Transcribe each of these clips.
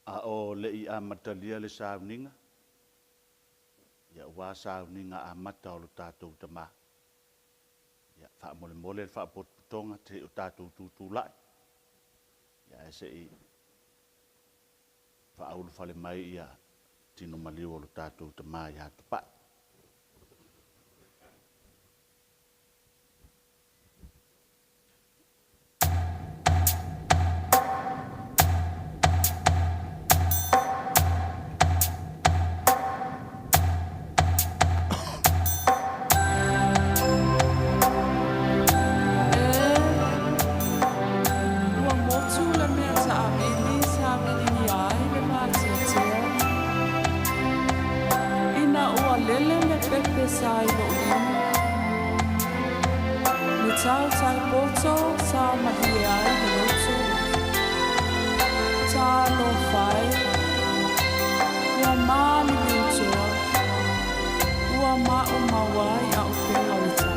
A o le i amatalia le sauniga, ia ua sauniga amata o lo tatou Tamā. Ia faamolemole le faapotopotoga se i o tatou tutulai, ia ae se i faaulufale mai ia tino maliu o lo tatou Tama ia Tupai. Ua motu le mea taamili sa viligia ai le vateatea ina ua lele le pepe sa i lou lima, le tautai poto sa malie ai le loto. Talofa e, ua maliliutoa, ua maumau ai auupega o le tau.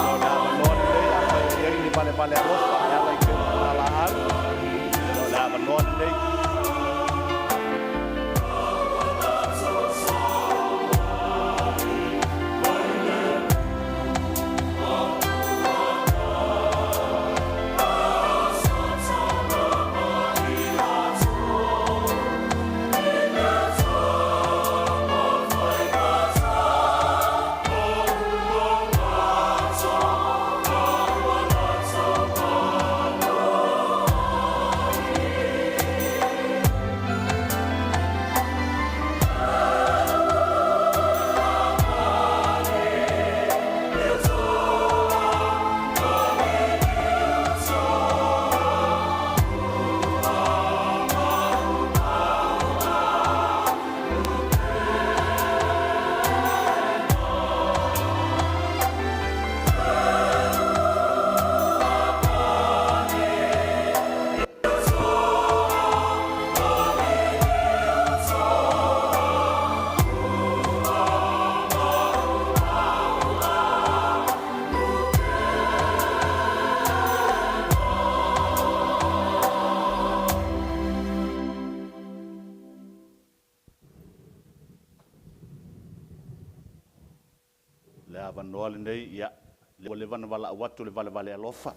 O le avanoa lenei afai o i ai ni valevale alofa e ala i teuga laau, ia o le avanoa lenei. Le avanoa lenei, ia, ua leva ona valaau atu le valevale alofa.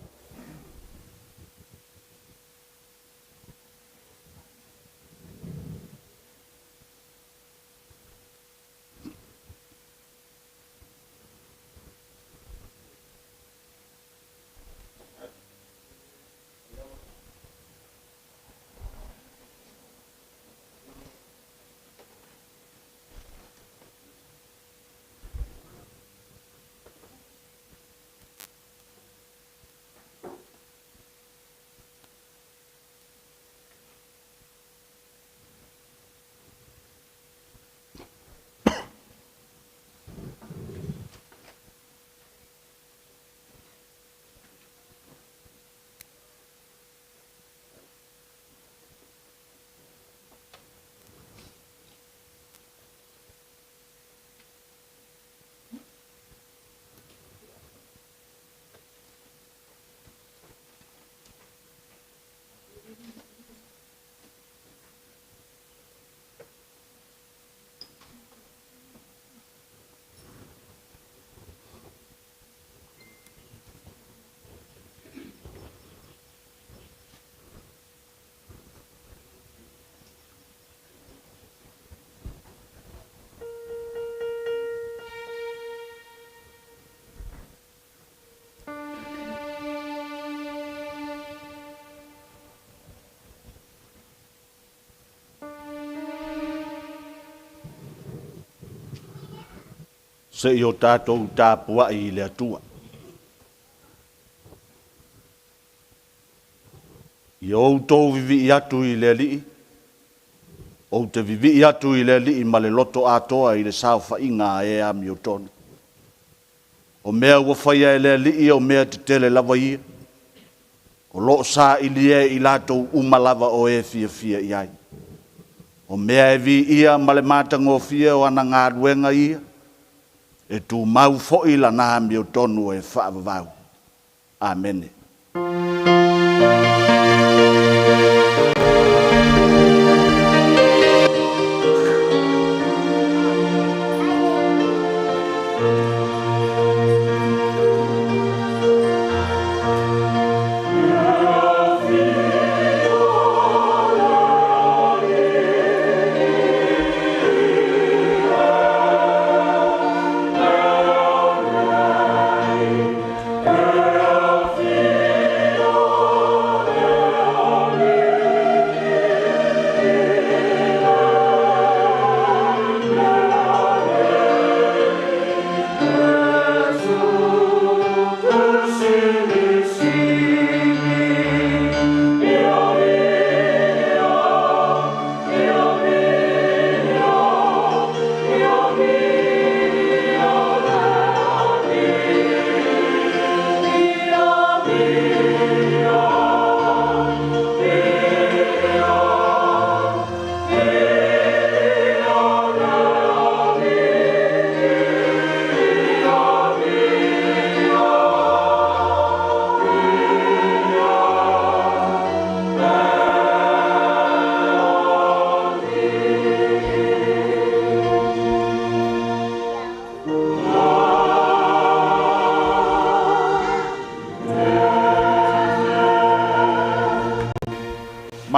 Se'i o tatou tapua'i i le Atua. Ia outou vivii atu i le Alii, ou te vivii atu i le Alii ma le loto atoa i le saofaiga a e amiotonu. O mea ua faia e le Alii o mea tetele lava ia, o lo o sailia e i latou uma lava o e fiafia i ai. O mea e viia ma le matagofie o ana galuega ia, e tumau foi lana amiotonu e faavavau. Amene.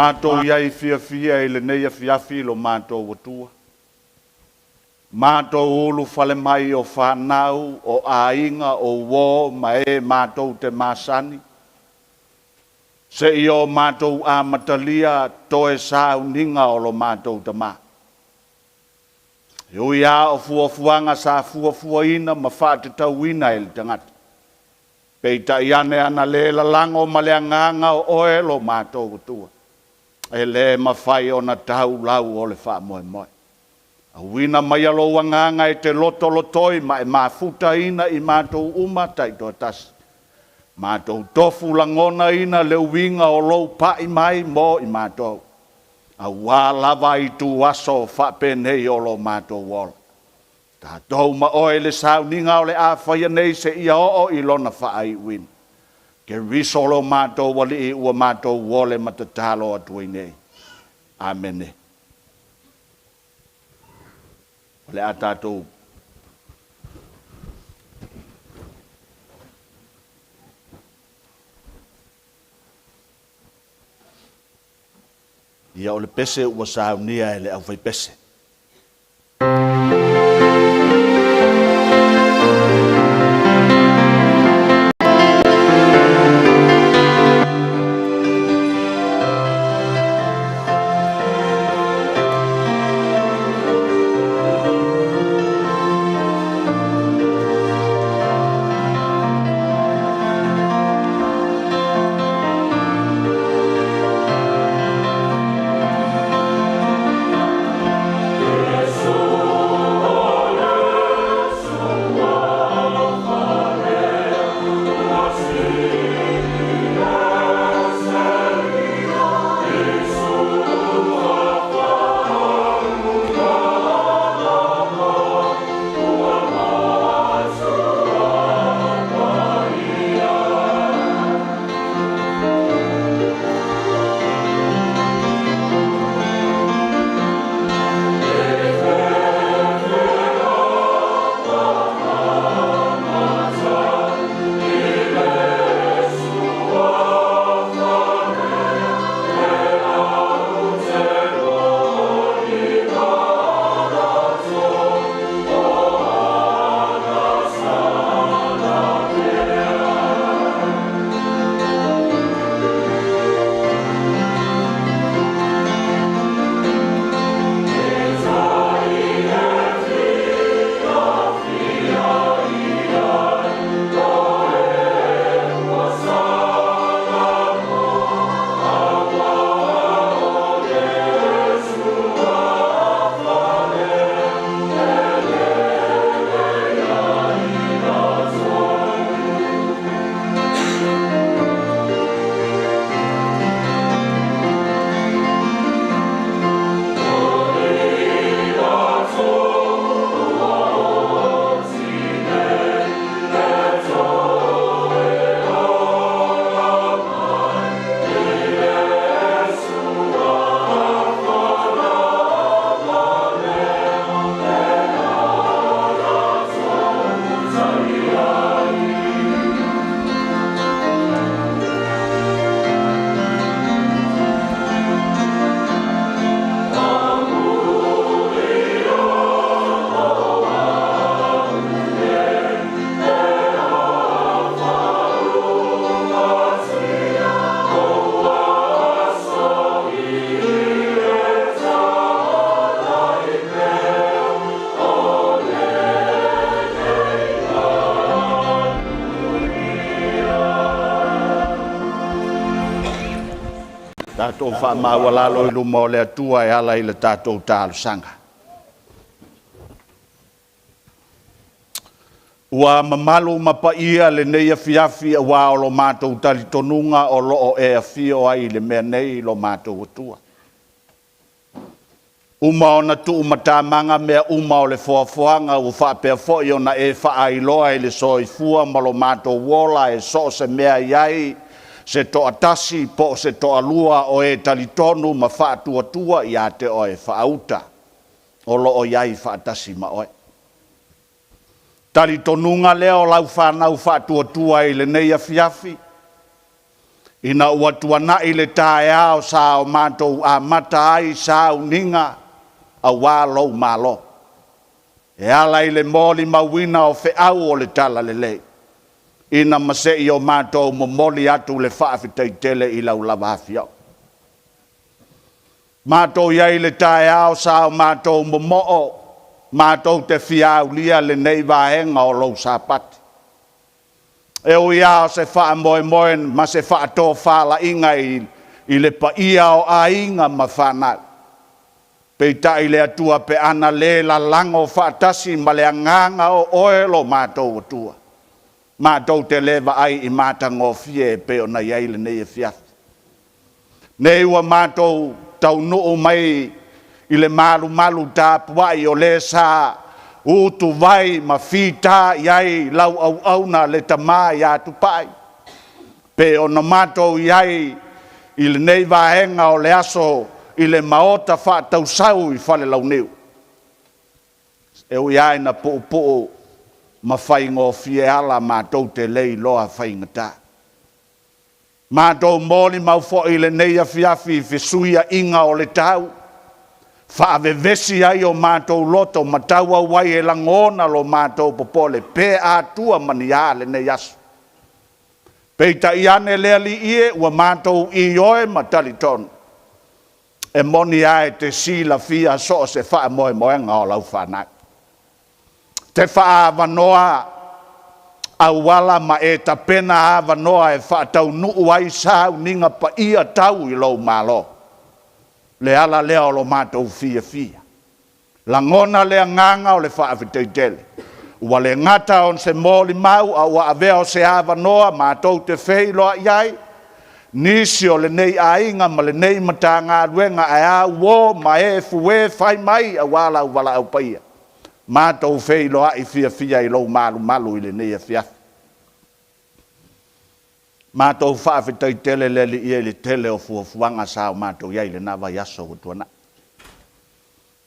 Matou i ai fiafia i lenei afiafi i lo matou Atua, matou ulufale mai o fanau, o aiga, o uo ma e matou te masani, seia o matou amatalia toe sauniga o lo matou Tama. E ui lava o fuafuaga sa fuafuaina ma faatatauina e le tagata, peitai ane ana le lalago ma le agaga o oe lo matou Atua, e le mafai ona tau lau o le faamoemoe. Auina maia lou agaga e te lotolotoi ma e mafutaina i matou uma taitoatasi, matou tofu lagonaina le uiga o lou pai mai mo i matou, aua lava ituaso faapenei o lo matou ola. Tatou ma oe i le sauniga o le a faia nei seia oo i lona faaiuina. Keriso lo matou Alii ua matou ole ma tatalo atu ai nei. Amene. O le a tatou Ia o le pese ua saunia e le aufaipese. Tatou faamaualalo i luma o le Atua e ala i le tatou talosaga. Ua mamalu ma paia lenei afiafi aua o lo matou talitonuga o lo o e afio ai i le mea nei lo matou Atua. Uma ona tuumatamaga mea uma o le foafoaga ua faapea foi ona e faailoa i le soifua ma lo matou ola e so o se mea e i ai se toatasi po o se toalua o e talitonu ma faatuatua ia te oe, faauta o lo o i ai faatasi ma oe. Talitonuga lea o lau fanau faatuatua i lenei afiafi, ina ua tuanai le taeao sa o matou amata ai sauniga aua lou Malo, e ala i le molimauina o feau o le Talalelei, ina ma se i o matou momoli atu le faafetai tele i lau lava Afioga. Matou i ai i le taeao sa o matou momoo, matou te fia aulia lenei vaega o lou Sapati. E ui lava o se faamoemoe ma se faatofalaiga i le paia o aiga ma fanau, peitai le Atua pe ana le lalago faatasi ma le agaga o oe lo matou Atua, matou te le vaai i matagofie e pei ona i ai lenei afiafi. Nei ua matou taunuu mai i le malumalu tapuai o le sa utuvai ma fita i ai lau auauna le tama ia Tupai, pei ona matou i ai i lenei vaega o le aso i le maota faatausau i Falelauniu. E ui lava ina puupuu ma faigofie ala, matou te le iloa faigata. Matou molimau foi i lenei afiafi i fesuiaiga o le tau, faavevesi ai o matou loto ma tauau ai e lagona lo matou popole, pe atua ma ni a lenei aso. Peitai ane le Alii e, ua matou ioe ma talitonu, e moni lava e te silafia so o se faamoemoega o lau fanau. Te faaavanoa auala ma e tapena avanoa e faataunuu ai sauniga paia tau i lou Malo. Le ala lea o lo matou fiafia. Lagona le agaga o le faafetai tele, ua le gata o se molimau a ua avea o se avanoa matou te feiloai ai nisi o lenei aiga ma lenei Matagaluega, ae a uo ma e fue fai mai aua lau valaau paia. Matou feiloai fiafia i lou malumalu i lenei afiafi. Matou faafetai tele le Alii e i le tele o fuafuaga sa o matou i ai i lena vaiaso ua tuanai.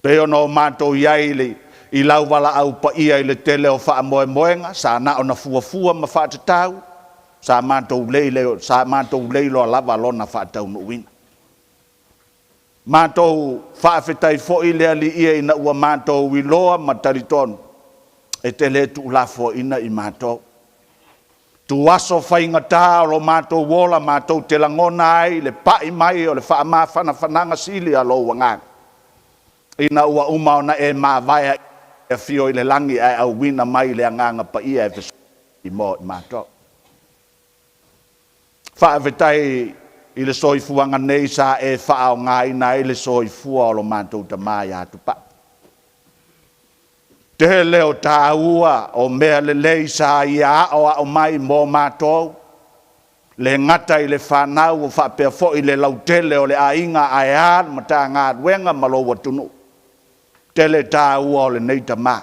Pei ona o matou i ai i lau valaau paia i le tele o faamoemoega, sa na ona fuafua ma faatatau, sa matou le, sa matou le iloa lava lona faataunuuina. Matou faafetai foi le Alii e ina ua matou iloa ma talitonu, e te le tuulafoaina i matou. Tuaso faigata o lo matou ola matou te lagona ai le pai mai o le faamafanafanaga sili a lou agaga, ina ua uma ona e mavae e afio i le lagi ae auina mai le Agaga Paia e fesoasoani mo i matou. Faafetai i le soifuaga nei sa e faaaogaina ai le soifua o lo matou tama ia Tupai. Tele o taua o mea lelei sa ia aoao mai mo matou, le gata i le fanau faapea foi le lautele o le aiga ae a le Matagaluega ma lou atunuu. Tele taua o lenei tama.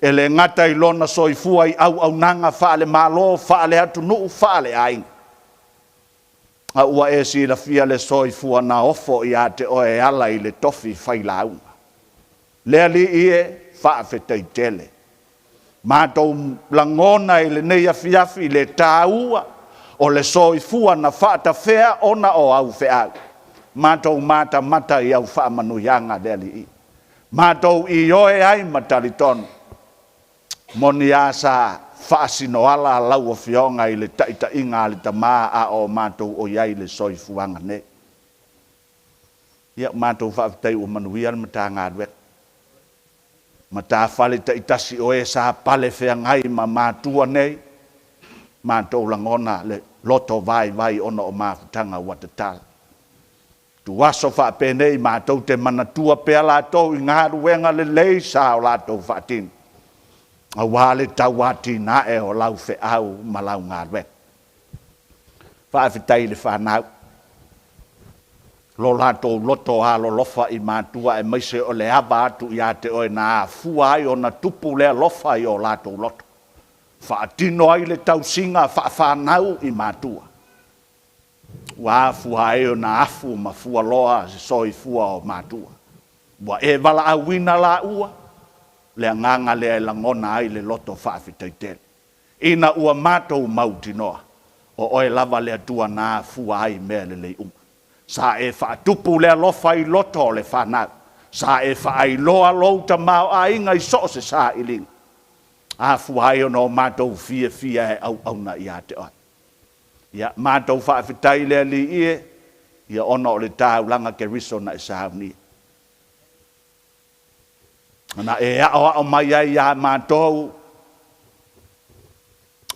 E le gata i lona soifua i auaunaga faale-Malo, faale-atunuu, faale-aiga, a ua e silafia le soifua na ofo ia te oe e ala i le tofi failauga. Le Alii e, faafetai tele. Matou lagona i lenei afiafi le taua o le soifua na faatafea ona o au feau. Matou matamata i au faamanuiaga le Alii. Matou ioe ai ma talitonu, moni lava sa faasinoala lau Afioga i le taitaiga a le Tama a o matou o i ai i le soifuaga nei. Ia, matou faafetai ua manuia le Matagaluega. Matafale taitasi o e sa pale feagai ma matua nei, matou lagona le loto vaivai ona o mafutaga ua tatala. Ituaso faapenei matou te manatua pea latou i galuega lelei sa o latou faatino, aua le tauatinae o lau feau ma lau galuega. Faafetai i le fanau, lo latou loto alolofa i matua aemaise o le ava atu ia te oe na afua ai ona tupu le alofa i o latou loto, faatino ai le tausiga faafanau i matua, ua afua ai ona afu ma fualoa se soifua o matua. Ua e valaauina laua, le agaga lea e lagona ai le loto faafetai tele, ina ua matou mautinoa, o oe lava le Atua na afua ai mea lelei uma. Sa e faatupu le alofa i loto o le fanau, sa e faailoa lou tamaoaiga i so o se sailiga, afua ai ona o matou fiafia e auauna ia te oe. Ia, matou faafetai le Alii e, ia ona o le taulaga Keriso na e saunia. Na e aoao mai ai ia matou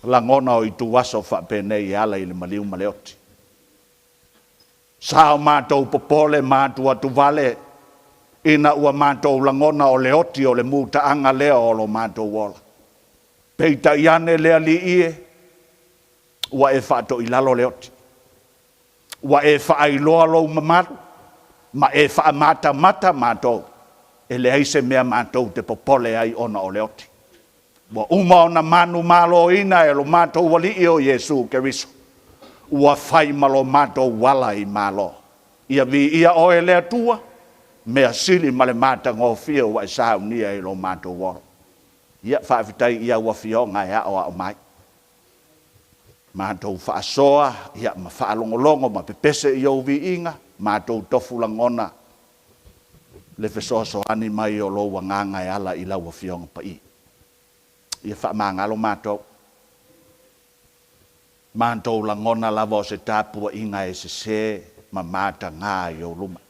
lagona o ituaso faapenei e ala i le maliu ma le oti. Sa o matou popole ma atuatuvale ina ua matou lagona o le oti o le mutaaga lea o lo matou ola. Peitai ane le Alii e, ua e faatoilalo le oti, ua e faailoa lou mamalu, ma e faamatamata matou, e leai se mea matou te popole ai ona o le oti. Ua uma ona manumaloina e lo matou Alii o Iesu Keriso, ua fai ma lo matou ala i Malo. Ia viia oe le Atua, mea sili ma le matagofie ua e saunia i lo matou ola. Ia faafetai i au afioga e aoao mai, matou faasoa ia ma faalogologo ma pepese i ou viiga, matou tofu lagona le fesoasoani mai o lou agaga e ala i lau Afioga Paia. Ia faamagalo matou. Matou lagona lava o se tapuaiga e sese ma mataga i ou luma.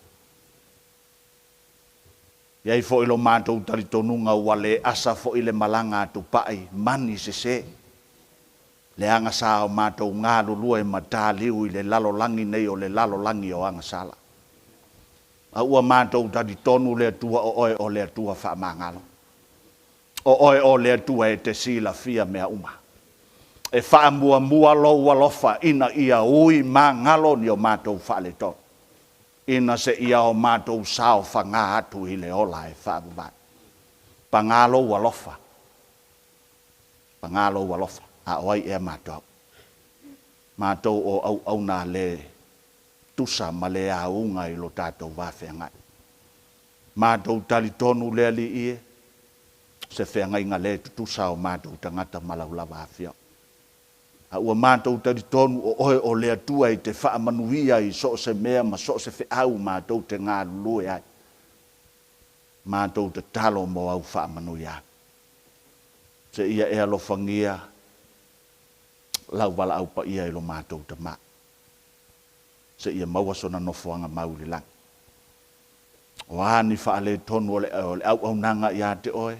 E i ai foi lo matou talitonuga ua le asa foi le malaga a tupai mani sese, leaga sa o matou galulue ma taliu i le lalolagi nei o le lalolagi o agasala. A ua matou talitonu le Atua o oe o le Atua faamagalo. O oe o le Atua e te silafia mea uma. E faamuamua lou alofa ina ia ui magalo ni o matou faaletonu, ina se ia o matou saofaga atu i le ola e faavavau. Paga lou alofa, paga lou alofa, a o ai ea matou? Matou o auauna le tusa ma le auga i lo tatou va feagai. Matou talitonu le Alii e, se feagaiga le tutusa o matou tagata ma lau lava afioga. A ua matou talitonu o oe o le Atua e te faamanuia i so o se mea ma so o se feau matou te galulue ai. Matou tatalo mo au faamanuiaga. Seia e alofagia lau valaau paia i lo matou tama. Seia maua sona nofoaga mau i le lagi. O a ni faaletonu o le auaunaga ia te oe,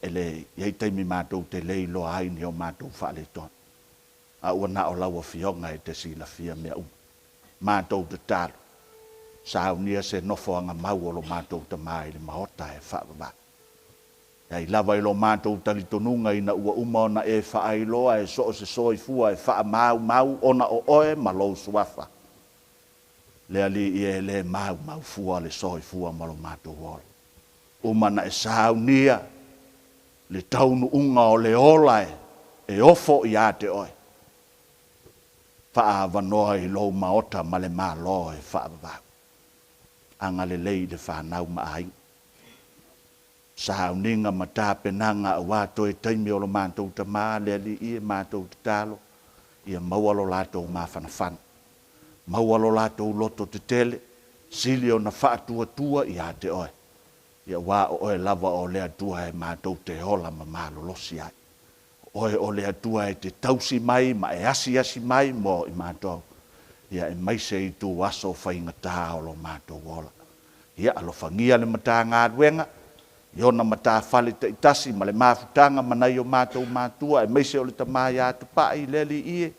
e le i ai taimi matou te le iloa ai ni o matou faaletonu. A ua na o lau Afioga e te silafia mea uma. Matou tatalo, saunia se nofoaga mau o lo matou tama i le maota e faavavau. E ai lava i lo matou talitonuga ina ua uma ona e faailoa e so o se soifua e faamaumau ona o oe ma lou suafa. Le Alii e le maumau fua le soifua ma lo matou ola. Uma na e saunia le taunuuga o le ola e ofo ia te oe. Faaavanoa i lou maota ma le Malo e faavavau. Agalelei i le fanau ma aiga. Sauniga ma tapenaga aua toe taimi o lo matou tama, le Alii e matou tatalo, ia maua lo latou mafanafana. Maua lo latou loto tetele, sili ona faatuatua ia te oe. Ia aua o oe lava o le Atua e matou te ola ma malolosi ai. O oe o le Atua e te tausi mai ma e asiasi mai mo i matou. Ia aemaise ituaso faigata o lo matou ola. Ia alofagia le Matagaluega, i ona matafale taitasi ma le mafutaga ma nai o matou matua, aemaise o le tama ia Tupai, le Alii e,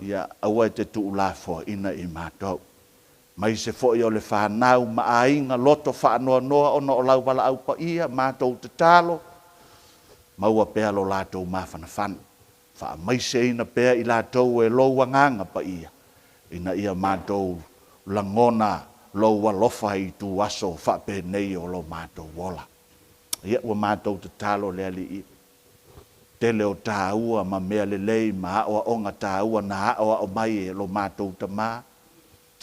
ia aua e te tuulafoaina i matou. Maise foi o le fanau ma aiga loto faanoanoa ona o lau valaau paia, matou tatalo, maua pea lo latou mafanafana. Faamaiseina pea i latou e lou Agaga Paia, ina ia matou lagona lou alofa i ituaso faapenei o lo matou ola. Ia, ua matou tatalo le Alii, tele o taua ma mea lelei ma aoaoga taua na aoao mai e lo matou tama,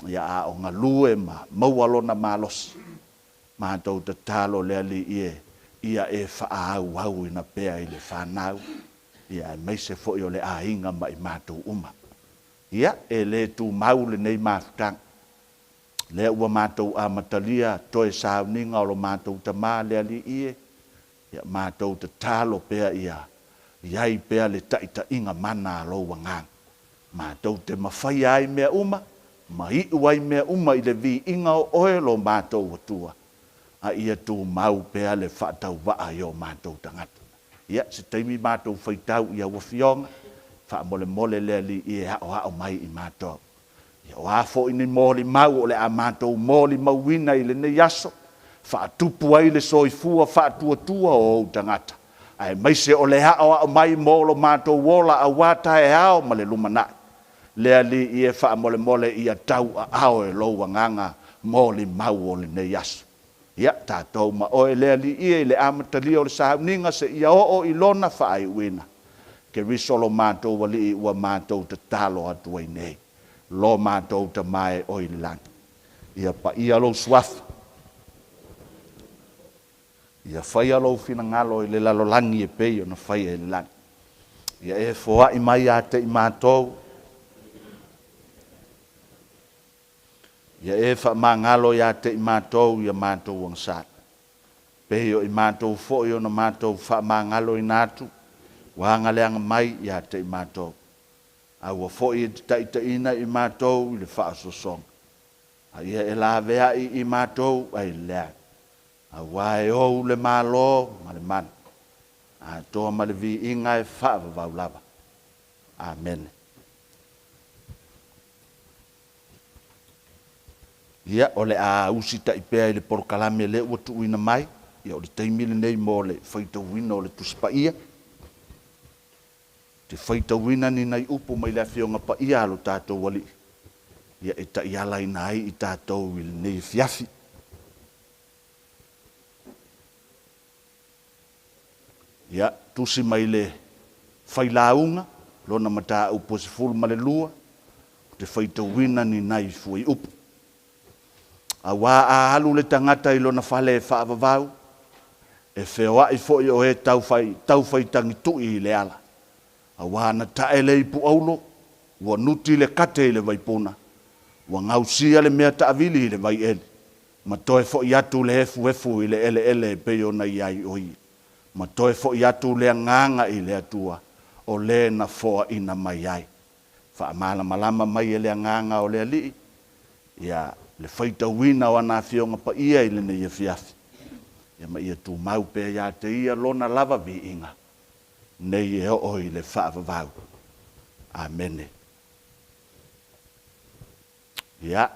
ia a o galue ma maua lona malosi. Matou tatalo le Alii e, ia e faaauauina pea i le fanau, ia aemaise foi o le aiga ma i matou uma. Ia, e le tumau lenei mafutaga. Lea ua matou amatalia toe sauniga o lo matou tama le Alii e, ia matou tatalo pea ia i ai pea le taitaiga mana a lou Agaga. Matou te mafaia ai mea uma, ma iu ai mea uma i le viiga o oe lo matou Atua, a ia tumau pea le faatauvaa i o matou tagata. Ia, se taimi matou faitau i au afioga, faamolemole le Alii e aoao mai i matou. Ia, o a foi ni molimau o le a matou molimauina i lenei aso, faatupu ai le soifua faatuatua o ou tagata, aemaise o le aoao mai mo lo matou ola aua taeao ma le lumanai. Le Alii e faamolemole ia tauaao e lou Agaga molimau o lenei aso. Ia, tatou ma oe le Alii e i le amatalia o le sauniga seia oo i lona faaiuina. Keriso lo matou Alii ua matou tatalo atu ai nei. Lo matou Tama e oe i le lagi. Ia paia lou Suafa. Ia faia lou finagalo i le lalolagi e pei ona faia i le lagi. Ia e foai mai ia te i matou. Ia e faamagalo ia te i matou i a matou agasala, pei o i matou foi ona matou faamagaloina atu ua agaleaga mai ia te i matou. A ua foi e te taitaiina i matou i le faaosoosoga, a ia e laveai i matou ai le leaga, aua e ou le malo ma le mana, atoa ma le viiga e faavavau lava. Amene. Ia, o le a usitai pea i le polokalame lea ua tuuina mai. Ia, o le taimi lenei mo le faitauina o le Tusi Paia. Ou te faitauina ni nai upu mai le Afioga Paia a lo tatou Alii, ia e taialaina ai i tatou i lenei afiafi. Ia, tusi mai le Failauga, lona mataupu e 12, ou te faitauina ni nai fuaiupu. Auā a alu le tagata i lona fale e faavavau, e feoai foi o e taufai, taufaitagitui i le ala. Auā na tae le ipu aulo, ua nuti le kate i le vaipuna, ua gausia le mea taavili i le vaieli, ma toe foi atu le efuefu i le eleele e pei ona i ai o ia, ma toe foi atu le agaga i le Atua o le na foaina mai ai. Faamalamalama mai e le Agaga o le Alii, ia, le faitauina o ana Afioga Paia i lenei afiafi, ia ma ia tumau pea ia te Ia Lona lava viiga, nei e oo i le faavavau. Amene. Ia,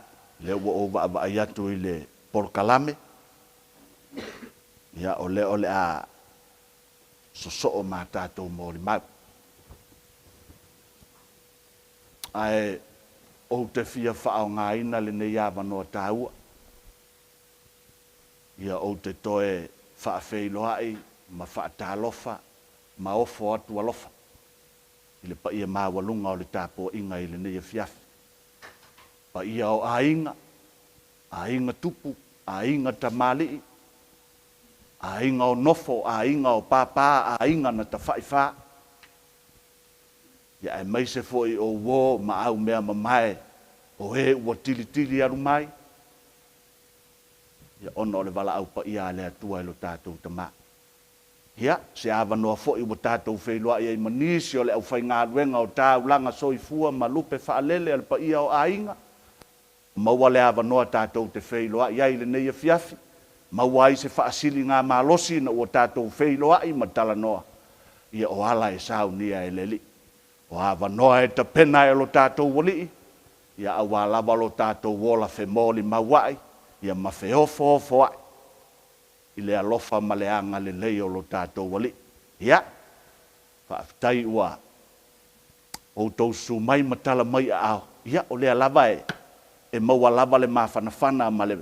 lea ua ou vaavaai atu i le polokalame, ia, o lea o le a sosoo ma tatou molimau. Ae ou te fia faaaogaina lenei avanoa taua, ia ou te toe faafeiloai ma faatalofa ma ofo atu alofa i le paia maualuga o le tapuaiga i lenei afiafi. Paia o aiga, aiga tupu, aiga tamalii, aiga o nofo, aiga o pāpā, aiga na tafaifā, ia aemaise foi o uō ma au mea mamae o e ua tilitili alu mai, ia ona o le valaau paia a le Atua e lo tatou Tama. Ia, se avanoa foi ua tatou feiloai ai ma nisi o le aufaigaluega o taulaga soifua ma lupe faalele a le paia o aiga, Maua le avanoa tatou te feiloai ai i lenei afiafi, maua ai se faasiligamalosi ina ua tatou feiloai ma talanoa, ia o ala e saunia e le Alii. O avanoa e tapena e lo tatou Alii, ia aua lava lo tatou ola femolimaua'i ia ma feofoofoa'i i le alofa ma le agalelei o lo tatou Alii. Ia, faafetai ua outou susu mai ma tala mai aao, ia o lea lava e maua lava le mafanafana ma le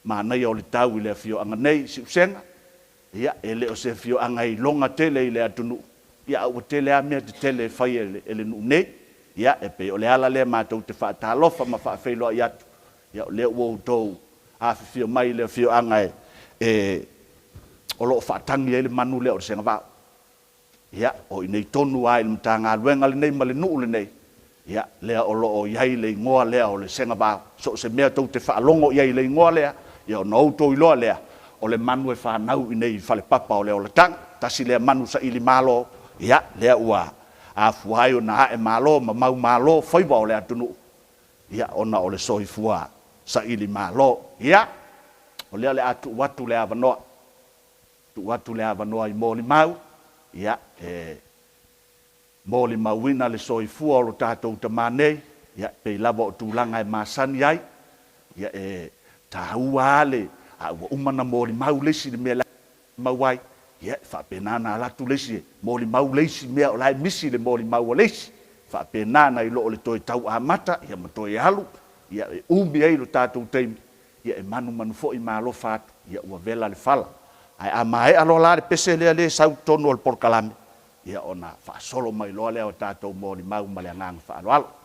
manaia o le tau i le afioaga nei i Siusega, ia e le o se afioaga e iloga tele i le atunuu, ia a ua tele lava mea tetele e fai e le nuu nei. Ia e pei o le ala lea matou te faatalofa ma faafeiloai atu, ia o lea ua outou afifio mai i le afioaga e o lo o faatagi ai le manu lea o le Segavao. Ia, o i inei tonu lava i le Matagaluega lenei ma le nuu lenei, ia, lea o lo o i ai le igoa lea o le Segavao. So o se mea tou te faalogo i ai i le igoa lea, ia ona outou iloa lea, o le manu e fanau i inei i falepapa o le olataga. Tasi lea manu sailimalo, ia, lea ua afua ai ona ae malo ma maumalo faiva o le atunuu, ia, ona o le soifua sailimalo. Ia, o lea o le a tuu atu le avanoa, tuu atu le avanoa i molimau, ia, e molimauina le soifua o lo tatou tama nei, ia, e pei lava o tulaga e masani ai, ia, e taua lava le, a ua uma ona molimau le isi i le mea la e mau ai, ia, e faapena ona alu atu le isi e molimau le isi mea o la e misi i le molimau a le isi. E faapena nai lo le toe tau amata ma toe alu, ia, e umi ai lo tatou taimi, ia e manumanu foi ma alofa atu, ia ua vela le fala. Ae a maea loa la le pese lea e sau i totonu o le polokalame, ia ona faasolo mai loa lea o tatou molimau ma le agaga faaaloalo.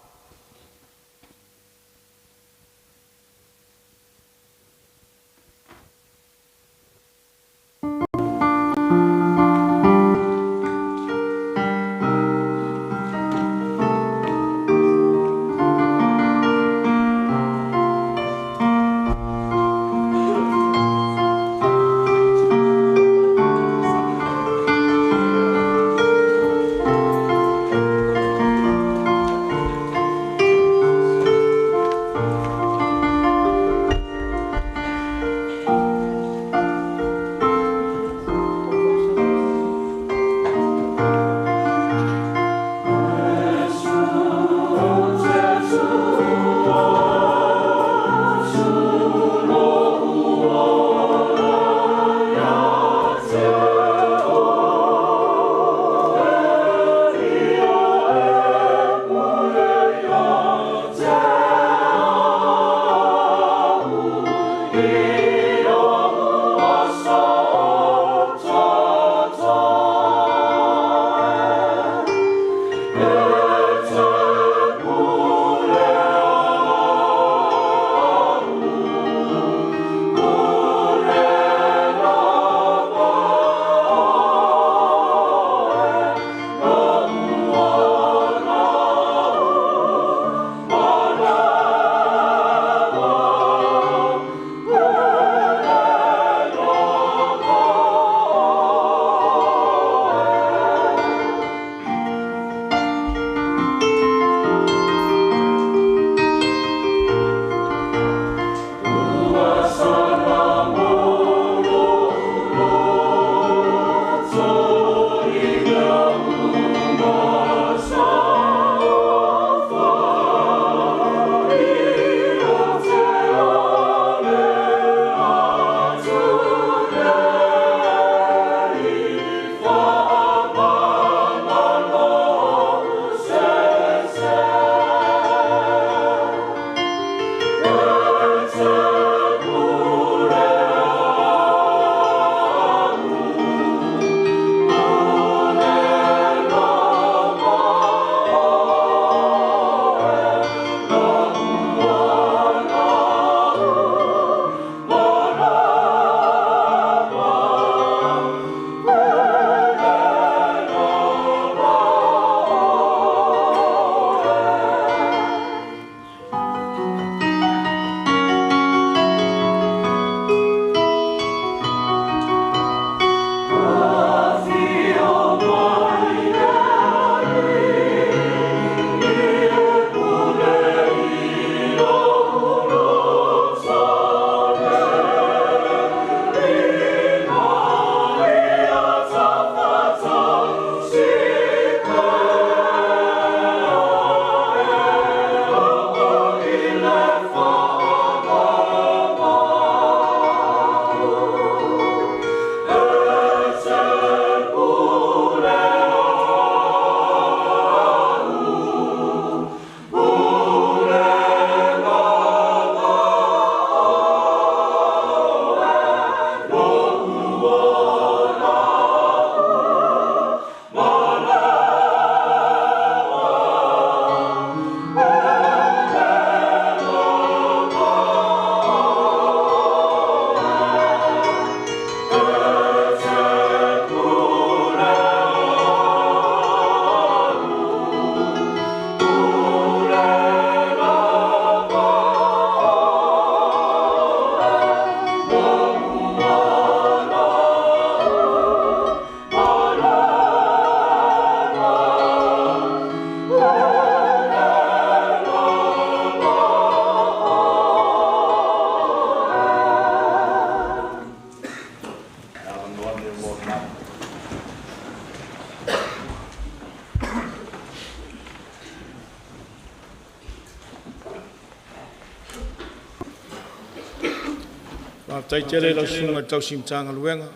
Faafetai tele i lau Susuga i le tausi Matagaluega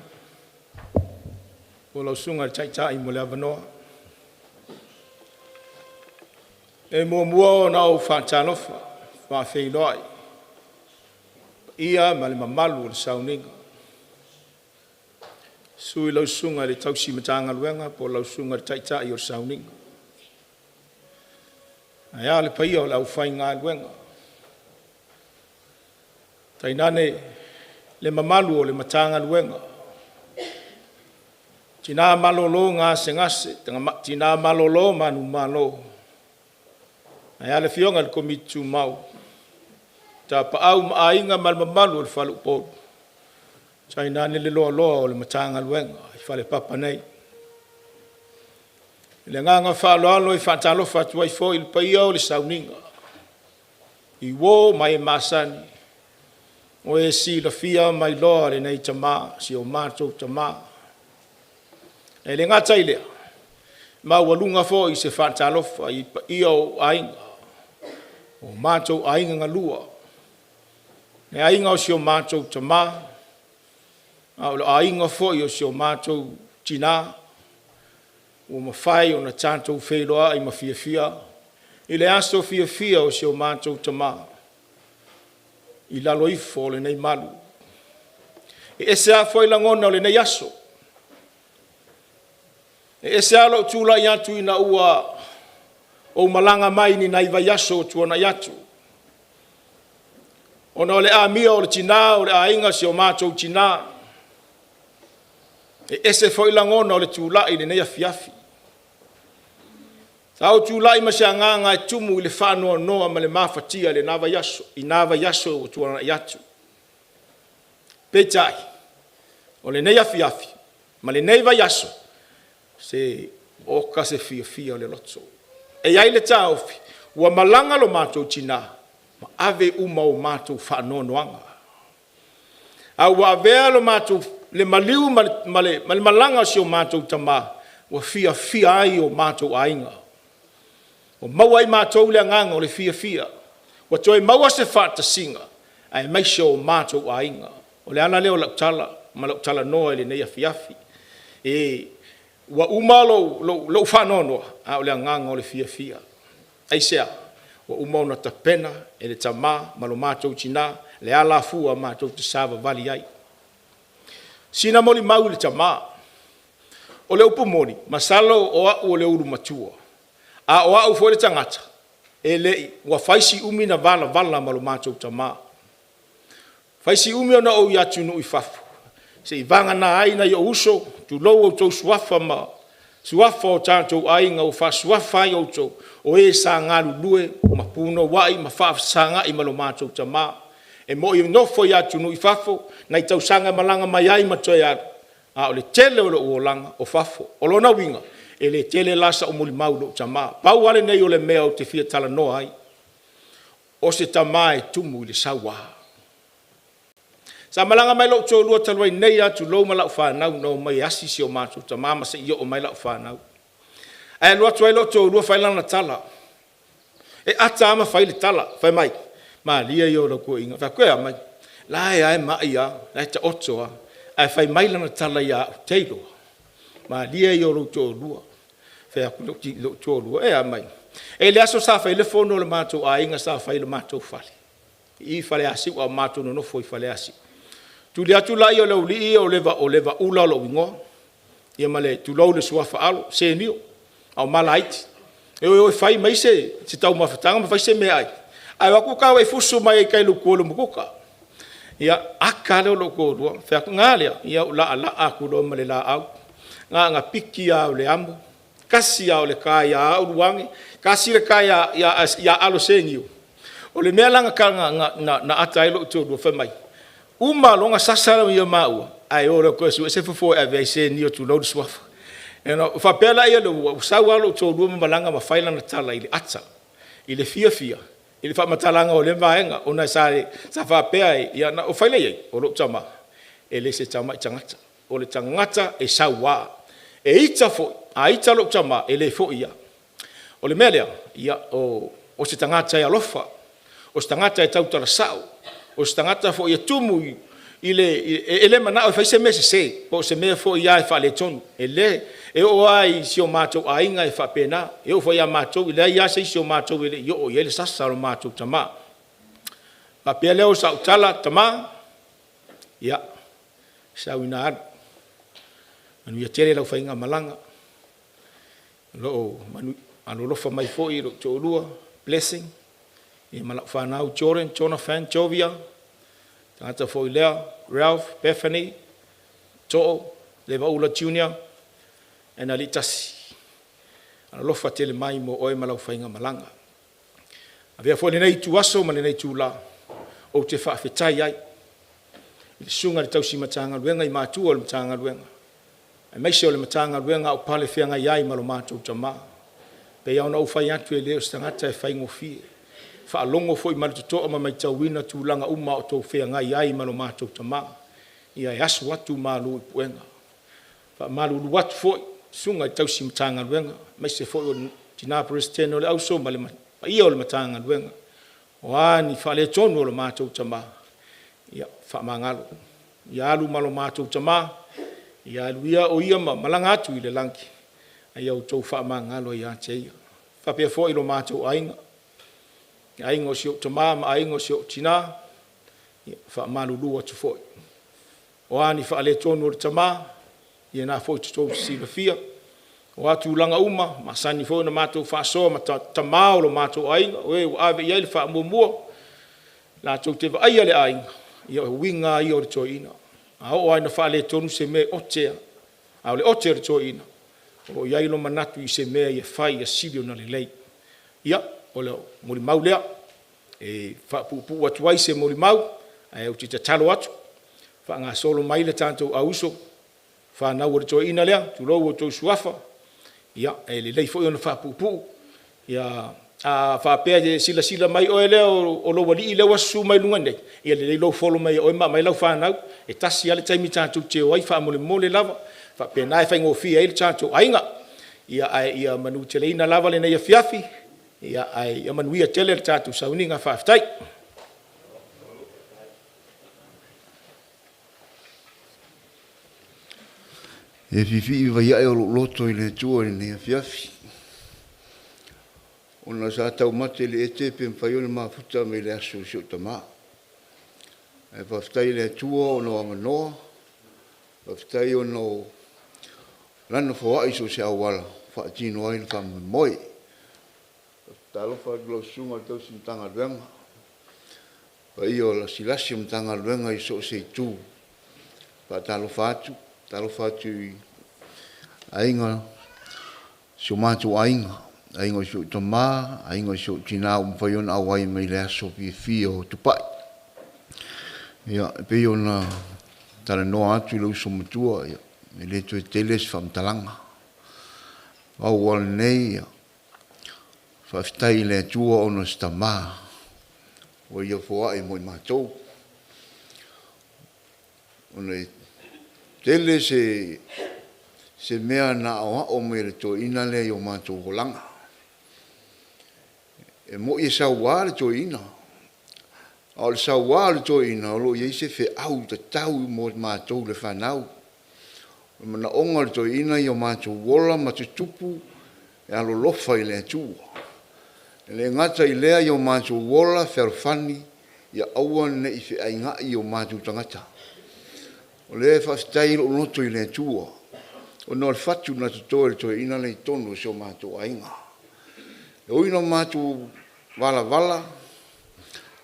po o lau Susuga i le Taitai mo le avanoa. E muamua ona ou faatalofa ma faafeiloai i le paia ma le mamalu o le sauniga. Susu i lau Susuga i le tausi Matagaluega po o lau Susuga i le Taitai o le sauniga, ae a le paia o le aufaigaluega, tainane le mamalu o le Matagaluega. Tina malolo gasegase, tina malolo manumalo, ae a le afioga i le Komiti Tumau, Tapaau ma Aiga ma le mamalu o le faleupolu, tainane le loaloa o le Matagaluega i falepapa nei. I le agaga faaaloalo e faatalofa atu ai foi i le paia o le sauniga i uo ma e masani, o e silafia ma iloa lenei tama, si o matou tama. E le gata i lea, e maualuga foi se faatalofa i paia o aiga, o matou aiga galua, le aiga o si o matou tama, a o le aiga foi o si o matou tina, ua mafai ona tatou feiloai ma fiafia i le aso fiafia o si o matou tama i lalo ifo o lenei malu. E ese lava foi lagona o lenei aso, e ese lava lou tulai atu ina ua ou malaga mai ni nai vaiaso ua tuanai atu, ona o le amio o le tina o le aiga, si o matou tina. E ese foi lagona o le tulai i lenei afiafi. Sa ou tulai ma se agaga e tumu i le faanoanoa ma le mafatia i na vaiaso ua tuanai atu. Peitai, o lenei afiafi ma lenei vaiaso, se oka se fiafia o le loto. E i ai le taofi, ua malaga lo matou tina ma ave uma o matou faanoanoaga, a ua avea le maliu ma le malaga a si o matou tama ua fiafia ai o matou aiga. Ua maua e i matou le agaga o le fiafia, ua toe maua se faatasiga aemaise o matou aiga. O le ala lea o lau tala ma lau talanoa i lenei afiafi. Ua uma lou faanoanoa, a o le agaga o le fiafia. Aisea? Ua uma ona tapena e le tama ma lo matou tina le alafua matou te savavali ai. Sina molimau i le tama. O le upu moni, masalo o au o le ulu matua, a o au foi le tagata e le i… ua fai si umi na valavala ma lo matou tama, fai si umi ona ou i atunuu i fafo seiavagana ai nai ou uso, tulou outou suafa ma suafa o tatou aiga ua faasuafa ai outou, o e sa galulue ma punouai ma faafesagai ma lo matou tama. E moni na nofo i atunuu i fafo nai tausaga e malaga mai ai ma toe alu, a o le tele o lou olaga o fafo. O lona uiga, e le tele la sau molimau i lou tama. Pau lava lenei o le mea ou te fia talanoa ai, o se tama e tumu i le saua. Sa malaga mai lou toalua talu ai nei lava tulou ma lau fanau na omai e asi si o matou tama ma seia oo mai lau fanau. Ae alu atu ai lou toalua fai lana tala, e ata lava ma fai le tala, fai mai, malie ia o lau toeaina. Ou fai atu, e a mai? La e lava e mai lava, o la e taoto lava. Ae fai mai lana tala ia au, Taylor, malie ia o lou toalua. Fai atu lou toalua, e a mai? E i ai le aso sa fai ai le fono a le matou aiga sa fai i le matou fale i i Faleasiu a o matou nonofo i Faleasiu. Tuli atu lea o le aualii ia o Levaula lou igoa, ia ma le, tulou le suafa Alo, Senio, a o ma laiti, e o e o e fai mai se taumafataga ma fai se meaai, ae o atu ta e fusu mai ai i tai i tua i le umukuka. Ia, ata lea o lou toalua, fai atu, na a lea? Ia ou laalaa atu loa ma le laau, na ona piki lava o le amo, tasi lava o le ta ia Ulu age, tasi le ta ia Alo Senio. O le mea la na ata ai lou toalua, fai mai, uma loa ona sasa maua, ae o loa e toe sue se fofo e ave ai Senio tulou le suafa. Ona ou faapea lea, ua sau lava lou toalua ma malaga ma fai lana tala i le ata, i le fiafia i le faamatalaga o lea vaega, ona sa faapea ai, ia ona ou fai lea i ai, o lou tama, e le o se tamai tagata, o le tagata e saua. E ita foi, a ita lou tama, e le foi lava. O le mea lea, ia, o se tagata e alofa, o se tagata e tautala sao, o se tagata foi e tumu i i le, e le manao e fai se mea sese, po o se mea foi lava e faaletonu. E le, e oo lava i si o matou aiga e faapena, e oo foi ia matou, e leai lava se isi o matou e le i oo i ai le sasa o lo matou tama. Faapea lea o sau tala, tama, ia, sau ina alu, manuia tele lau faigamalaga. O lo o alolofa mai foi lou toalua Blessing ma lau fanau Jordan, Jonathan, Jovia, tagata foi lea, Ralph, Bethany, Too, Levaula Junior, and Aliitasi. Alofa tele mai mo oe ma lau faigamalaga. Avea foi lenei ituaso ma lenei itula ou te faafetai ai i le susuga i le tausi Matagaluega i matua o le Matagaluega, aemaise o le Matagaluega a o pale feagai ai ma lo matou tama. E pei lava ona ou fai atu, e le o se tagata e faigofie. Faalogo foi ma le totoa ma matauina tulaga uma a o outou feagai ai ma lo matou tama. Ia e aso atu malu i puega. Faamalulu atu foi, susuga i tausi Matagaluega, aemaise foi o le tina Peresetene o le Auso ma le paia o le Matagaluega, o a ni faaletonu o le matou tama, ia faamagalo. Ia alu ma lo matou tama, ia alu ia o ia ma malaga atu i le lagi, a ia outou faamagalo ia te ia. E faapea foi lo matou aiga, le aiga o si ou tama ma aiga o si ou tina, ia faamalulu atu foi. O a ni faaletonu o le tama, ia lena foi tou te silafia, o a tulaga uma, masani foi ona matou faasoa ma tama o lo matou aiga, o e ua ave i ai le faamuamua, latou te vaaia le aiga, ia o uiga lava ia o le toeaina. A oo lava ina faaletonu se mea, e ote lava. A o le ote a le toeaina, o lo o i ai lo manatu i se mea ia fai ia sili ona lelei. Ia, o le molimau lea e faapuupuu atu ai se molimau, ae ou te tatalo atu, faagasolo mai le tatou auuso, fanau a le toeaina lea, tulou outou suafa, ia, e lelei foi ona faapuupuu. Ia, a faapea e silasila mai oe lea o lou alii lea ua susu mai i luga nei, ia lelei lou folo mai o oe ma aumai lau fanau, e tasi lava le taimi tatou te o ai faamolemole lava, e faapena e faigofie ai le tatou aiga. Ia ae ia manuteleina lava lenei afiafi, ae ia manuia tele le tatou sauniga. Faafetai. E fiifii vai ae o lou loto i le Atua i lenei afiafi, ona sa taumate i le ete pe mafai ona mafuta mai le aso i si ou tama. Ae faafetai i le Atua ona o avanoa, faafetai ona o Lana foai i so o se auala e faatino ai le faamoemoe. Faatalofa atu i lau Susuga i le Tausi Matagaluega, le paia o lasilasi o Matagaluega i so o se itu. Faatalofa atu, faatalofa atu i aiga, si o matou aiga, aiga o si ou tama, aiga o si ou tina ua mafai ona auai mai i le aso fiafia o Tupai. Ia, e pei ona talanoa atu le uso matua, ia, e le toe tele se faamatalaga. Pau lava o lenei, faafetai i le Atua ona o se tama ua Ia foai mo i matou. Ona e tele se mea na aoao mai e le toeaina lea i o matou olaga. E moni e saua le toeaina, a o le saua o le toeaina, o lo o i ai se feau tatau mo matou le fanau. O le manaoga o le toeaina ia o matou ola ma tutupu e alolofa i le Atua. E le gata i lea ia o matou ola fealofani, ia aua ne i feainai o matou tagata. O lea e faafetai ai lou loto i le Atua ona o le fatu na toto e le toeaina lea i totonu o si o matou aiga. E ui ina matou valavala,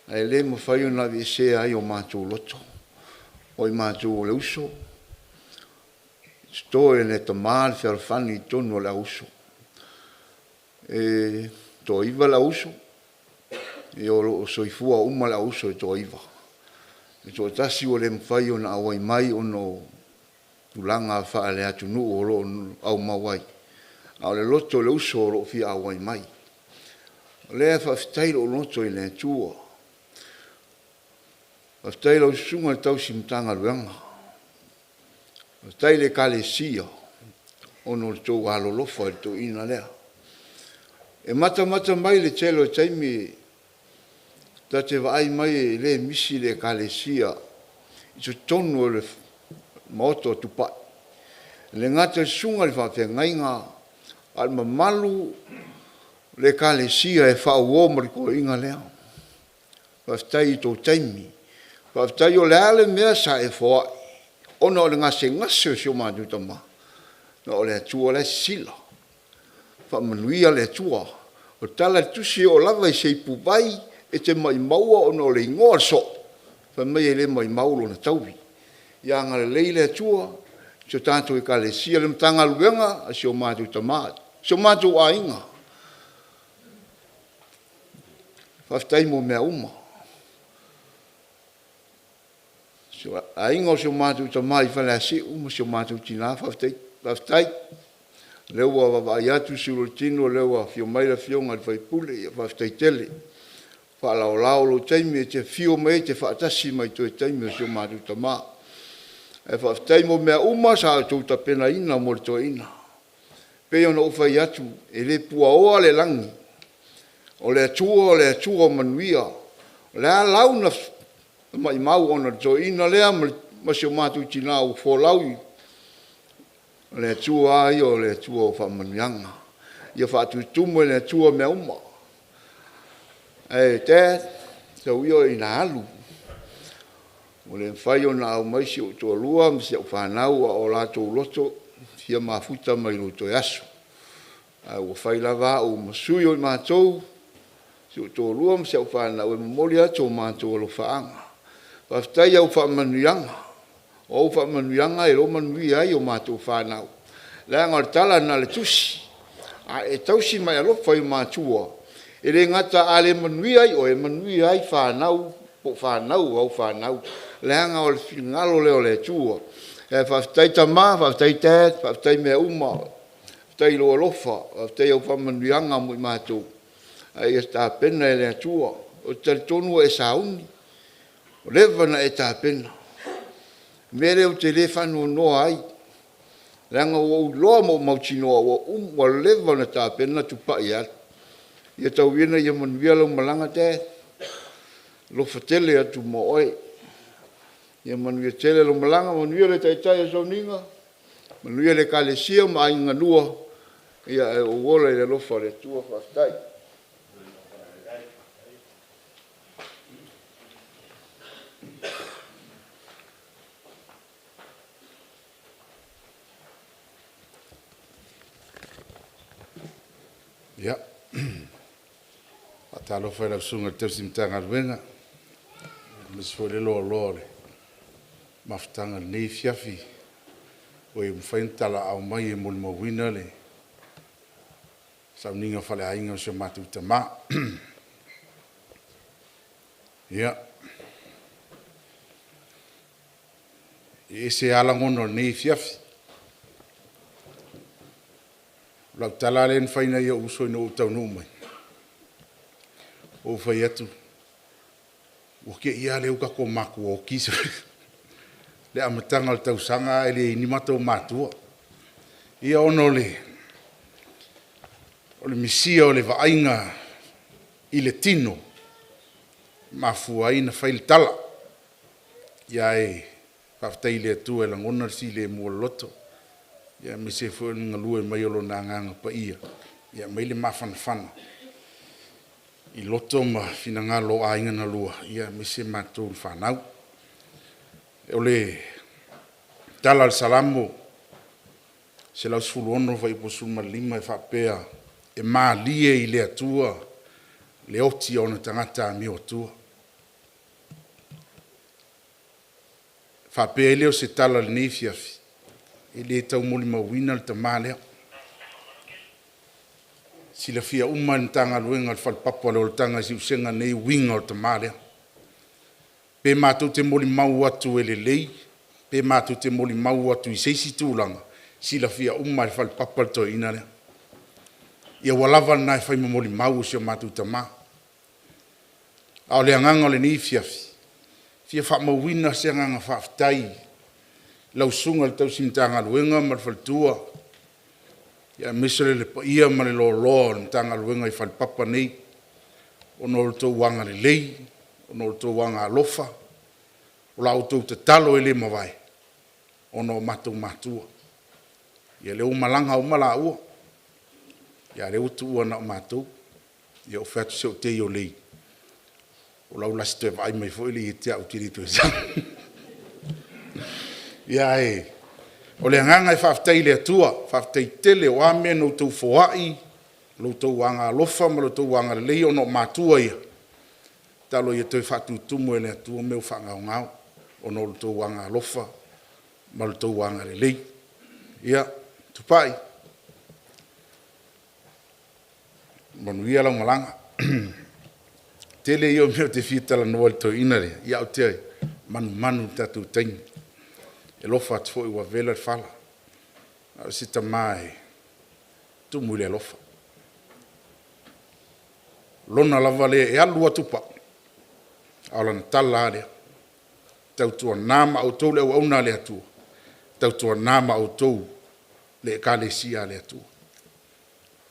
ae le mafai ona aveesea ai o matou loto, o i matou o le uso, e toto e le tama le fealofani i totonu o le auuso. E toaiva le auuso, ia o lo o soifua uma le auuso e toaiva. E toatasi ua le mafai ona auai mai ona o tulaga faale-atunuu o lo o aumau ai, a o le loto o le uso o lo o fia auai mai. O lea e faafetai lou loto i le Atua. Faafetai i lau Susuga i le Tausi Matagaluega, faafetai i le Ekalesia ona o le tou alolofa i le toeaina lea. E matamata mai i le tele o taimi ta te vaai mai e le misi le Ekalesia. i totonu o le Maota o Tupai. E le gata i le susuga i le faafeagaiga a o le mamalu o le Ekalesia e faauo ma le toeaina lea. Faafetai i tou taimi. Faafetai o le a le mea sa e foai ona o le gasegase o si o matou tama, na o le Atua la e sisila, faamanuia le Atua. O le tala a le Tusi e oo lava i se ipuvai e te maumauina ona o le igoa o le soo, fai mai e le maumau lona taui. Ia agalelei le Atua i si o tatou Ekalesia, le Matagaluega a si o matou tama, si o matou aiga. Faafetai mo mea uma. Aiga o si o matou tama i Faleasiu ma si o matou tina, faafetai. Faafetai. O lea ua vaavaai atu siulu o le tino o lea ua afio mai le Afioga i le sui usufono, ia faafetai tele. Faalaolao lou taimi e te afio mai ai e te faatasi mai i toe taimi o si o matou tama. Ae faafetai mo mea uma sa outou tapenaina mo le toeaina. E pei ona ou fai atu, e le puaoa le lagi, o le Atua o le Atua o manuia. O le a lau na maumau ona o le toeaina lea ma si o matou tina ua folau, o le Atua lava ia o le Atua o faamanuiaga. Ia faatutumu e le Atua mea uma. Ae Dad, tau ia ina alu, ua le mafai ona au mai si ou toalua ma si au fanau a o latou loto e fia mafuta mai i lou toe aso. Ae ua fai lava au ma sui o matou, si ou toalua ma si au fanau e momoli atu o matou alofaaga. Faafetai i au faamanuiaga, o au faamanuiaga e iloa manuia ai a matou fanau, leaga o le tala lena a le Tusi, a e tausi ma e alofa i ou matua, e le gata a le manuia ai oe, e manuia ai fanau po o fanau a au fanau, leaga o le finagalo lea o le Atua. Ae faafetai tama, faafetai dad, faafetai mea uma, faafetai i lou alofa, faafetai i au faamanuiaga mo i matou, a ia tapena e le Atua. Ou te talitonu ua e sauni, ua leva ona e tapena. O le mea lea ou te le faanoanoa ai, leaga ua ou iloa ma ou mautinoa ua leva ona tapena Tupai e alu. Ia tau ia ina ia manuia lau malaga Dad, alofa tele atu mo oe. Ia manuia tele lau malaga, manuia le taitai o le sauniga, manuia le Ekalesia ma aiga galue, ae ou ola i le alofa o le Atua. Faafetai. Ia, faatalofa i lau Susuga i le Tausi Matagaluega aemaise foi le loaloa o le mafutaga i lenei afiafi ua mafai ona talaaao mai e molimauina le sauniga faaleaiga o si o matou tama. Ia, e ese lava lagona o lenei afiafi. O lau tala lava lea na fai i ou uso ina ua ou taunuu mai, ou fai atu, ua te i lava lea ua tatou matuaoti le amataga o le tausaga ae leai ni matou matua. Ia ona o le misia o le vaaiga i le tino e mafua ai ona fai le tala. Ae faafetai i le Atua e lagona le filemu o le loto, aemaise foi o le galue mai o Lona Agaga Paia e aumai le mafanafana i loto ma finagalo o aiga na lua, aemaise matou ma fanau. O le tala o le Salamo 116 f 15 e faapea, “E malie i le Atua le oti a ona tagata amioatua.” Ona faapea ai lea o se tala i lenei afiafi, e le tau molimauina le tama lea. E silafia uma e le Matagaluega o le Falepapa o le Olataga i Siusega nei uiga o le tama lea. Pe matou te molimau atu e lelei, pe matou te molimau atu i se isi tulaga, e silafia uma lava e le falepapa le toeaina lea. Ia ua lava lena e fai ma molimau a si o matou tama. A o le agaga o lenei afiafi, e fia faamauina se agaga faafetai i lau Susuga i le Tausi Matagaluega ma le faletua, aemaise le paia ma le loaloa o le Matagaluega i Falepapa nei, ona o lo outou agalelei, ona o lo outou agaalofa. O la outou tatalo e le mavae ona o matou matua. Ia lea ua malaga uma laua, a o lea ua tuua na o matou. Ia ou fai atu, se ou te iolei, o lau lasi toe vaai mai foi lea ia te au ou te le toe sau. Ia ae o le agaga e faafetai i le Atua, faafetai tele. O a mea na outou foai, lo outou agaalofa ma lo outou agalelei ona o matua ia, tatalo ia toe faatutumu e le Atua mea ua faagaogao ona o lo outou agaalofa ma lo outou agalelei. Ia, Tupai, manuia lau malaga. Tele ia o mea ou te fia talanoa i le toeaina lea, ae ou te manumanu i le tatou taimi. E alofa atu foi ua vela le fala, a o se tama e tumu i le alofa. O lona lava lea, e alu lava Tupai, a o lana tala lava lea, tautuana ma outou le auauna a le Atua, tautuana ma outou le Ekalesia a le Atua.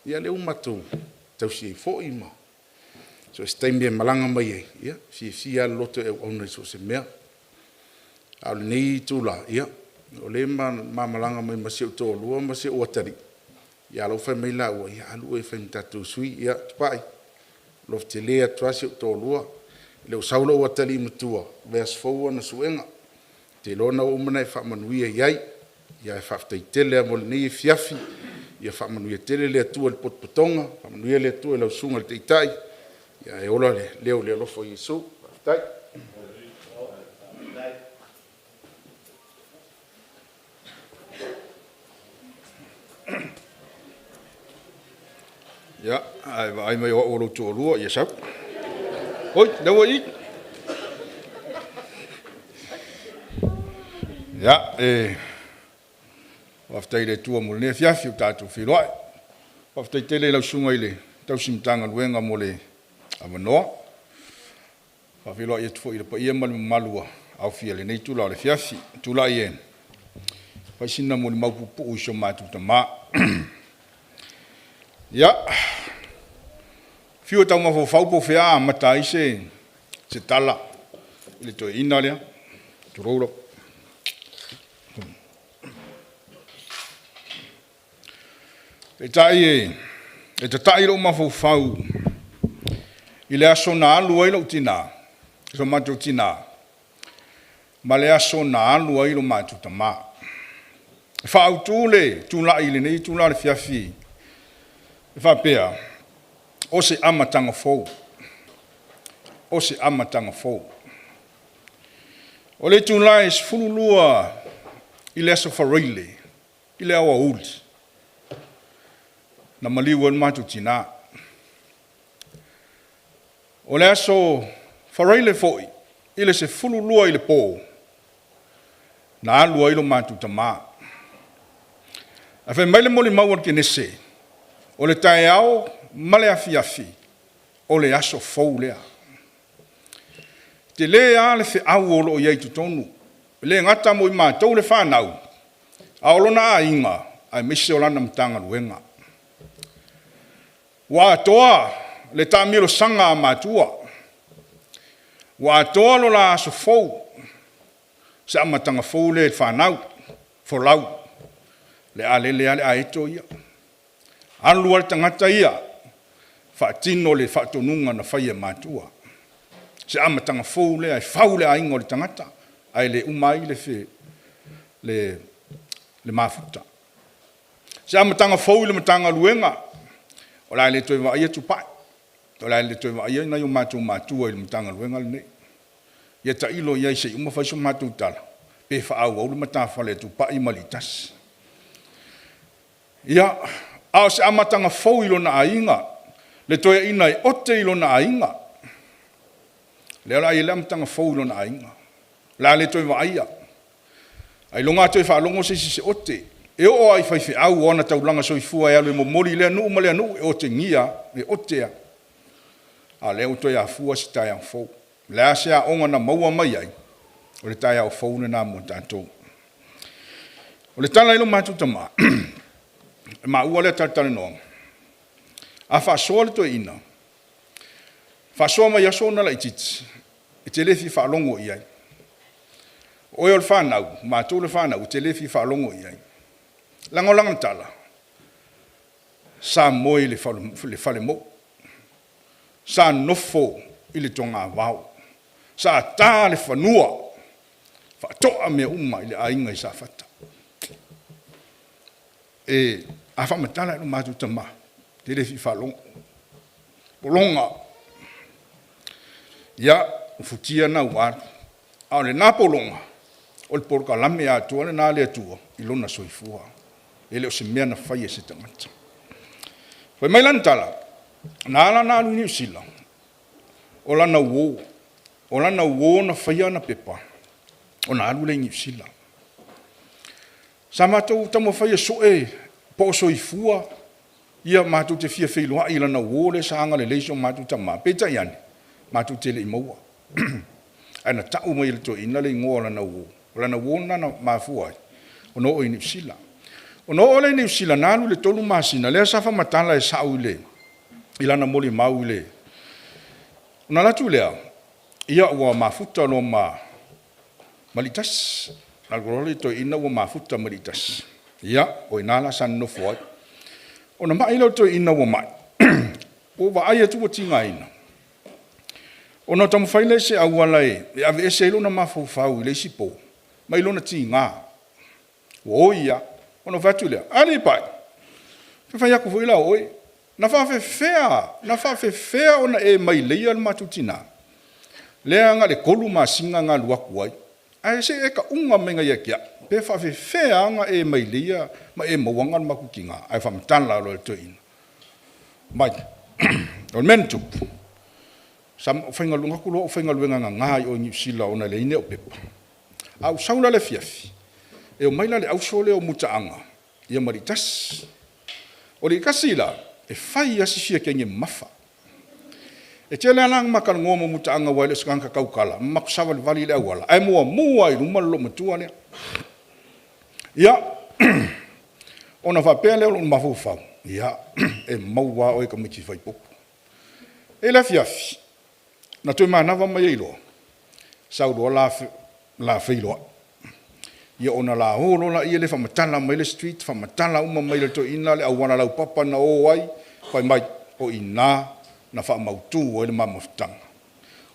Ia lea ua matou tausi ai foi ma so o se taimi e malaga mai ai, ia, e fiafia lava le loto e auauna i so o se mea. A o lenei itula, ia, o lea ua ma malaga mai ma si ou toalua ma si ou atalii, a o la e ua fai mai laua, ia alu oe e fai ma tatou sui. Ia, Tupai, alofa tele atu lava si ou toalua, e le o sau lou atalii matua, vaiaso fou ana suega. Ou te iloa o lena ua uma ona e faamanuia i ai. Ae faafetai tele lava mo lenei afiafi, ia faamanuia tele le Atua i le potopotoga, faamanuia le Atua i lau Susuga i le Taitai, ae ola le leo i le alofa o Iesu. Faafetai. Ia, a e vaai mai o au o lou toalua, ia sau. Oi, o lea ua i i. Ia, e faafetai i le Atua mo lenei afiafi ua tatou feiloai. Faafetai tele i lau Susuga i le tausi Matagaluega mo le avanoa. E faafeiloai atu foi i le paia ma le mamalu ua aofia i lenei itula o le afiafi. E tulai e fai sina molimau puupuu i si o matou tama. Ia, fiu e tau mafaufau po o fea a amata ai se tala i le toeaina lea, tulou lava. Peitai, e tatai lou mafaufau i le aso na alu ai lou tina, so matou tina, ma le aso na alu ai lo matou tama. E faaautu le tulai i lenei itula o le afiafi e faapea, o se amataga fou, o se amataga fou. O le itula e 12 i le aso Faraile i le aoauli na maliu ai lo matou tina. O le aso Faraile foi i le 12 i le po, na alu ai lo matou tama. Ae fai mai le molimau a le kenese, o le taeao ma le afiafi, o le aso fou lea. E tele lava le feau o lo o i ai i totonu, e le gata mo i matou le fanau, a o lona aiga, aemaise o lana Matagaluega. Ua atoa le taamilosaga a matua, ua atoa lo la aso fou, se amataga fou lea i le fanau, folau. O le a lele lava le aeto ia. Alu lava le tagata ia faatino le faatonuga na faia e matua. Se amataga fou lea e fau le aiga o le tagata, ae le uma ai le mafuta. Se amataga fou i le Matagaluega, o le a le toe vaaia Tupai, o le a le toe vaaia nai o matou matua i le Matagaluega lenei. Ia tailo i ai se i uma fai se matou tala, pe faaauau le matafale a Tupai ma Aliitasi. Ia, a o se amataga fou i lona aiga, le toeaina e ote i lona aiga, lea o le a i ai le amataga fou i lona aiga, o le a le toe vaaia. Ailoga a toe faalogo se isi i se ote. E oo lava i faifeau o ana taulaga soifua e alu e momoli i lea nuu ma lea nuu, e otegia lava, e ote lava. A o lea ua toe afua se taeao fou. O le a se aoga na maua mai ai? O le taeao fou lena mo tatou. O le tala i lo matou tama, e maua lea talatalanoaga, a faasoa le toeaina, faasoa mai aso ona laitiiti, e te le fia faalogo i ai. O oe o le fanau, matou le fanau, e te le fia faalogo i ai. Leaga o lana tala, sa moe i le falemou, sa nofo i le togavao, sa ta le fanua, faatoa mea uma i le aiga i Safata. E, a faamatala i lo matou tama, e te le fia faalogo. Pologa. Ia, o futia na ua alu, a o lena pologa, o le polokalame atoa lena a le Atua i lona soifua. E le o se mea na faia e se tagata. Fai mai lana tala, na ala ona alu i Niu Sila, o lana uo. O lana uo na faia ana pepa ona alu lea i Niu Sila. Sa matou taumafai e sue po o soifua, ia matou te fia feiloai i lana uo lea sa agalelei i si o matou tama, peitai ane, matou te le i maua. Ae na tau mai e le toeaina le igoa o lana uo, o lana uo lena na mafua ai ona oo i Niu Sila. Ona oo lea i Niu Sila, na alu i le 3 masina, lea sa faamatala e sa'u i lana molimau i le... Ona alu atu lea, ia ua mafuta loa ma Liitasi. Alu loa le toeaina ua mafuta ma Liitasi. Ia, o i ina la sa nonofo ai. Ona mai lea o le toeaina ua mai, ua ou vaai atu ua tigaina, ona taumafai lea i se auala e aveese ai lona mafaufau i le isi po, mai lona tiga, ua oi lava. Ona ou fai atu lea, a Pai, se fai atu foi la o oe, na faafefea ona e maileia le matou tina, lea na o le 3 masina na alu atu ai, ae se i e tauga mai ia te au, pe faafefea lava ona e maileia ma e mauaga le matou tina, ae faamatala loa e le toeaina. Mai, o le mea na tupu, sa faigaluega atu loa au faigaluega gaga i o i Niu Sila ona e leai ni au pepa. A ou sau la i le afiafi, e omai la le auso lea o Mutaaga ia ma Liitasi. O Liitasi la, e fai lava si fia teine mamafa. E tele lava la ina ma talanoa ma Mutaaga aua e le o se tagata tautala, ma matou savalivali i le auala, ae muamua lava i luma le loomatua lea. Ia, ona faapea lea o lou mafaufau, ia, e maua lava oe e tamaitiiti faipopo. E i ai le afiafi, na toe manava mai ai loa, sau loa la feiloai. Ia ona la o loa lea faamatala mai le street, faamatala uma mai e le toeaina le auala laupapa na o ai, fai mai, o i ina na faamautu ai le ma mafutaga.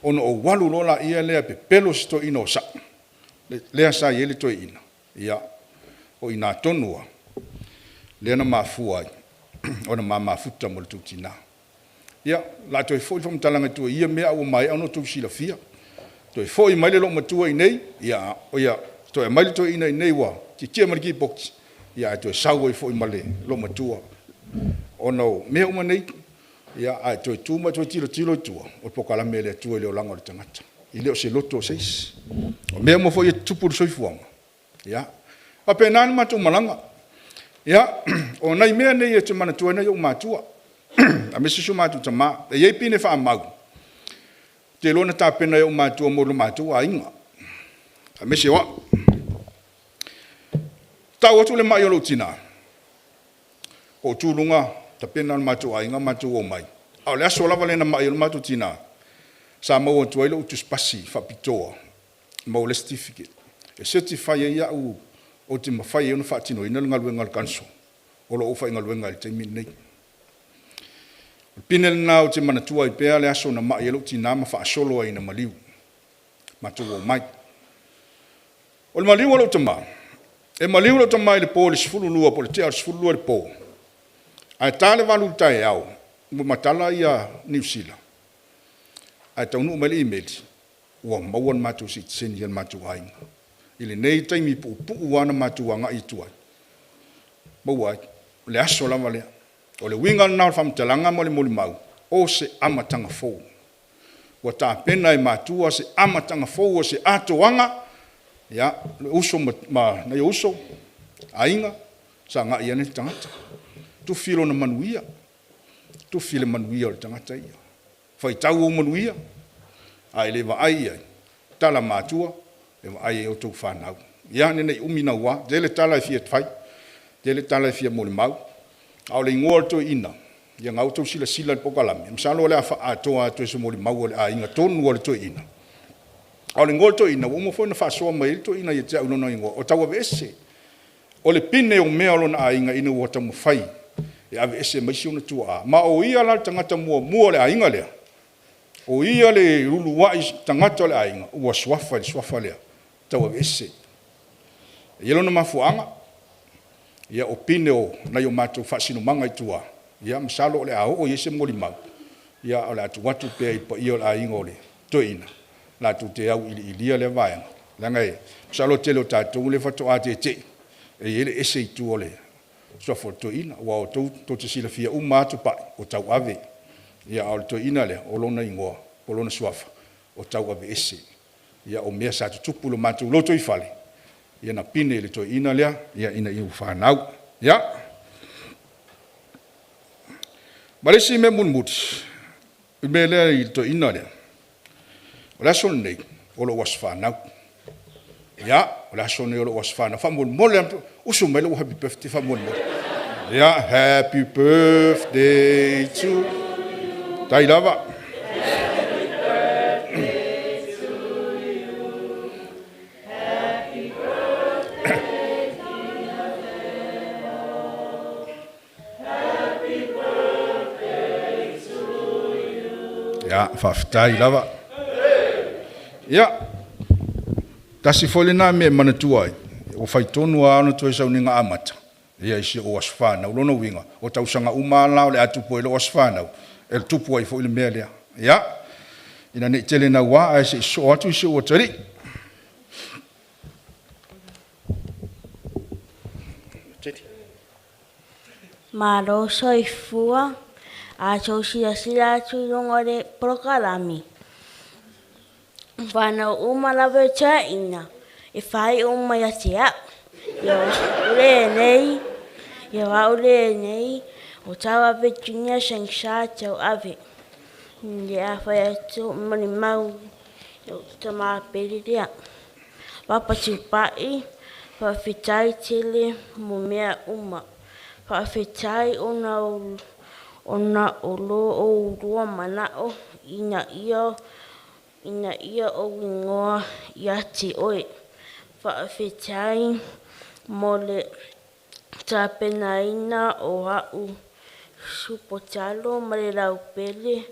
Ona ou alu loa lea pepelo i si toeaina o Sa'u, lea sa i ai le toeaina, ia, o i ina tonu lava lea na mafua ai ona ma mafuta ma le tou tina. Ia, o le a toe foi le faamatalaga i tua i ia mea a ua maea ona outou silafia. Toe foi mai le loomatua i inei, ia, toe aumai le toeaina i inei ua tietie mai le tipoti, ae toe sau ai foi ma le loomatua. Ona o mea uma nei, ia, a e toe tu ma e toe tilotilo i tua, o le polokalame a le Atua i le olaga o le tagata. E le o se loto o se isi. O mea uma foi e tutupu i le soifuaga, ia, e faapena le matou malaga. Ia, o nai mea nei ou te manatua ai nai ou matua, aemaise si o matou tama. E i ai pine faamau, ou te iloa na tapena e ou matua mo lo matou aiga, aemaise o au. Tau atu le mai o lou tina, ou tu i luga tapena le matou aiga matou omai, a o le aso lava lea na mai ai lo matou tina, sa maua atu ai lou tusipasi faapitoa mo le certificate, e certify ai au ou te mafai ai ona faatinoina le galuega a le kansol o lo o ou faigaluega ai i le taimi lenei. O le pine lena ou te manatua ai pea le aso na mai ai lou tina ma faasolo ai ina maliu, matou omai. O le maliu o lou tama, e maliu lou tama i le po i le 12 po o le tea o le 12 i le po, ae ta le 8 i le taeao, ua matala Niu Sila, ae taunuu mai le imeli, ua maua le matou sitiseni e le matou aiga. I lenei taimi puupuu lava na matou agai atu ai, maua ai, o le aso lava lea. O le uiga lena o le faamatalaga ma le molimau, o se amataga fou. Ua tapena e matua se amataga fou o se atoaga, ia, le uso ma nai ou uso, aiga, sagai ane le tagata, tufi lona manuia, tufi le manuia o le tagata ia. Faitau ou manuia, a e le vaai i ai, tala matua, e vaai i ai outou fanau. Ia, ne i umi naua, tele tala e fia fai, tele tala e fia molimau, a o le igoa o le toeaina, ia na ua outou silasila i le polokalame, masalo o le a faaatoa atu e se molimau a le aiga tonu a le toeaina. A o le igoa o le toeaina, ua uma foi ona faasoa mai ai le toeaina ia te au i lona igoa, o Tauaveese. O le pine o mea o lona aiga ina ua taumafai e aveese ma isi ona tuaa, ma o ia la le tagata muamua o le aiga lea, o ia le uluai tagata o le aiga ua suafa i le suafa lea, Tauaveese. E i ai lona mafuaaga, ia o pine o nai o matou faasinomaga i tua, ia masalo o le a oo i ai se molimau, ae o le a tuu atu pea i le paia o le aiga o le toeaina latou te auiliilia lea vaega, leaga e masalo o le tele o tatou lea faatoa tete'i e i ai le ese i tua o le suafa o le toeaina. Aua o outou tou te silafia uma lava Tupai, o Tauave, a o le toeaina lea, o lona igoa po o lona suafa o Tauaveese. Ia o mea sa tutupu i le matou lotoifale, ia na pine i le toeaina lea ina ua fanau. Ia, ma le isi mea mulimuli i le mea lea i le toeaina lea, o le aso lenei o lou aso fanau. Ia, o le aso lenei o lou aso fanau, faamolemole lava, usu mai lou happy birthday faamolemole. Ia, happy birthday to you. Faafetai lava. Happy birthday to you, happy birthday dear Teo, happy birthday to you. Ia, faafetai lava. Ia, tasi foi lena mea e manatua ai, ua fai tonu lava ona toe sauniga amata i si ou aso fanau. O lona uiga, o tausaga uma lava la o le a tupu ai lou aso fanau, e tupu ai foi le mea lea. Ia, ina ne i tele naua, ae se i sosoo atu si ou atalii. Malo soifua. A tou silasila atu i luga o le polokalame, fanau uma lava e toeaiina, e faaiu uma ia te au. Ia o lenei, ia o au lenei, o Tauave Junior Sangsha Tauave. Le a fai atu molimau i lou tama pele lea. Papa Tupai, faafetai tele mo mea uma. Faafetai ona o ona o lo oulua manao ina ia ina ia ou igoa ia te oe. Faafetai mo le tapenaina o a'u supo talo ma le laupele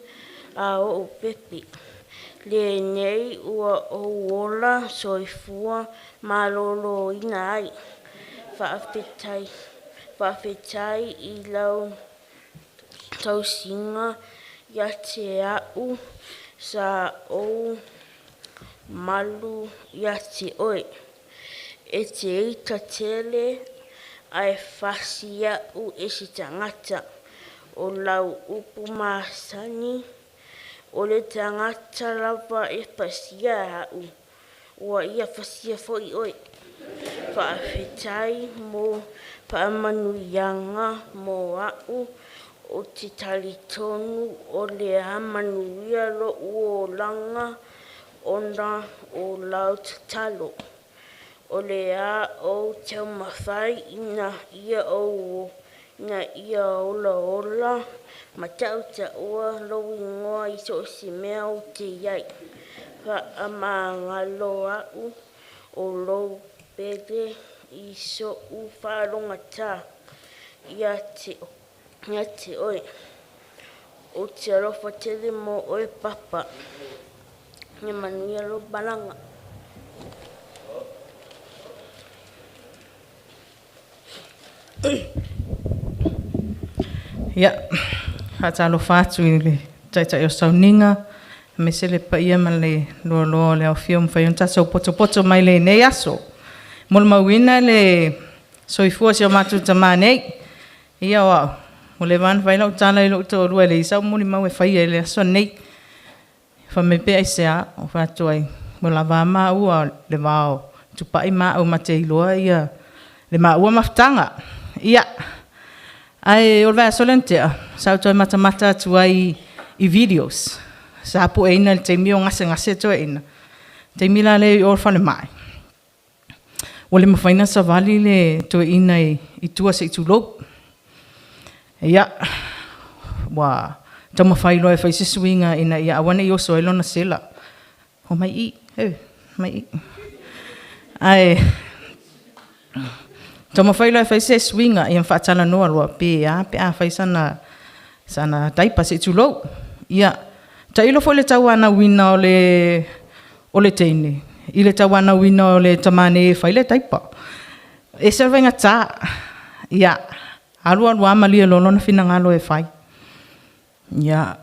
a o'u pepe. Lenei ua ou ola soifua maloloina ai. Faafetai, faafetai i lau tausiga ia te a'u sa ou malu ia te oe. E te ita tele ae fasi a'u e se tagata. O lau upu masani, o le tagata lava e pasia a'u, ua ia pasia foi oe. Faafetai mo faamanuiaga mo a'u, ou te talitonu o le a manuia lo'u olaga ona o lau tatalo. O le a ou taumafai ina ia ou ina ia olaola ma tautaua lou igoa i so o se mea ou te i ai. Faamagalo a'u o lou pele i so'u faalogogata ia te ia te oe. Ou te alofa tele mo oe Papa. Ia manuia lou malaga. Ia, faatalofa atu i le Taitai o Sauniga, aemaise le paia ma le loaloa o le aofia ua mafai ona tatou potopoto mai lenei aso. Molimauina le soifua o si o matou tama nei. Ia o au, ua leva lava ona fai lau tala i lou toalua, e leai sau molimau e faia i le aso lenei. Fai mai pe aisea? Ou fai atu ai, ua lava a maua le va o Tupai ma au ma te iloa le maua mafutaga. Ia, ae o le vaiaso lea na tea, sa ou toe matamata atu ai i videos sa pueina i le taimi o gasegase toeaiina. O le taimi la lea i o i le falemai, ua le mafai ona savali le toeaina i tua se i tulou. Ia, ua taumafai loa e fai se suiga ina ia aua ne i oso ai lona sela. Omai i i, mai i. Ae taumafai loa e fai se suiga ia ma faatalanoa loa pe a pe a fai sana sana diaper se i tulou. Ia, tailo foi i le tauanauina o le o le teine i le tauanauina o le tama nei e fai le diaper. E ese le faigata, ia, alu alu lava malie loa lona finagalo e fai. Ia,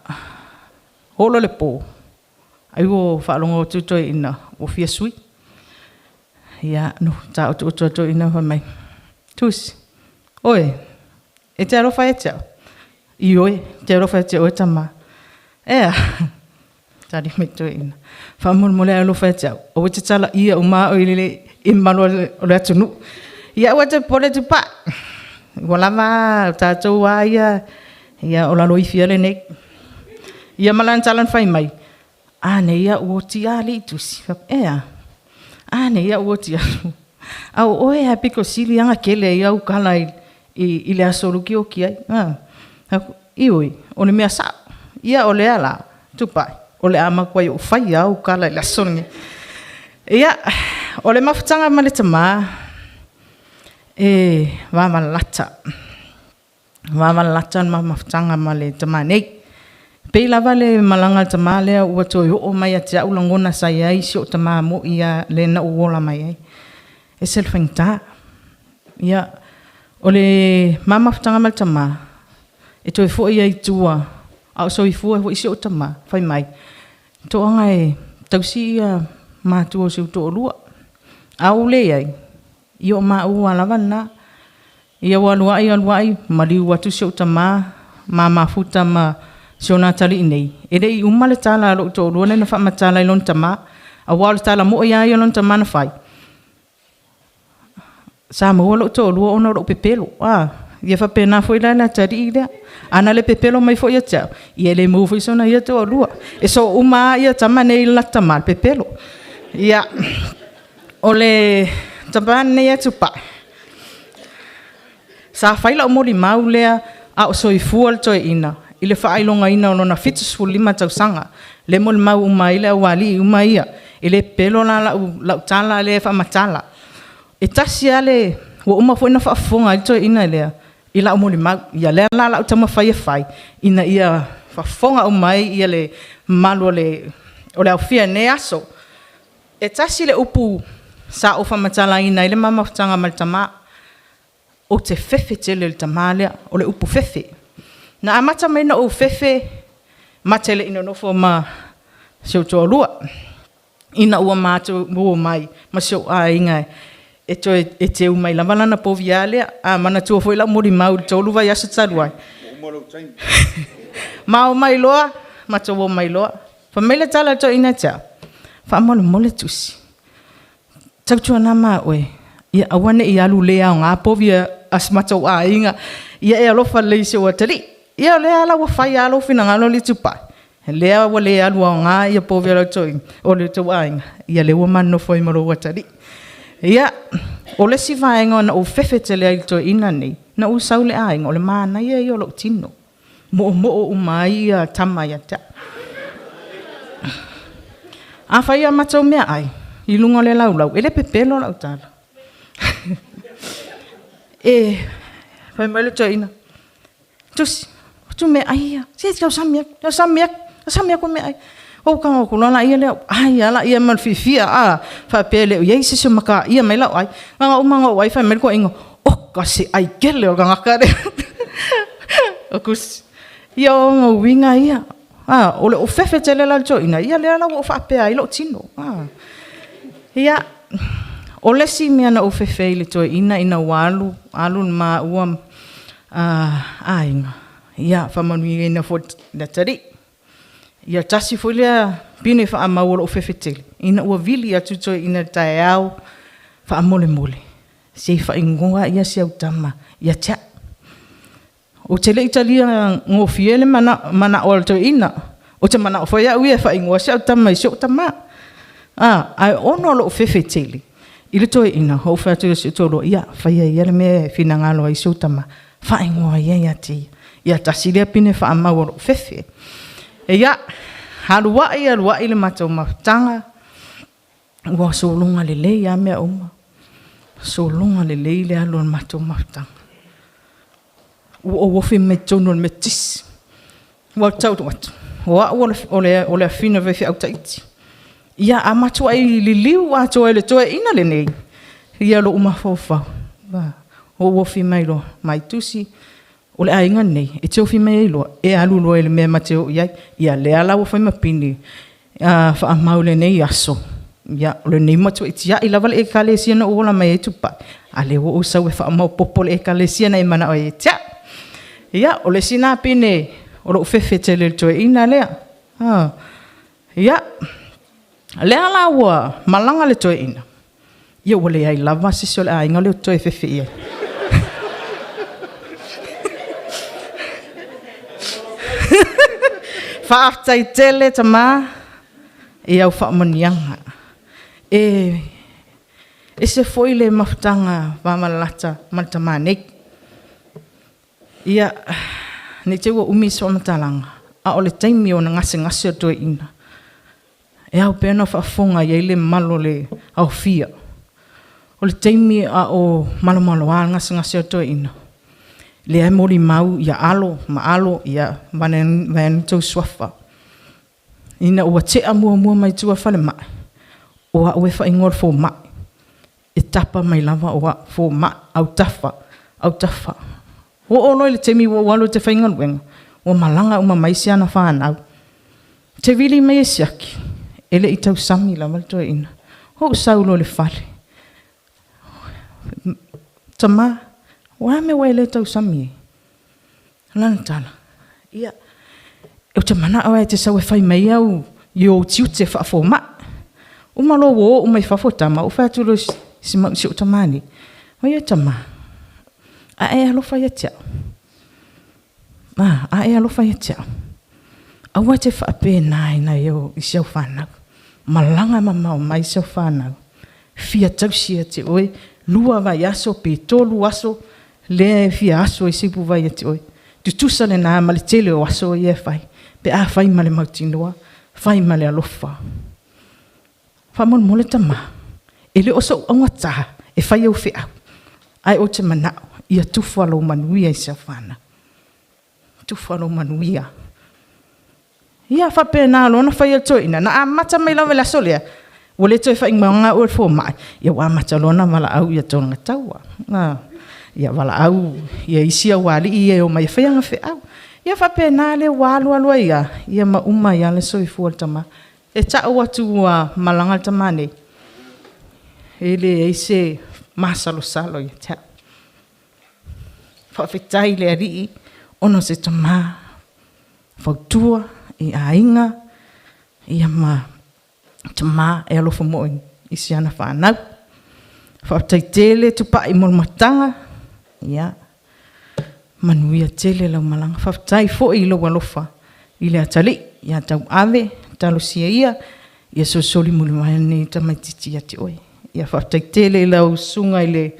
oo loa i le po, ai ua faalogo atu le toeaina ua fia sui. Ia, taotooto atu toeaina ma fai mai, Tusi, oi, e te alofa ia te au? Ioe, ou te alofa ia te oe tama. E a? Tali mai toeaina, faamolemole a e alofa ia te au, aua e te talaia uma au i le mamalu o le atunuu. Ia aua e te popole Tupai, ua lava a, o tatou lava ia, o laloifi ia lenei. Ia ma lana tala na fai mai, a nei au ua oti lava alii Tusi. Ou fai atu, e a? A nei au ua oti atu, a o oe lava e aupito sili ona tele ai au tala i le aso e te oti ai. Fai atu, ioe, o le mea sao. Ia o lea la Tupai, o le a matuai ou faia lava au tala i le aso lenei. Ia, o le mafutaga ma le tama, e vavalalata, vavalalata le ma mafutaga ma le tama nei. E pei lava le malaga a le tama lea ua toe oo mai ia te au lagona sa i ai si ou tama moi lava lea na ou ola mai ai. E ese le faigata. Ia, o le ma mafutaga ma le tama, e toe foi ai i tua a o soifua foi si ou tama, fai mai, Toaga e tausi matua o si ou toalua. A ou leai, ia o maua lava lena. Ia ua alu ai alu ai maliu atu si ou tama ma mafuta ma si ona atalii nei, e le i uma le tala a lou toalua lea na faamatala i lona tama, aua o le tala moi lava ia a lona tama na fai, sa maua lou toalua ona o lou pepelo. Ia faapena foi la le atalii lea, ana le pepelo mai foi ia te au, ia e le maua foi sona ia toalua. E soo uma lava tama nei i le latou tama i le pepelo. Ia, o le tama lenei a Tupai, sa fai lau molimau lea a o soifua le toeaina i le faailogaina o lona 75 tausaga, lea e molimau uma ai le aualii uma ia. E le pepelo la lau tala lea e faamatala. E tasi lava le… ua uma foi ona faafofoga ai le toeaina lea i lau molimau. Ia lea la o le a ou taumafai e fai ina ia faafofoga uma ai le mamalu o le aofia i lenei aso. E tasi le upu sa ou faamatalaina ai le ma mafutaga ma le tama, ou te fefe tele i le tama lea, o le upu fefe. Na amata mai ona ou fefe ma te le i nonofo ma si ou toalua, ina ua matou omai ma si ou aiga e toe teu mai lava lana povi lava lea. A manatua foi lau molimau i le 3 vaiaso talu ai. Ma omai loa, matou omai loa. Fai mai le tala a le toeaina ia te au, faamolemole Tusi, tautuana ma oe ia aua ne i alu le aoga povi a si matou aiga, ia e alofa lelei i si ou atalii. Ia o lea la ua fai lava lou finagalo alii Tupai, o lea ua le alu aoga povi a lo outou aiga, ia o lea ua ma nonofo ai ma lou atalii. Ia, o le isi vaega na ou fefe tele ai i le toeaina lenei, ina ua sau i le aiga, o le manaia ia o lou tino, moomoo uma ai tama ia te au. A fai a matou meaai i luga o le laulau, e le pepelo lau tala. E fai mai le toeaina, Tusi, o atu meaai ia, se tausami atu, tausami atu, tausami atu meaai. Ou tago atu loa lea, ai lava lea ma le fiafia faapea e le o i ai se isi o mataia mai lau ai. Na ona uma ona ou ai fai mai le toeaina, oka se ai tele o le tagata lea. Ia o lona uiga ia, o lou fefe tele la i le toeaina, ia lea la ua ou faapea ai lou tino. Ia, o le isi mea na ou fefe ai i le toeaina ina ua alu alu le maua aiga, ia faamanuiaina foi e le Atalii. Ia tasi foi lea pine faamau o lou fefe tele, ina ua vili atu le toeaina i le taeao, faamolemole, se i faaigoa si au tama ia te au. Ou te le i talia gofie le manao o le toeaina, ou te manao foi au ia e faaigoa si au tama i si ou tama. Ae ona o lou fefe tele i le toeaina, ou fai atu i si ou toalua, ia faia ia le mea e finagalo ai si ou tama, faaigoa ia ia te ia. Ia tasi lea pine faamau o lou fefe. Ia, alu ai alu ai le matou mafutaga. Ua sologa lelei lava mea uma. Sologa lelei le alu o le matou mafutaga. Ua ou ofi mai totonu o le Metotisi. Ua tau atu, o au o le, o le afine o le faifeau Taiti. Ia, a matuai liliu atoa e le toeaina lenei ia lou mafaufau. Ou ofi mai loa, mai tusi, o le aiga lenei, e te ofi mai ai loa, e alu loa i le mea ma te o i ai. Ia lea la ua fai ma pine faamau i lenei aso, ia o lenei matuai tiai lava le ekalesia na ou ola mai ai Tupai, a o lea ua ou sau e faamaopopo le ekalesia na e manao ai ia te au. Ia, o le isi lena pine o lou fefe tele i le toeaina lea. Ia, lea la ua malaga le toeaina, ia ua leai lava se isi o le aiga lea ou te toe fefe i ai. Faafetai tele tama i au faamanuiaga. E ese foi le mafutaga vavalalata ma le tama nei. Ia, ne i te i ua umi se faamatalaga, a o le taimi o ona gasegase o le toeaina, e ao pea ona faafofoga i ai le mamalu o le aofia. O le taimi a o malomaloa le gasegase o le toeaina, lea e molimau ia Alo ma Alo, ia vaeane tou suafa, ina ua tea muamua mai tua i le falemai, o au e faaigoa o le fomai, e tapa mai lava o au, fomai, autafa, autafa. Ua oo loa i le taimi ua ou alu ou te faigaluega, ua malaga uma ma isi ana fanau. Ou te vili mai e siaki, e le i tausami lava le toeaina. Ou sau loa i le fale, tama, o le a le mea ua e le tausami ai? O lana tala, ia, ou te manao lava e te sau e fai mai au i ou tiute faafomai. Uma loa ua o uma i fafo tama, ou fai atu loa i si ou tama nei, oi e tama, a e alofa ia te au, a e alofa ia te au, aua e te faapena i si au fanau, malaga mamao mai si au fanau, fia tausi ia te oe, 2 vaiaso pe 3 aso, lea e fia aso ai se ipuvai ia te oe. Tutusa lena ma le tele o aso ia e fai, pe a fai ma le mautinoa, fai ma le alofa. Faamolemole tama, e le o sou augata e fai au feau, ae ou te manao ia tufa lou manuia i si au fanau. Tufa lou manuia. Ia faapena loa ona fai e le toeaina, na amata mai lava i le aso lea, ua le toe faaigoaina au o le fomai, ia ua amata loa ona valaau ia Tologataua. Ia valaau ia isi aualii ia e omai e fai ana feau. Ia faapena lea ua alu alu ai lava, ia ma uma ai lava le soifua o le tama. E tau atu ua malaga le tama nei, e leai se masalosalo ia te au. Faafetai i le Alii ona o se tama fautua i aiga ia ma tama e alofa moi i si ana fanau. Faafetai tele Tupai mo le mafutaga, ia manuia tele lau malaga. Faafetai foi i lou alofa i le atalii ia Tauave, talosia ia ia solisoli mulivae lenei tamaitiiti ia te oe. Ia faafetai tele i lau susuga i le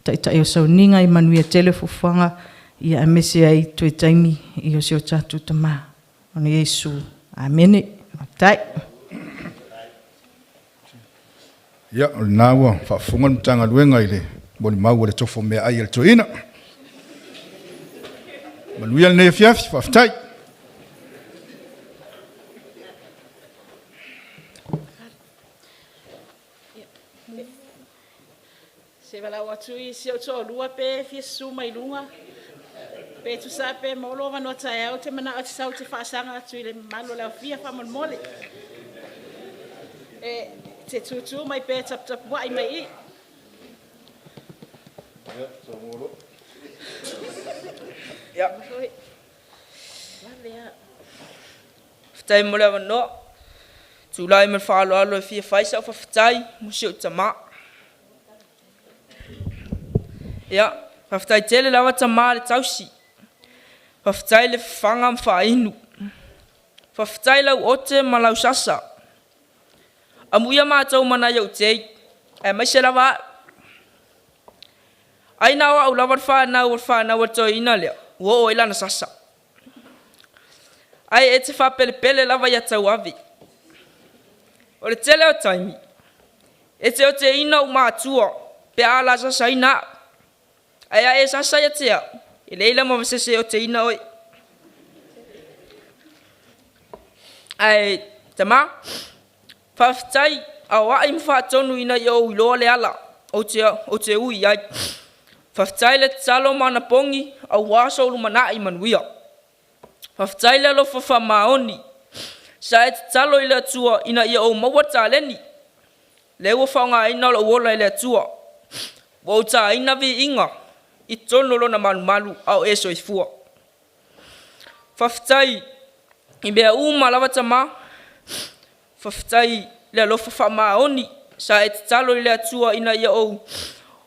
Taitai o Sauniga, ia manuia tele fuafuaga ia aemaise ai toe taimi i o si o tatou Tama. Ona Iesu. Amene. Faafetai. Ia, o lena ua faafofoga le Matagaluega i le molimau a le tofo meaai a le toeaina. Manuia lenei afiafi, faafetai. Se valaau atu i si ou toalua pe fia susu mai luga, pe tusa pe maua lou avanoa taeao, ou te manao e te sau e te faasaga atu i le mamalu o le aofia faamolemole. E te tutu mai pea e taputapuai mai i i. Ia. Faafetai mo le avanoa. Tulai ma le faaaloalo e fia fai sau faafetai mo si ou tama. Ia, faafetai tele lava tama le tausi. Faafetai le fafaga ma faainu. Faafetai lau ote ma lau sasa. Amuia matou ma nai ou tei, aemaise lava a'u. Ai na o a'u lava le fanau o le fanau a le toeaina lea ua oo ai lana sasa. Ae e te faapelepele lava ia Tauave. O le tele o taimi, E te oteina ou matua pe a la sasaina a'u, ae a e sasa ia te a'u, e leai la ma se isi e oteina oe. Ae tamā, faafetai aoai ma faatonu ina ia ou iloa le ala ou te ui i ai. Faafetai le tatalo ma anapogi aua sou lumanai manuia. Faafetai le alofa faamaoni sa e tatalo i le Atua ina ia ou maua le taleni lea ua faaaogaina lou ola e le Atua. Ua ou taina viiga i totonu o Lona malumalu a o e soifua. Faafetai i mea uma lava tamā. Faafetai le alofa faamaoni sa e tatalo i le Atua ina ia ou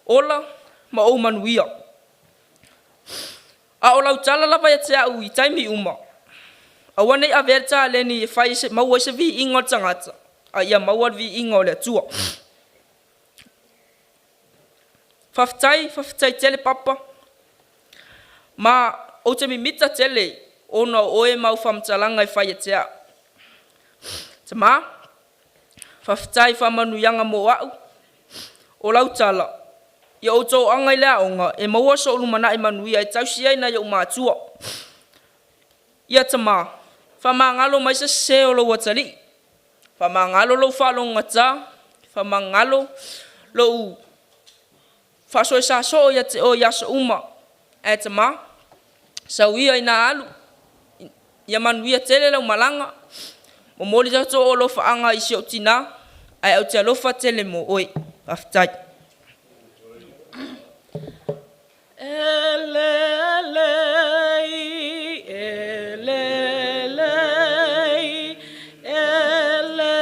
ola ma ou manuia. A o lau tala lava ia te au i taimi uma, aua ne i avea le taleni e fai maua ai se viiga o le tagata, a ia maua le viiga o le Atua. Faafetai, faafetai tele Papa, ma ou te mimita tele ona o oe ma au faamatalaga e fai ia te au. Tamā, faafetai i faamanuiaga mo au. O lau tala, ia ou toaga i le aoga e maua sou lumanai manuia e tausi ai nai ou matua. Ia tamā, faamagalo mai se sese o lou atalii, faamagalo lou faalogogata, faamagalo lou faasoesa soo ia te oe i aso uma. Ae tamā, sau ia ina alu, ia manuia tele lau malaga, momoli atu ou alofaaga i si ou tinã, ae ou te alofa tele mo oe. Faafetai. Elelei, elelei, elelei. Elelei,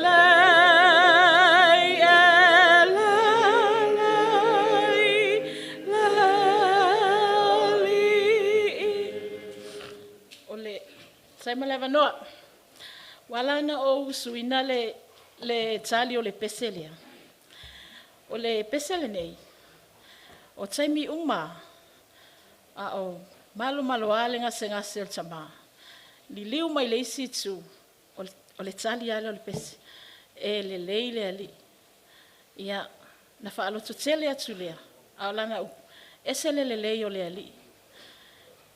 elelei, le Alii. O le tusa ai ma le avanoa, ua ala ona ou suiina le tali o le pese lea, o le pese lenei, o taimi uma lava a o malomaloa le gasegase o le tama, liliu mai le isi itu, o le tali lava lea o le pese, e lelei le Alii. Ia, ona faalototele atu lea, a o lana upu, e ese le lelei o le Alii.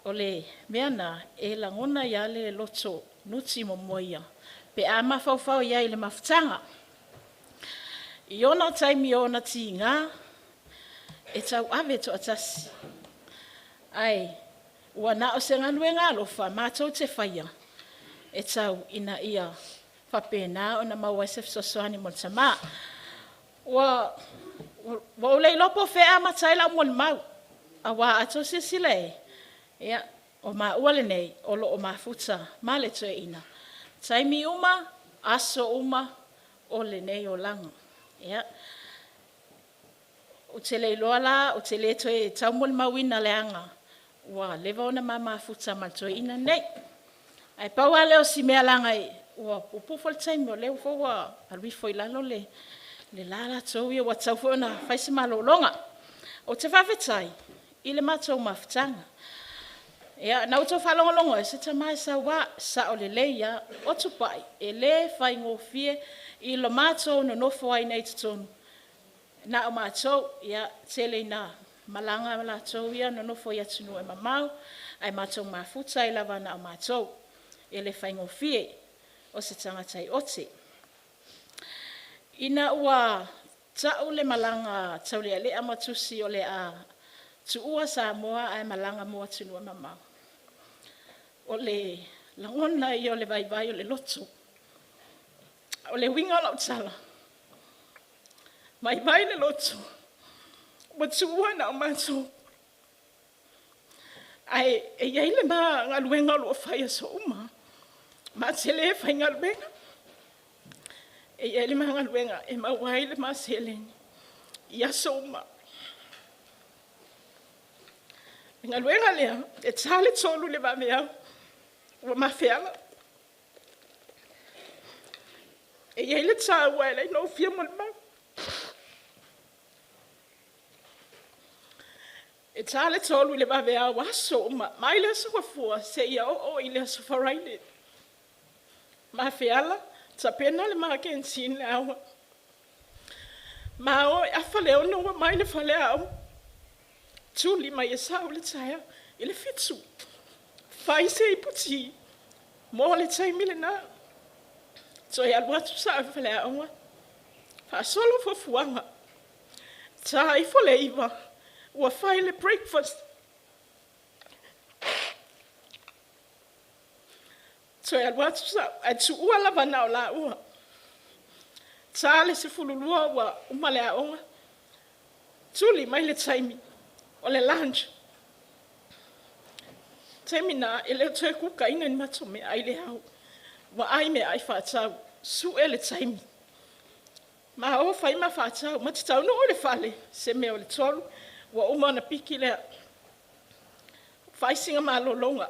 O le mea lena e lagona ai lava le loto nutimomoa pe a mafaufau i ai i le mafutaga. I ona taimi o ona tiga, e tauave toatasi, ae ua na o se galuega alofa matou te faia e tau ina ia faapena ona maua ai se fesoasoani mo le tama. Ua ou le iloa po o fea e amata ai lau molimau, aua a outou silasila i ai, o maua lenei o lo o mafuta ma le toeaina, taimi uma, aso uma o lenei olaga. Ia, ou te le iloa la, ou te le toe tau molimauina leaga ua leva ona ma mafuta ma le toeaina lenei. Ae pau lava lea o si mea leaga ua puupuu foi le taimi, o lea foi ua alu ifo i lalo le la latou ia, ua tatau foi ona fai se malologa. Ou te faafetai i le matou mafutaga. Ia na outou faalogologo atu, se tama e saua, sao lelei lava. O Tupai, e le faigofie i le matou nonofo ai nei i totonu, na o matou. Ia, tele ina malaga latou ia nonofo i atunuu e mamao, ae matou mafuta ai lava na o matou. E le faigofie, o se tagata ote. Ina ua tau le malaga taulealea ma tusi o le a tuua Samoa ae malaga mo atunuu e mamao, o le lagona ia o le vaivai o le loto. O le uiga o lau tala, vaivai le loto ua tuua na o matou, ae i ai le ma galuega o lo o fai i aso uma. Ma te le faigaluega. E i ai le ma galuega e maua ai le ma seleni i aso uma. O le galuega lea, e ta le 3:00 i le vaveao ua ma feala. E i ai le taua e ala ai ona ou fia molimau. E ta le 3 i le vaveao aso uma, mai le Aso Gafua seia oo i le Aso Faraile. Ma feala, tapena le ma canteen le aoga. Ma o e afa le 6 ua mai le faleaoga. Tuli mai e sa'u le taeao i le 7. Fai se iputi mo le taimi lena. Toe alu atu sa'u i le faleaoga, faasolo fuafuaga. Ta ifo le 9 ua fai le breakfast. Toe alu atu sa'u ae tuua lava na o laua. Ta le 12 ua uma le aoga. Tuli mai le taimi o le lunch. Taimi na e le o toe kukaina ni matou meaai i le ao. Ua ai meaai faatau, su'e le taimi. Ma o fai ma faatau. Ma te taunuu i le fale, se mea o le 3 ua uma ona piki lea. Fai sina malologa.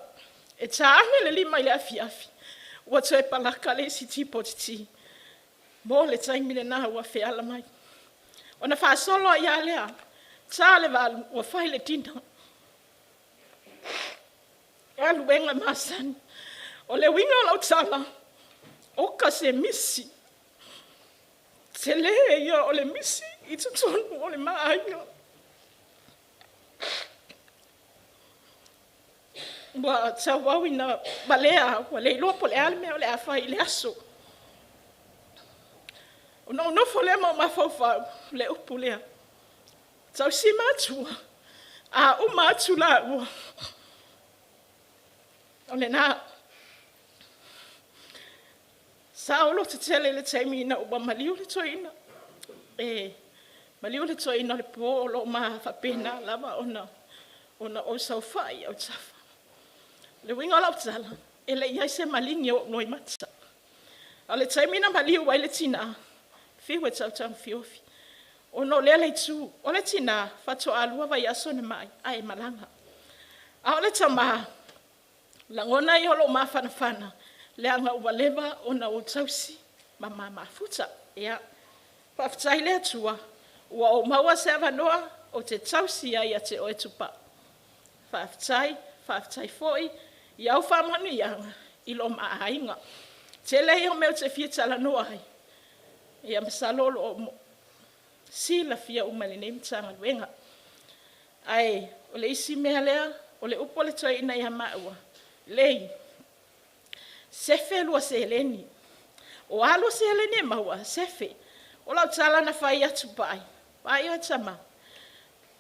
E ta ane le 5 i le afiafi, ua toe palaka le isi tipoti ti mo le taimi lena ua feala mai. Ona faasolo ai lava lea, ta le 8 ua fai le dinner. Galuega masani. O le uiga o lau tala, oka se misi, tele ia o le misi i totonu o le ma aiga. Ua tauau ina valea, ua le iloa po o le a le mea o le a fai i le aso. Ona ou nofo lea ma ou mafaufau, o le upu lea, tausi matua, a uma atu laua, o lena. Sa ou lototele i le taimi ina ua maliu le toeaina, e maliu le toeaina o le po o lo o ma faapena lava ona ou saofai i autafa. O le uiga o lau tala, e le i i ai se maligi o ou loimata. A o le taimi na maliu ai le tina, fiu e tautaugafiofi ona o lea itu, o le tina faatoa 2 vaiaso na ma'i ae malaga, a o le tama, lagona ia o lou mafanafana leaga ua leva ona ou tausi ma ma mafuta. Ia, faafetai i le Atua ua ou maua se avanoa ou te tausi ai ia te oe Tupai. Faafetai, faafetai foi i au faamanuiaga i lo ma aiga. Tele ia o mea ou te fia talanoa ai, ia masalo o lo o silafia uma e lenei Matagaluega. Ae o le isi mea lea, o le upu a le toeaina ia maua, “Lei, sefe lua seleni, o a lua seleni e maua, sefe.” O lau tala na fai ia Tupai, vaai oe tama,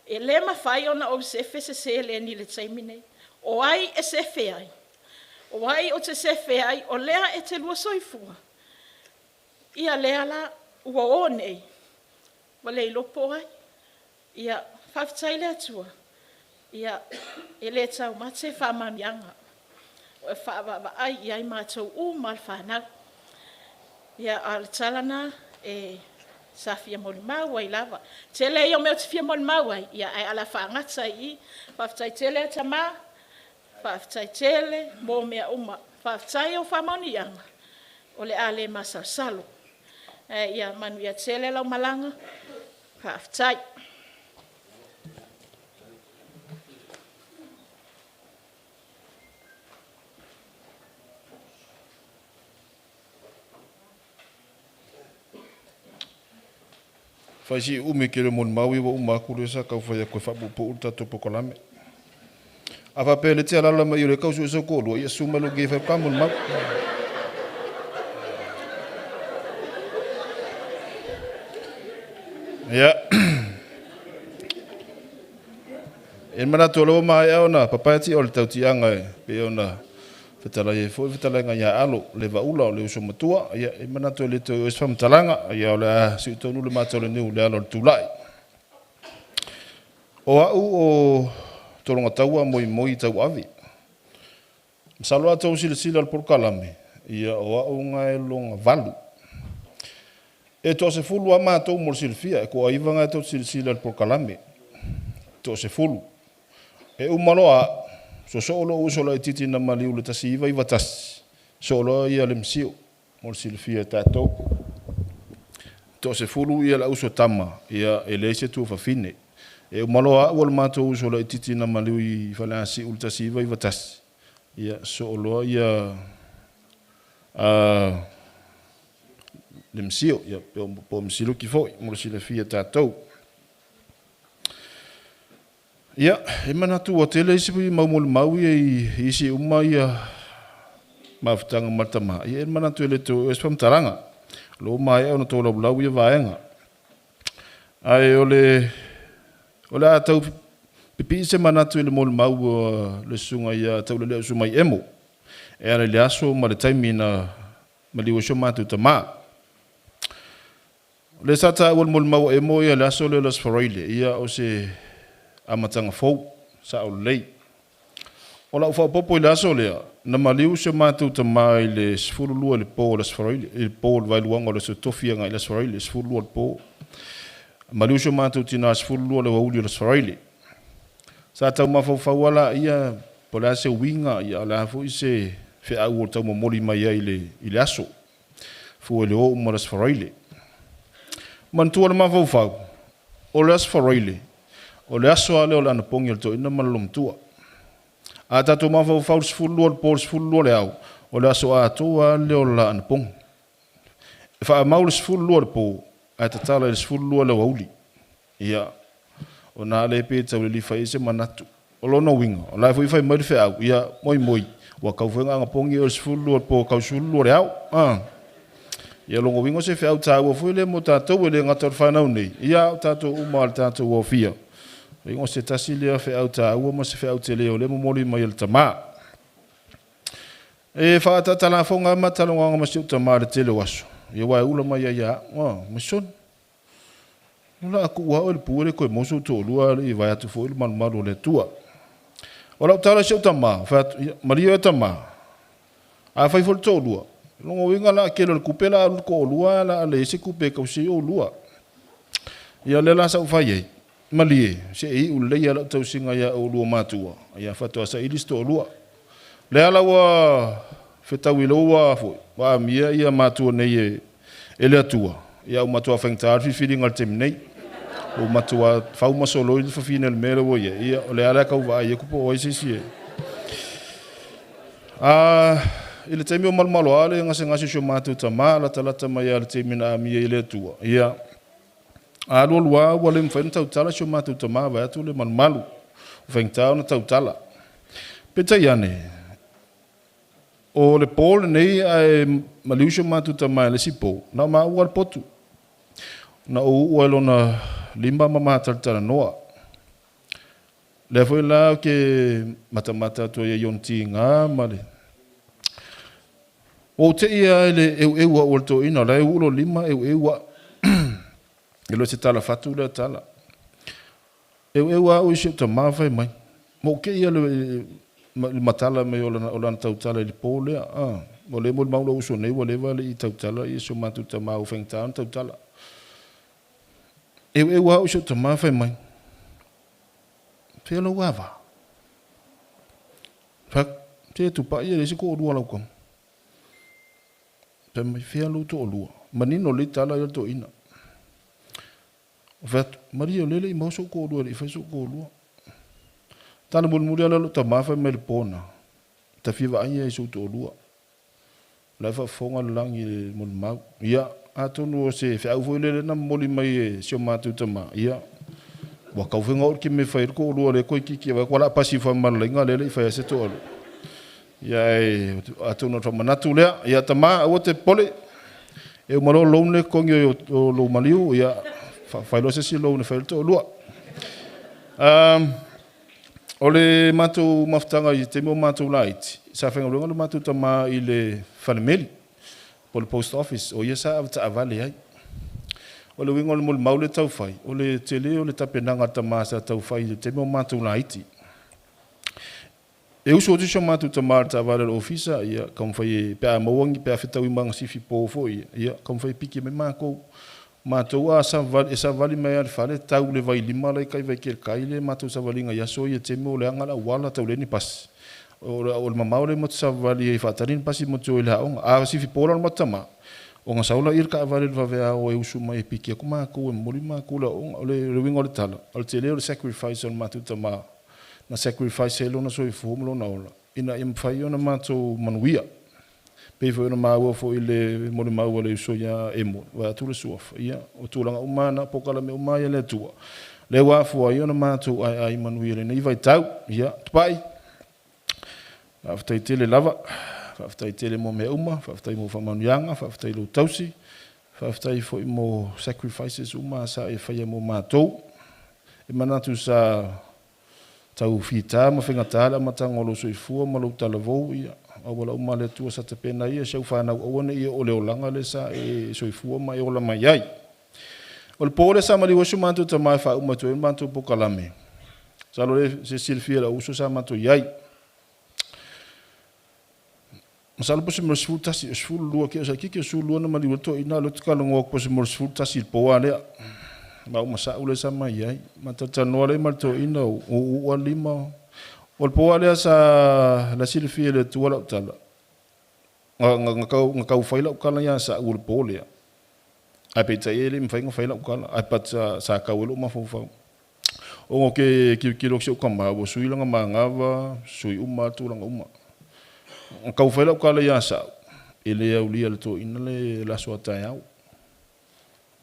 e le mafai ona ou sefe se seleni i le taimi lenei. O ai e sefe ai? O ai ou te sefe ai o lea e te lua soifua? Ia lea la ua o nei, ua le iloa po o ai. Ia, faafetai i le Atua, e le taumate faamanuiaga e faavaavaai i ai matou uma lava le fanau. Ia, a o le tala lena e sa fia molimau ai lava. Tele ia o mea ou te fia molimau ai, ae o le a faagata ai i i. Faafetai tele tama, faafetai tele mo mea uma. Faafetai i au faamanuiaga o le a le masalosalo. Ae ia manuia tele lau malaga. Faafetai. Fai si umi ke le molimau ia ua uma atu lea sa tau fai atu e faapuupuu le tatou polokalame. A faapea o lea e te alaala mai o lea e tau sue sou toalua, ia susu mai loa i inei e fai atu ta molimau. Ia, e i ai le manatu o lea ua maea ona papae ti'a o le tautiaga e pei ona fetalai ai foi le fetalaiga ia Alo Levaula o le uso matua. Ia, e i ai le manatu e le toe oo i ai se faamatalaga, ia o le a sii tonu le mata o le niu i le ala o le tulai. O au o Tologataua Moimoi Tauave. Masalo a outou silasila i le polokalame, ia o au na e lona 8. E toa-10 lava matou mo le silafia, e toa-9 na e tou te silasila i le polokalame, toa-10. E uma loa au, sosoo lou uso laitiiti na maliu i le 1991, sosoo loa ia Lemisio mo le silafia e tatou. Toa-10 le au uso tama, ia e leai se tuafafine. E uma loa a'u o le matou uso laitiiti na maliu i Faleasiu i le 1991, ia, soo loa ia a le Masio, ia, po o Masiluki foi mo le silafia e tatou. Ia, e manatu ua tele isi mau molimau ia i isi uma ia mafutaga ma le tama, ia e manatu e le toe oo se faamatalaga. O lea ua maea ona tolaulau ia vaega. Ae o le o le a tau pipii se manatu i le molimau a le susuga ia Taulelea Sumai Emo e ala i le aso ma le taimi na maliu ai si o matou tama. O lea sa taua i le molimau a Emo le aso lea o le Aso Faraile, ia o se amataga fou, sao lelei. O lau faaopoopo i le aso lea, na maliu si o matou tama i le 12 i le po o le Aso Faraile, i le po o le vaeluaga o le Aso Tofi agai i le Aso Faraile, 12 i le po. Maliu si o matou tina i le 12 i le aoauli o le Aso Faraile. Sa tau mafaufau lava laia po o le a se uiga, a o le a foi se feau o tau momoli mai ai i le aso, fua i le o uma o le Aso Faraile. Manatua le mafaufau, o le Aso Faraile, o le aso lava lea o le anapogi a le toeaina ma le loomatua. A tatou mafaufau i le 12 i le po, le 12 i le ao, o le aso atoa lava lea o le la anapogi. E faamau le 12 i le po, ae tatala i le 12 i le aoauli. Ia, ona lea pei e tau lilifa i ai se manatu. O lona uiga, o la e foi e fai mai le feau, ia, moimoi, ua tatau foi ona anapogi oe i le 12 i le po e tau i le 12 i le ao. A? Ia o lona uiga o se feau taua foi lea mo tatou, e le gata o le fanau nei, ia a o tatou uma lava o le tatou aofia. Ia o se tasi lea feau taua ma se feau tele o lea e momoli mai e le tama. E faaataata lafoga lava ma talanoaga ma si ou tama i le tele o aso, ia aua e ula mai ai ia au, a, Mason, o le a tuu lava oe i le pu e le toe maua sou toalua alii vaeatu foi le malumalu o le Atua. O lau tala i si ou tama, fai atu, ia, malie oe tama, a fai foi le toalua, o lona uiga o le a tele o le tupe o le a alu i le toalua ae o le a leai se tupe e tausi ai oulua. Ia o lea la sa ou fai ai, malie, se i iu lelei lava lau tausiga ia oulua matua, ia faatoa saili se toalua. Lea la ua fetaui loa ua foi, ua amia ia matua nei e le Atua, ia ua matua faigata le filifiliga i le taimi nei. Ua matua fau ma soloi le fafine o le mea lea ua i ai, ia o lea la e tau vaai atu po o ai se isi e... A, i le taimi o malomaloa le gasegase o si o matou tama, latalata mai lava i le taimi na amia ai e le Atua, ia, a alualu lava ua le mafai ona tautala si o matou tama vaeatu le malumalu, ua faigata ona tautala. Peitai ane, o le po lenei ae maliu si o matou tama i le isi po, na o maua le potu. Na ou uua i lona lima ma ma talatalanoa. Lea foi la ou te matamata atu ai i ona tiga ma le... Ua ou tei lava i le eueu au a le toeaina, o la e uu lona lima eueu au. E le o se tala fatu lea tala. Eueu lava au i si ou tama fai mai. Ma ou tei lava i le matala mai o lana tautala i le po lea. O lea e molimau lou uso nei ua leva e le i tautala si o matou tama ua faigata ona tautala. Eueu lava au i si ou tama fai mai, Fea lou ava? Fai atu, Se tupai e leai se toalua o lau tama. Fai mai, Fea lou toalua? Manino lelei tala ia a le toeaina. Ou fai atu, Malie o lea e le i maua sou toalua, e le i fai sou toalua. Tala mulimuli lava lea o lou tama fai mai i le po lena, Ta fia vaai ia i sou toalua. O la e faafofoga le lagi i le molimau. Ia, atonu o se feau foi lea na momoli mai e si o matou tama, ia, ua tau foi na oo le taimi e fai ai le toalua o lea e toeitiiti vaai atu o le a pasi ifo lava ma le laina lea e le i faia se toalua. Ia, ae atonu o le faamanatu lea. Ia, tama, aua te popole, e uma loa lou loan lea e totogi o lou maliu, ia, fai loa se isi loan e fai ai le toalua. O le matou mafutaga i le taimi o matou laiti, sa faigaluega le matou tama i le falemeli po o le post office, o ia sa avetaavale ai. O le uiga o le molimau lea e tau fai, o le tele o le tapenaga a le tama sa tau fai i le taimi o matou laiti. E usu atu si o matou tama i le taavale a le ofisa, ia taumafai e, pe a maua ni, pe a fetaui ma ana sifi po foi, ia taumafai e piki mai matou. Matou a savali, e savali mai lava i le fale, tau i le vailima la e i tai Vaitele-tai le matou savaliga i aso ia i taimi o leaga le auala, tau leai ni pasi. O le mamao lea matou te savavali ai e faatali ni pasi matou te o ai i le aoga. A sifi po la le matou tama, Ona sau laia i le taavale i le vaveao e usu mai e piki atu matou e momoli matou le aoaoga. O le uiga o le tala, o le tele o le sacrifice a le matou tama na sacrifice ai lona soifua ma lona ola ina ia mafai ona matou manuia. Pei foi ona maua foi i le molimau a le uso ia Emo, vaeatu le suafa, ia, o tulaga uma lava na, o polokalame uma lava ia a le Atua, lea ua afua ai ona matou aeae manuia i lenei vaitau. Ia, Tupai, faafetai tele lava, faafetai tele mo mea uma, faafetai mo faamanuiaga, faafetai i lou tausi, faafetai foi mo sacrifices uma sa e faia mo matou. E manatu sa tau fita ma faigata le amataga o lou soifua ma lou talavou, ia, o auala uma a le Atua sa tapena ia si au fanau aua ne i oo i le olaga lea sa e soifua ma e ola mai ai. O le po lea sa maliu ai si o matou tama e faauma atu ai le matou polokalame, masalo o se silafia e lou uso sa matou i ai. Masalo po o se mea o le 11, 12 kea, itiiti o le 12 na maliu ai le toeaina, a o lea ou te talanoa atu po o se mea o le 11 i le po lava lea. Ma au ma sa'u lea sa ma i ai. Ma talatalanoa lea ma le toeaina, ua uu lava le lima. O le po lava lea sa, la e silafia e le Atua lau tala, na tau fai lau tala ia Sa'u i le po lea, ae peitai e le i mafai ona fai lau tala, ae but sa tau ai lou mafaufau. Ona ou te tilotilo atu i si ou tama ua sui lana manava, sui uma lava tulaga uma. Na tau fai lau tala ia Sa'u, e le aulia e le toeaina le aso a taeao.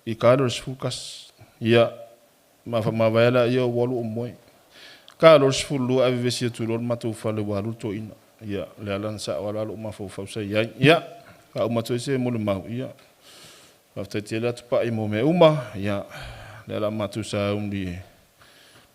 I ka lea o le 11. Ia, ma faamavae laia ua alu ou moe. Ta loa le 12 ae vevesi atu loa le matou fale ua alu le toeaina. Ia, o le ala na sa'o ai la lou mafaufau sa i ai. Ia, faauma atu ai se molimau, ia, faafetai tele atu Pa'i mo mea uma. Ia, o lea o le a matou sauni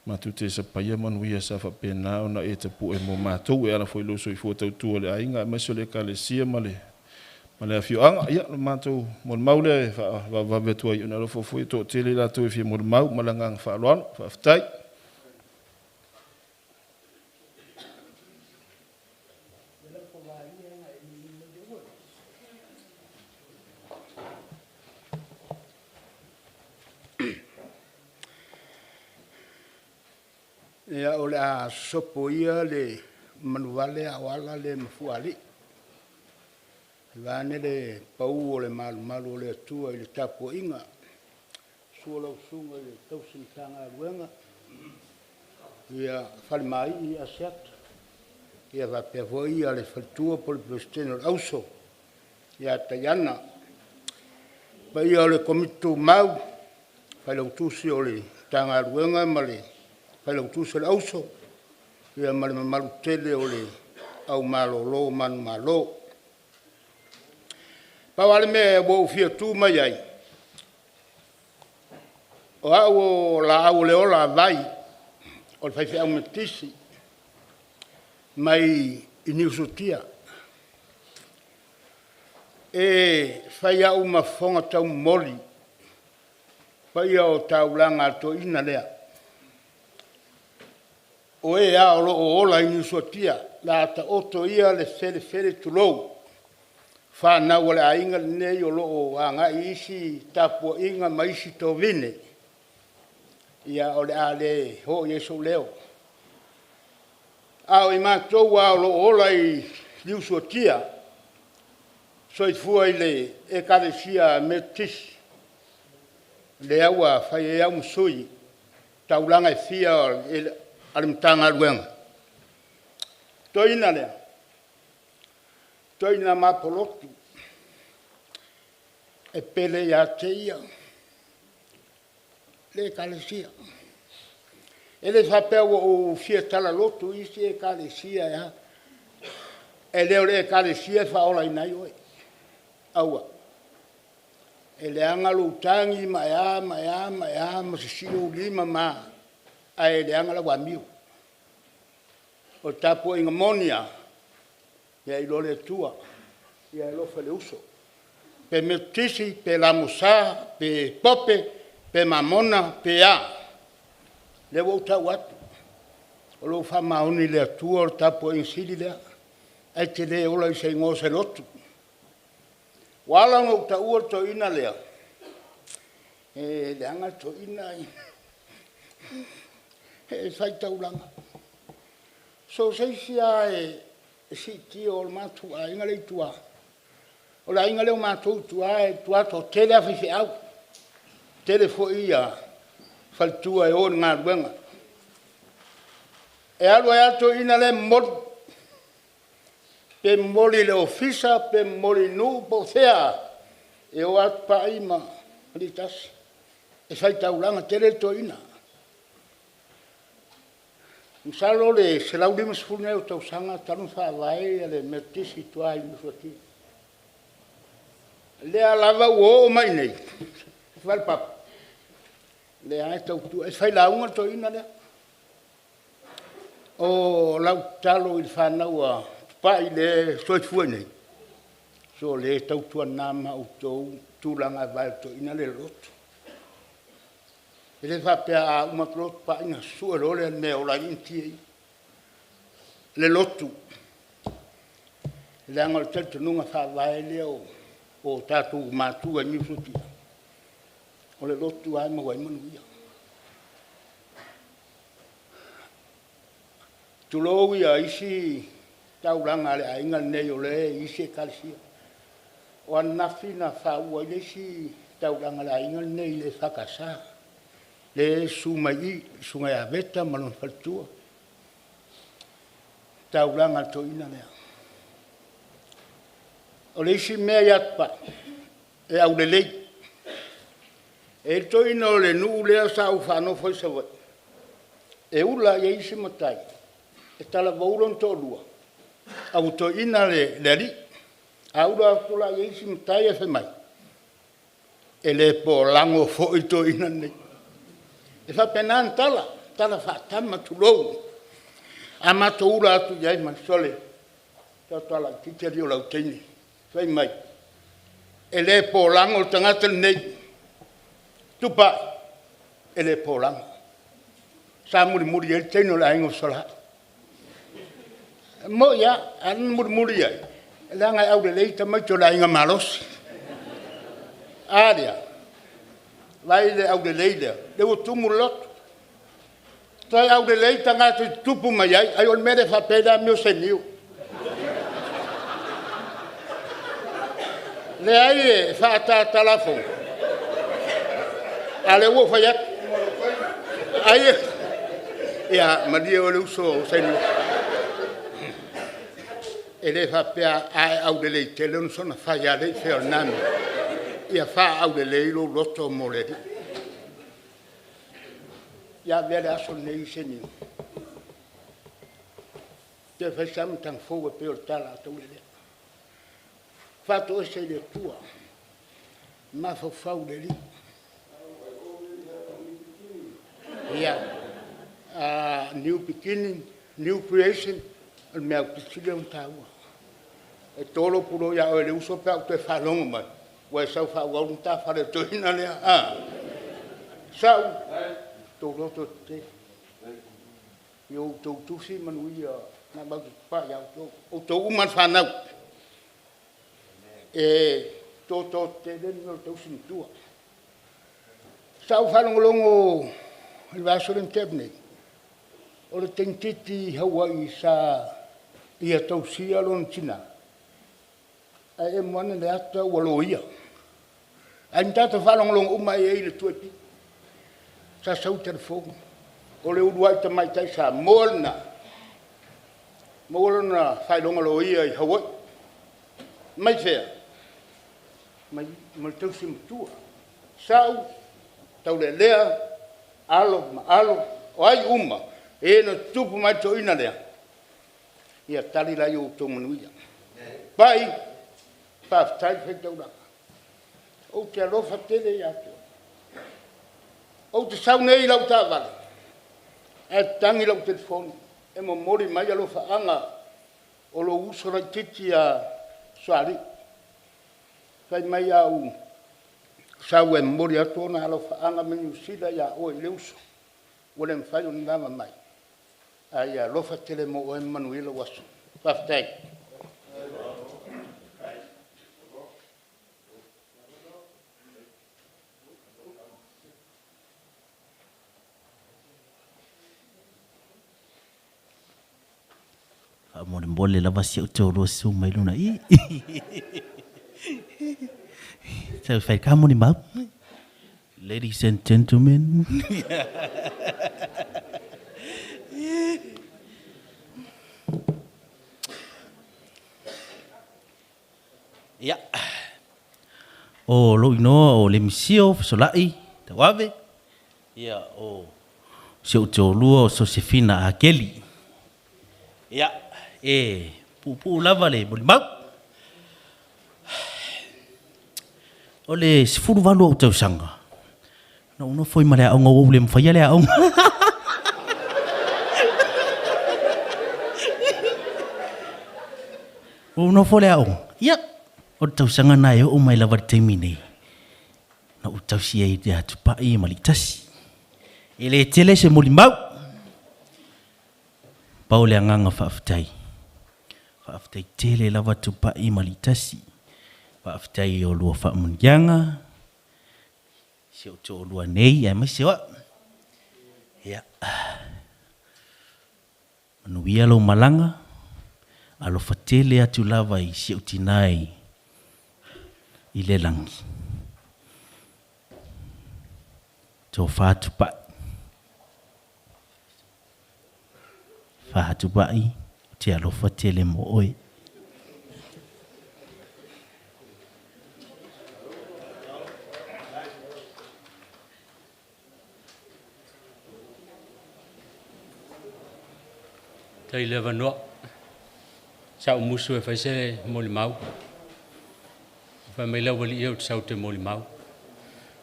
matou te sapaia manuia sa faapena ona e tapue mo matou e ala foi i lou soifua tautua i le aiga aemaise o le Ekalesia ma le afioaga. Ia, o le matou molimau lea e faavavevave atu ai ona e alofa foi e toatele i latou e fia molimau. Ma le agaga faaaloalo. Faafetai. Ia, o le a sopo ia le manuvale a o ala le mafuaalii, vaeane le pau o le malumalu o le Atua i le tapuaiga. Susu lau Susuga i le Tausi Matagaluega ia Falemai Asiata faapea foi le faletua po o le Peresetene o le Auso ia Taiana. Le paia o le Komiti Tumau, Failautusi o le Matagaluega ma le Failautusi o le Auso ma le mamalu tele o le au malolo manumalo. Pau lava le mea ua ou fia tu mai ai, o au o Laauliola Vai, o le faifeau Metotisi mai Niusuatia. E fai au ma fofoga taumomoli, paia o taulaga a le toeaina lea, o e lava o lo o ola i Niusuatia, o le a taoto ia le felefele tulou, fanau a le aiga lenei o lo o agai i isi tapuaiga ma isi tovine, ia o le a le oo i ai sou leo. A o i matou lava o lo o ola i Niusuatia, soifua i le Ekalesia Metotisi, lea ua fai ai au ma sui i taulaga e fia a le Matagaluega. Le toeaina lea, le toeaina mapo lotu, e pele ia te ia le Ekalesia. E le faapea ua ou fia talalotu i isi Ekalesia e a, e le o le Ekalesia e faaolaina ai oe, aua. E leaga lou tagi ma e a ma e a ma e a ma sisii ou lima ma a, ae leaga lau amio. O le tapuaiga moni lava, ia e iloa le Atua, ia e alofa i le uso. Pe Metotisi pe LMS pe Pope pe Mamona pe a, lea ua ou tau atu, o lo o faamaoni i le Atua o le tapuaiga sili lea, ae te le ola i se igoa o se lotu. Ua ala ona ou taua le toeaina lea, e leaga le toeaina, e fai taulaga. So o se isi lava e siitia o le matou aiga lea i tua, O le aiga lea o matou i tua e tua toatele lava faifeau. Tele foi ia faletua e o i le galuega. E alu ai lava le toeaina lea e momoli, pe momoli i le ofisa pe momoli i Nuu po o fea lava, e o lava Tupai ma Alii e faitaulaga tele le toeaina. Masalo o le 150 nei o tausaga talu ona faavae le Metotisi i tua i Niusuati'i. O lea lava ua oo mai i inei i Falealupo, o lea lava e tautua, e failauga le toeaina lea. O lau tatalo i le fanau a Tupai lea e soifua nei, sole tautuana ma outou tulaga e vae o le toeaina lea i le lotu. E le faapea a uma atu loa Tupai ona sue loa lea o le mea e ola ai le initia i i. Le lotu, leaga o le talitonuga faavae lea o tatou matua i Niusuati'i, o le lotu lava e maua ai manuia. Tulou isi taulaga a le aiga lenei o lea e i isi ekalesia. O ananafi na faua ai le isi taulaga a le aiga lenei i le EFKS, lea e susu mai i i, le susuga ia Veta ma lona faletua, le taulaga a le toeaina lea. O le isi mea ia Tupai, e aulelei. E i ai le toeaina o le nuu lea sa ou faanofo ai i Savaii, e ula i ai isi matai, e talavou lona toalua, ae ua toeaina le alii. A ula atu la i ai isi matai ae fai mai, e le polago foi le toeaina lenei. E faapena ona tala, tala faa-tama tulou. A matou ula atu i ai, sole, tatou laitiiti alii o lau teine, fai mai, e le polago le tagata lenei. Tupai, e le polago. Sa mulimuli i ai le teine o le aiga o Fesolai. E moni lava, e ala ona mulimuli i ai, leaga e aulelei tamaiti o le aiga malosi. A lea, vaai i le aulelei lea, lea ua tumu le lotu. Toe aulelei tagata e tutupu mai ai, ai o le mea lea e faapea ai le amio Sainiu. Leai e faatatalafoga, a o lea ua ou fai atu. Ai e... Ia malie oe le uso Sainiu. E le faapea a e aulelei tele ona soona fai lava lea i fea o lena mea. Ia faaaulelei lou loto mo le Alii. Ia avea le aso lenei Sainiu, toe fai se amataga fou e pei o le tala a Taulelea. Faatoese i le Atua, mafaufau i le Alii. Ia, new beginning, new creation, o le mea aupito sili lea ona taua. E to lou pulou ia oe le uso pe a ou toe faalogo mai ua e sau e faaauau le matafale a le toeaina lea, a? Sau, outou loto tetele, ia outou tusi manuia na matou pai ia outou, outou uma lava le fanau. E toto tetele le mea o le tausi matua. Sa ou faalogologo i le vaiaso lea na tea atu nei, o le teineitiiti i Hawaii sa ia tausia lona tina, ae emo ane le ata ua loia. Ae na tatou faalogologo uma lava i ai i le 2AP. Sa sau i telefoni. O le uluai tamaitai Samoa lena maua lona faailoga loia i Hawaii. Mai fea? Mai le tausi matua. Sau, Taulelea, alo ma alo, o ai uma e na tutupu mai i le toeaina lea, ia tali la i o outou manuia. Pai, faafetai le fai taulaga. Ou te alofa tele ia te oe. Ou te sau nei i lau taavale ae tatagi lau telefoni e momoli mai alofaaga o lou uso laitiiti ia Sualii. Fai mai a ou sau e momoli atu ona alofaaga mai Niu Sila ia oe le uso ua le mafai ona lava mai, ae ia alofa tele mo oe ma manuia lou aso. Faafetai. Faamolemole lava si ou toalua susu mai luna i i. Tau fai ka moni mau. Ladies and gentlemen. Ia. O lou inoa o Lemisio Fesolai Tauave. Ia, o si ou toalua o Sosefina Akeli. Ia, e puupuu lava le molimau. O le 18 ou tausaga, na ou nofo ai ma le aoga ua ou le mafaia le aoga. Ua ou nofo i le aoga, ia, o le tausaga lena e oo mai lava i le taimi nei, na ou tausi ai ia Tupai ma Aliitasi. E le tele se molimau, pau le agaga faafetai. Faafetai tele lava Tupai ma Aliitasi, faafetai i oulua faamanuiaga, si ou toalua nei aemaise o au. Ia, manuia lou malaga, alofa tele atu lava i si ou tina i le lagi. Tofa Tupai. Fa Tupai, ou te alofa tele mo oe. Tai le avanoa. Sa ou musu e fai se molimau. Fai mai le aualii ia ou te sau ou te molimau.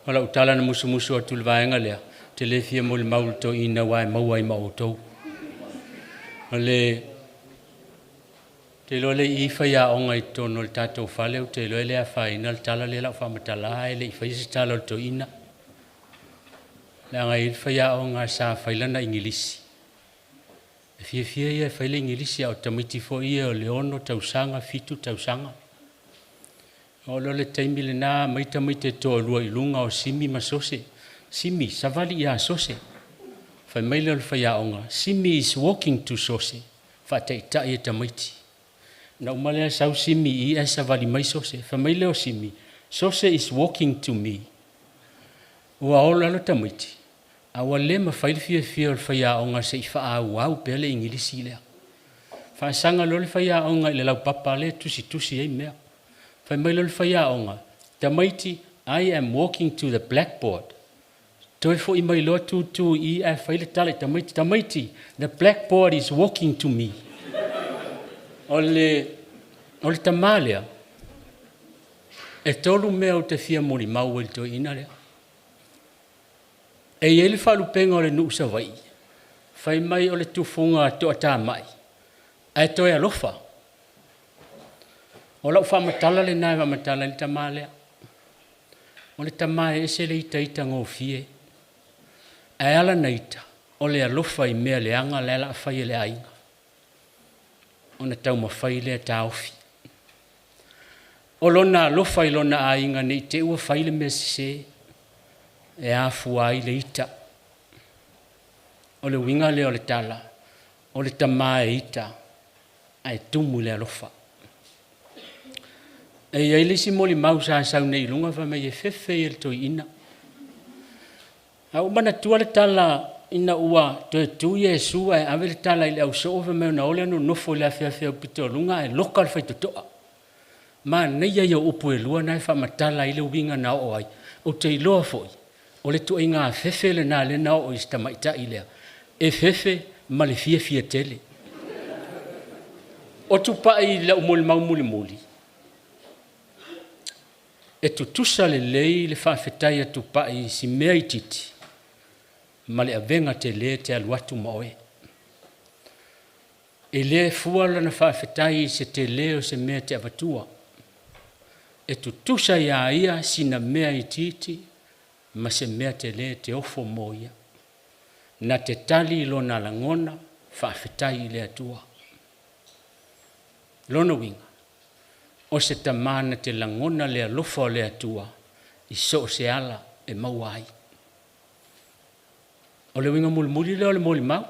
O lau tala na musumusu atu i le vaega lea, ou te le fia molimau i le toeaina aua e maua ai ma outou. O le te iloa le i faiaoga i totonu o le tatou fale, ou te iloa e le afaina le tala lea o le a ou faamatala, ae le i faia se tala o le toeaina. Leaga e i ai le faiaoga sa fai lana Igilisi. E fiafia ia e fai le Igilisi, a o tamaiti foi ia o le 6 tausaga, 7 tausaga. Oo loa le taimi lena aumai tamaiti e toalua i luga o Simi ma Sose. Simi, savali ia Sose. Fai mai lea o le faiaoga, Simi is walking to Sose. Faataitai e tamaiti. Na uma lea sau Simi i ae savali mai Sose. Fai mai lea o Simi, Sose is walking to me. Ua ola loa tamaiti, a ua le mafai le fiafia o le faiaoga se i faaauau pea le Igilisi lea. Faasaga loa le faiaoga i le laupapa lea e tusitusi ai mea. Fai mai loa le faiaoga, tamaiti, I am walking to the blackboard. Toe foi mai loa tutu i i ae fai le tala i tamaiti, tamaiti, the blackboard is walking to me. O le, o le tamā lea, e tolu mea ou te fia molimau ai i le toeaina lea. E i ai le faalupega o le nuu Savaii, fai mai o le tufuga toatamai, ae toe alofa. O lau faamatala lena e faamatala ai le tamā lea. O le tamā e ese le itaita gofie, ae ala na ita, o le alofa i mea leaga la e o le a fai e le aiga, ona taumafai lea e taofi. O lona alofa i lona aiga ne i te i ua fai le mea sese, e afua ai le ita. O le uiga lea o le tala, o le tamā e ita, ae tumu i le alofa. E i ai le isi molimau sa sau nei i luga fai mai e fefe ia le toeaina. A ua manatua le tala ina ua toe tu Iesu ae ave le tala i le ausoo fai mai ona o lea nonofo i le afeafe au pito luga ae loka le faitotoa. Manaia ia o upu e lua na e faamatala ai le uiga na oo ai. Ou te iloa foi, o le tuaiga fefe lena lea na oo i si tamaitai lea. E fefe ma le fiafia tele. O Tupai i lau molimau mulimuli, e tutusa lelei le faafetai a Tupai i si mea itiiti ma le avega tele te alu atu ma oe. E le fua lana faafetai i se tele o se mea te avatua. E tutusa iā ia sina mea itiiti ma se mea tele te ofo mo ia. Na te tali i lona lagona, faafetai i le Atua. Lona uiga, o se tamā na te lagona le alofa o le Atua i so o se ala e maua ai. O le uiga mulimuli lea o le molimau.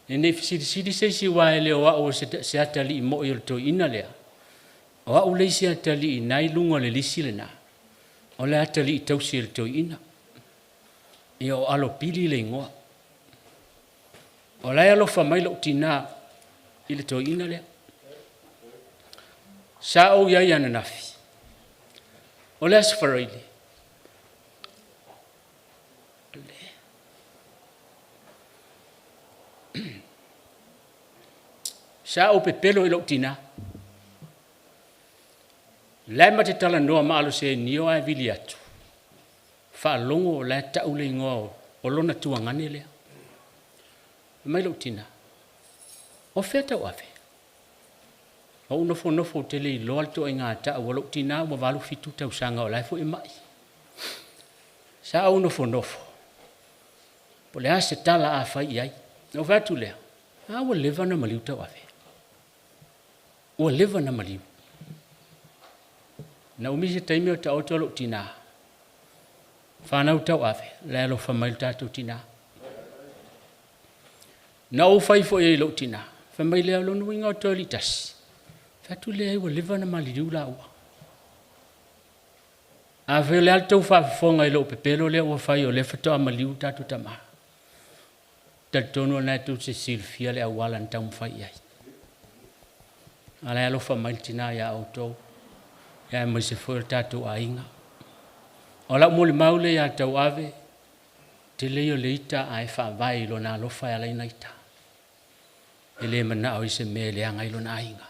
E ne i fesilisili se isi aua e le o au o se atalii moi o le toeaina lea. O a'u le isi atalii na i luga o le lisi lenā, o le atalii tausi e le toeaina. Ia o Alopili le igoa. O la e alofa mai lou tinā i le toeaina lea. Sa ou i ai ananafi. O le Aso Faraile, sa ou pepelo i lou tinā. La e ma te talanoa ma alo senio ae vili atu. Faalogo o la e tau le igoa o lona tuagane lea. Mai lou tinā. O fea tauave? O ou nofonofo ou te le iloa le ituaiga tau a lou tinā ua 87 tausaga o la e foi e mai. Sa ou nofonofo, po o le a se tala a fai i ai. Na ou fai atu lea, a ua leva ona maliu tauave. Ua leva ona maliu. Na umi se taimi o taoto lou tinā. Fanau tauave, la e alofa mai le tatou tinā. Na ou fai foi i lou tinā, fai mai lea o lona uiga o toe alii tasi. Fai atu lea ua leva ona maliliu laua. A fai o le a le tou faafofoga i lou pepelo lea ua fai o lea faatoa maliu le tatou tama. Talitonu o lena tou te silafia le auala na taumafai i ai. A la e alofa mai le tina ia outou, ia aemaise foi o le tatou aiga. O lau molimau lea ia Tauave, tele ia o le ita ae faavae i lona alofa e ala ai ona ita. E le manao i se mea e leaga ai lona aiga.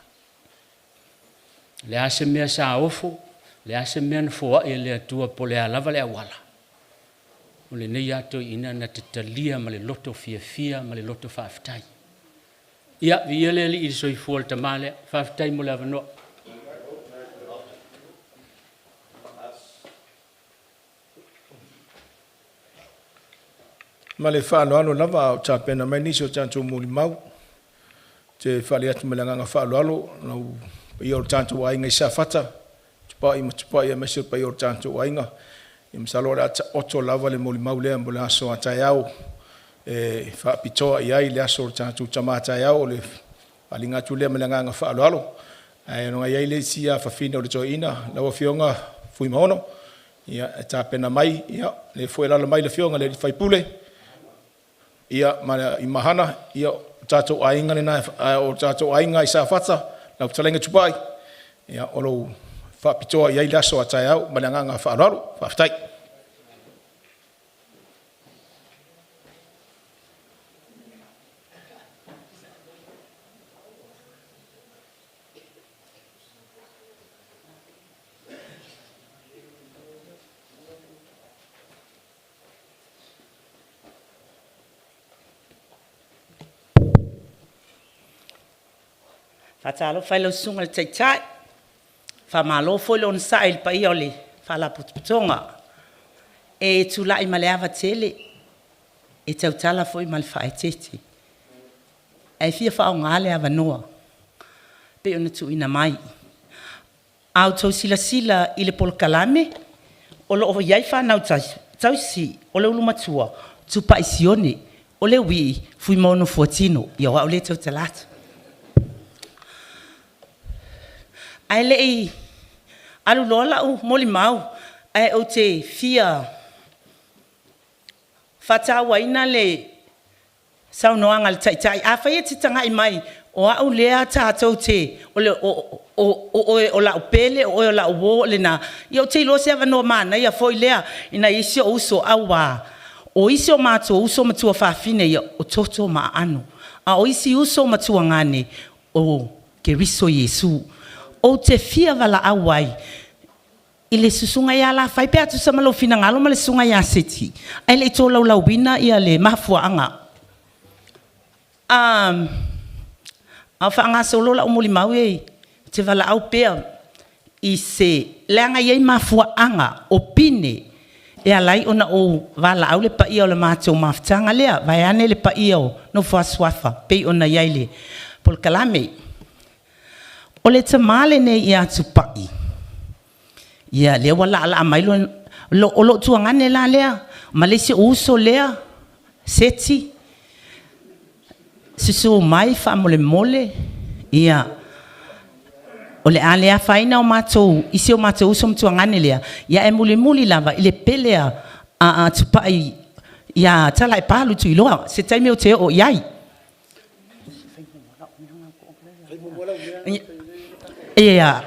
O le a se mea sa ofo, o le a se mea na foai e le Atua po o le a lava le auala, o lenei lava toeaina na te talia ma le loto fiafia ma le loto faafetai. Ia, viia le Alii i le soifua o le tama lea. Faafetai mo le avanoa. Ma le faaaloalo lava a o tapena mai nisi o tatou molimau, ou te faali atu ma le agaga faaaloalo lau paia o le tatou aiga i Safata, Tupai ma Tupai aemaise le paia o le tatou aiga. Ia masalo o le a taoto lava le molimau lea mo le aso a taeao e faapitoa i ai le aso o le tatou tama taeao. O le faaaliga atu lea ma le agaga faaaloalo. Ae ona i ai le isi afafine o le toeaina, lau Afioga Fuimaono, ia, e tapena mai, ia, o lea foi e alaala mai le Afioga i le sui usufono i Mahana, ia, o tatou aiga na, o tatou aiga i Safata, lau Fetalaiga Tupai, ia, o lo o faapitoa i ai le aso a taeao. Ma le agaga faaaloalo. Faafetai. Faatalofa i lau Susuga i le Taitai, faamalo foi le onosai i le paia o le Faalapotopotoga. E tulai ma le ava tele e tautala foi ma le faaeteete, ae fia faaaoga le avanoa pei ona tuuina mai. A outou silasila i le polokalame, o lo o i ai fanau tausi. O le ulumatua, Tupai Sione, o le alii, Fuimaono Fuatino. Ia o au lea e tautala atu. Ae le i aluloa lau molimau, ae ou te fia faatauaina le saunoaga a le Taitai. Afai e te tagai mai o au lea tatou te, o oe o lau pele, o oe o lau uo, o lena, ia ou te iloa o se avanoa manaia foi lea i nai isi ou uso, aua o isi o matou uso ma tuafafine ia, o toto ma aano, a o isi uso ma tuagane, o Keriso Iesu. Ou te fia valaau ai i le susuga ia Lafai pe a tusa ma lou finagalo ma le susuga ia Seti, ae le i tolaulauina le mafuaaga. A o faagasolo lau molimau ou te valaau pea i se, leaga e i ai mafuaaga o pine e ala ai ona ou valaau le paia o le matou mafutaga lea, vaeane le paia o nofo a suafa pei ona i ai i le polokalame. O le tama lenei ia Tupai, ia lea ua laalaa mai o lou tuagane la lea ma le isi ou uso lea Seti, susu mai faamolemole. Ia, O le a le afaina o matou i si o matou uso ma tuagane lea, ia e mulimuli lava i le pele a Tupai ia Talaepalu Tuiloa, se taimi ou te oo i ai. Ia,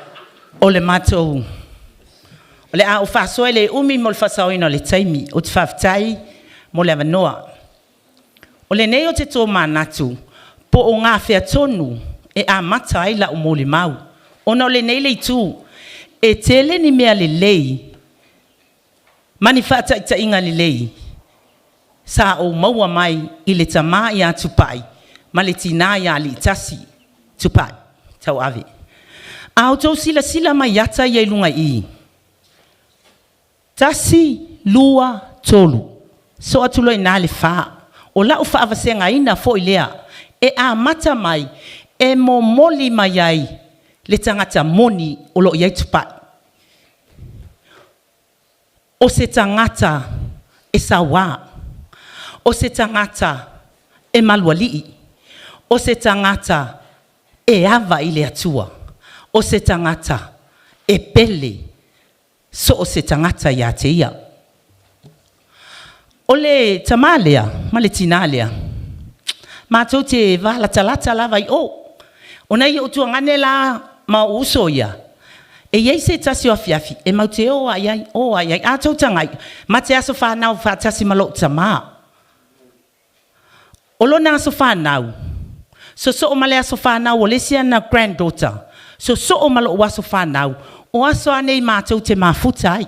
o le matou, o le a ou faasoa e le umi mo le faasaoina o le taimi. Ou te faafetai mo le avanoa. O lenei ou te tomanatu po o gafea tonu e amata ai lau molimau, ona o lenei le itu, e tele ni mea lelei ma ni faataitaiga lelei sa ou maua mai i le tama ia Tupai ma le tina ia Aliitasi Tupai Tauave. A outou silasila mai i ata ia i luga i i, 1, 2, 3, sosoo atu loa i ina le 4. O lau faavasegaina foi lea, e amata mai e momoli mai ai le tagata moni o lo o i ai Tupai. O se tagata e sauā, o se tagata e malualii, o se tagata e ava i le Atua, o se tagata e pele so o se tagata ia te ia. O le tamā lea ma le tinā lea, matou te valatalata lava i o. O nai ou tuagane la ma ou uso ia, e i ai se tasi o afiafi e matou te o lava i ai, o lava i ai. A outou tagai, ma te aso fanau faatasi ma lou tama. O lona aso fanau, sosoo ma le aso fanau o le isi ana granddaughter, sosoo ma lou aso fanau, o aso lava nei matou te mafuta ai.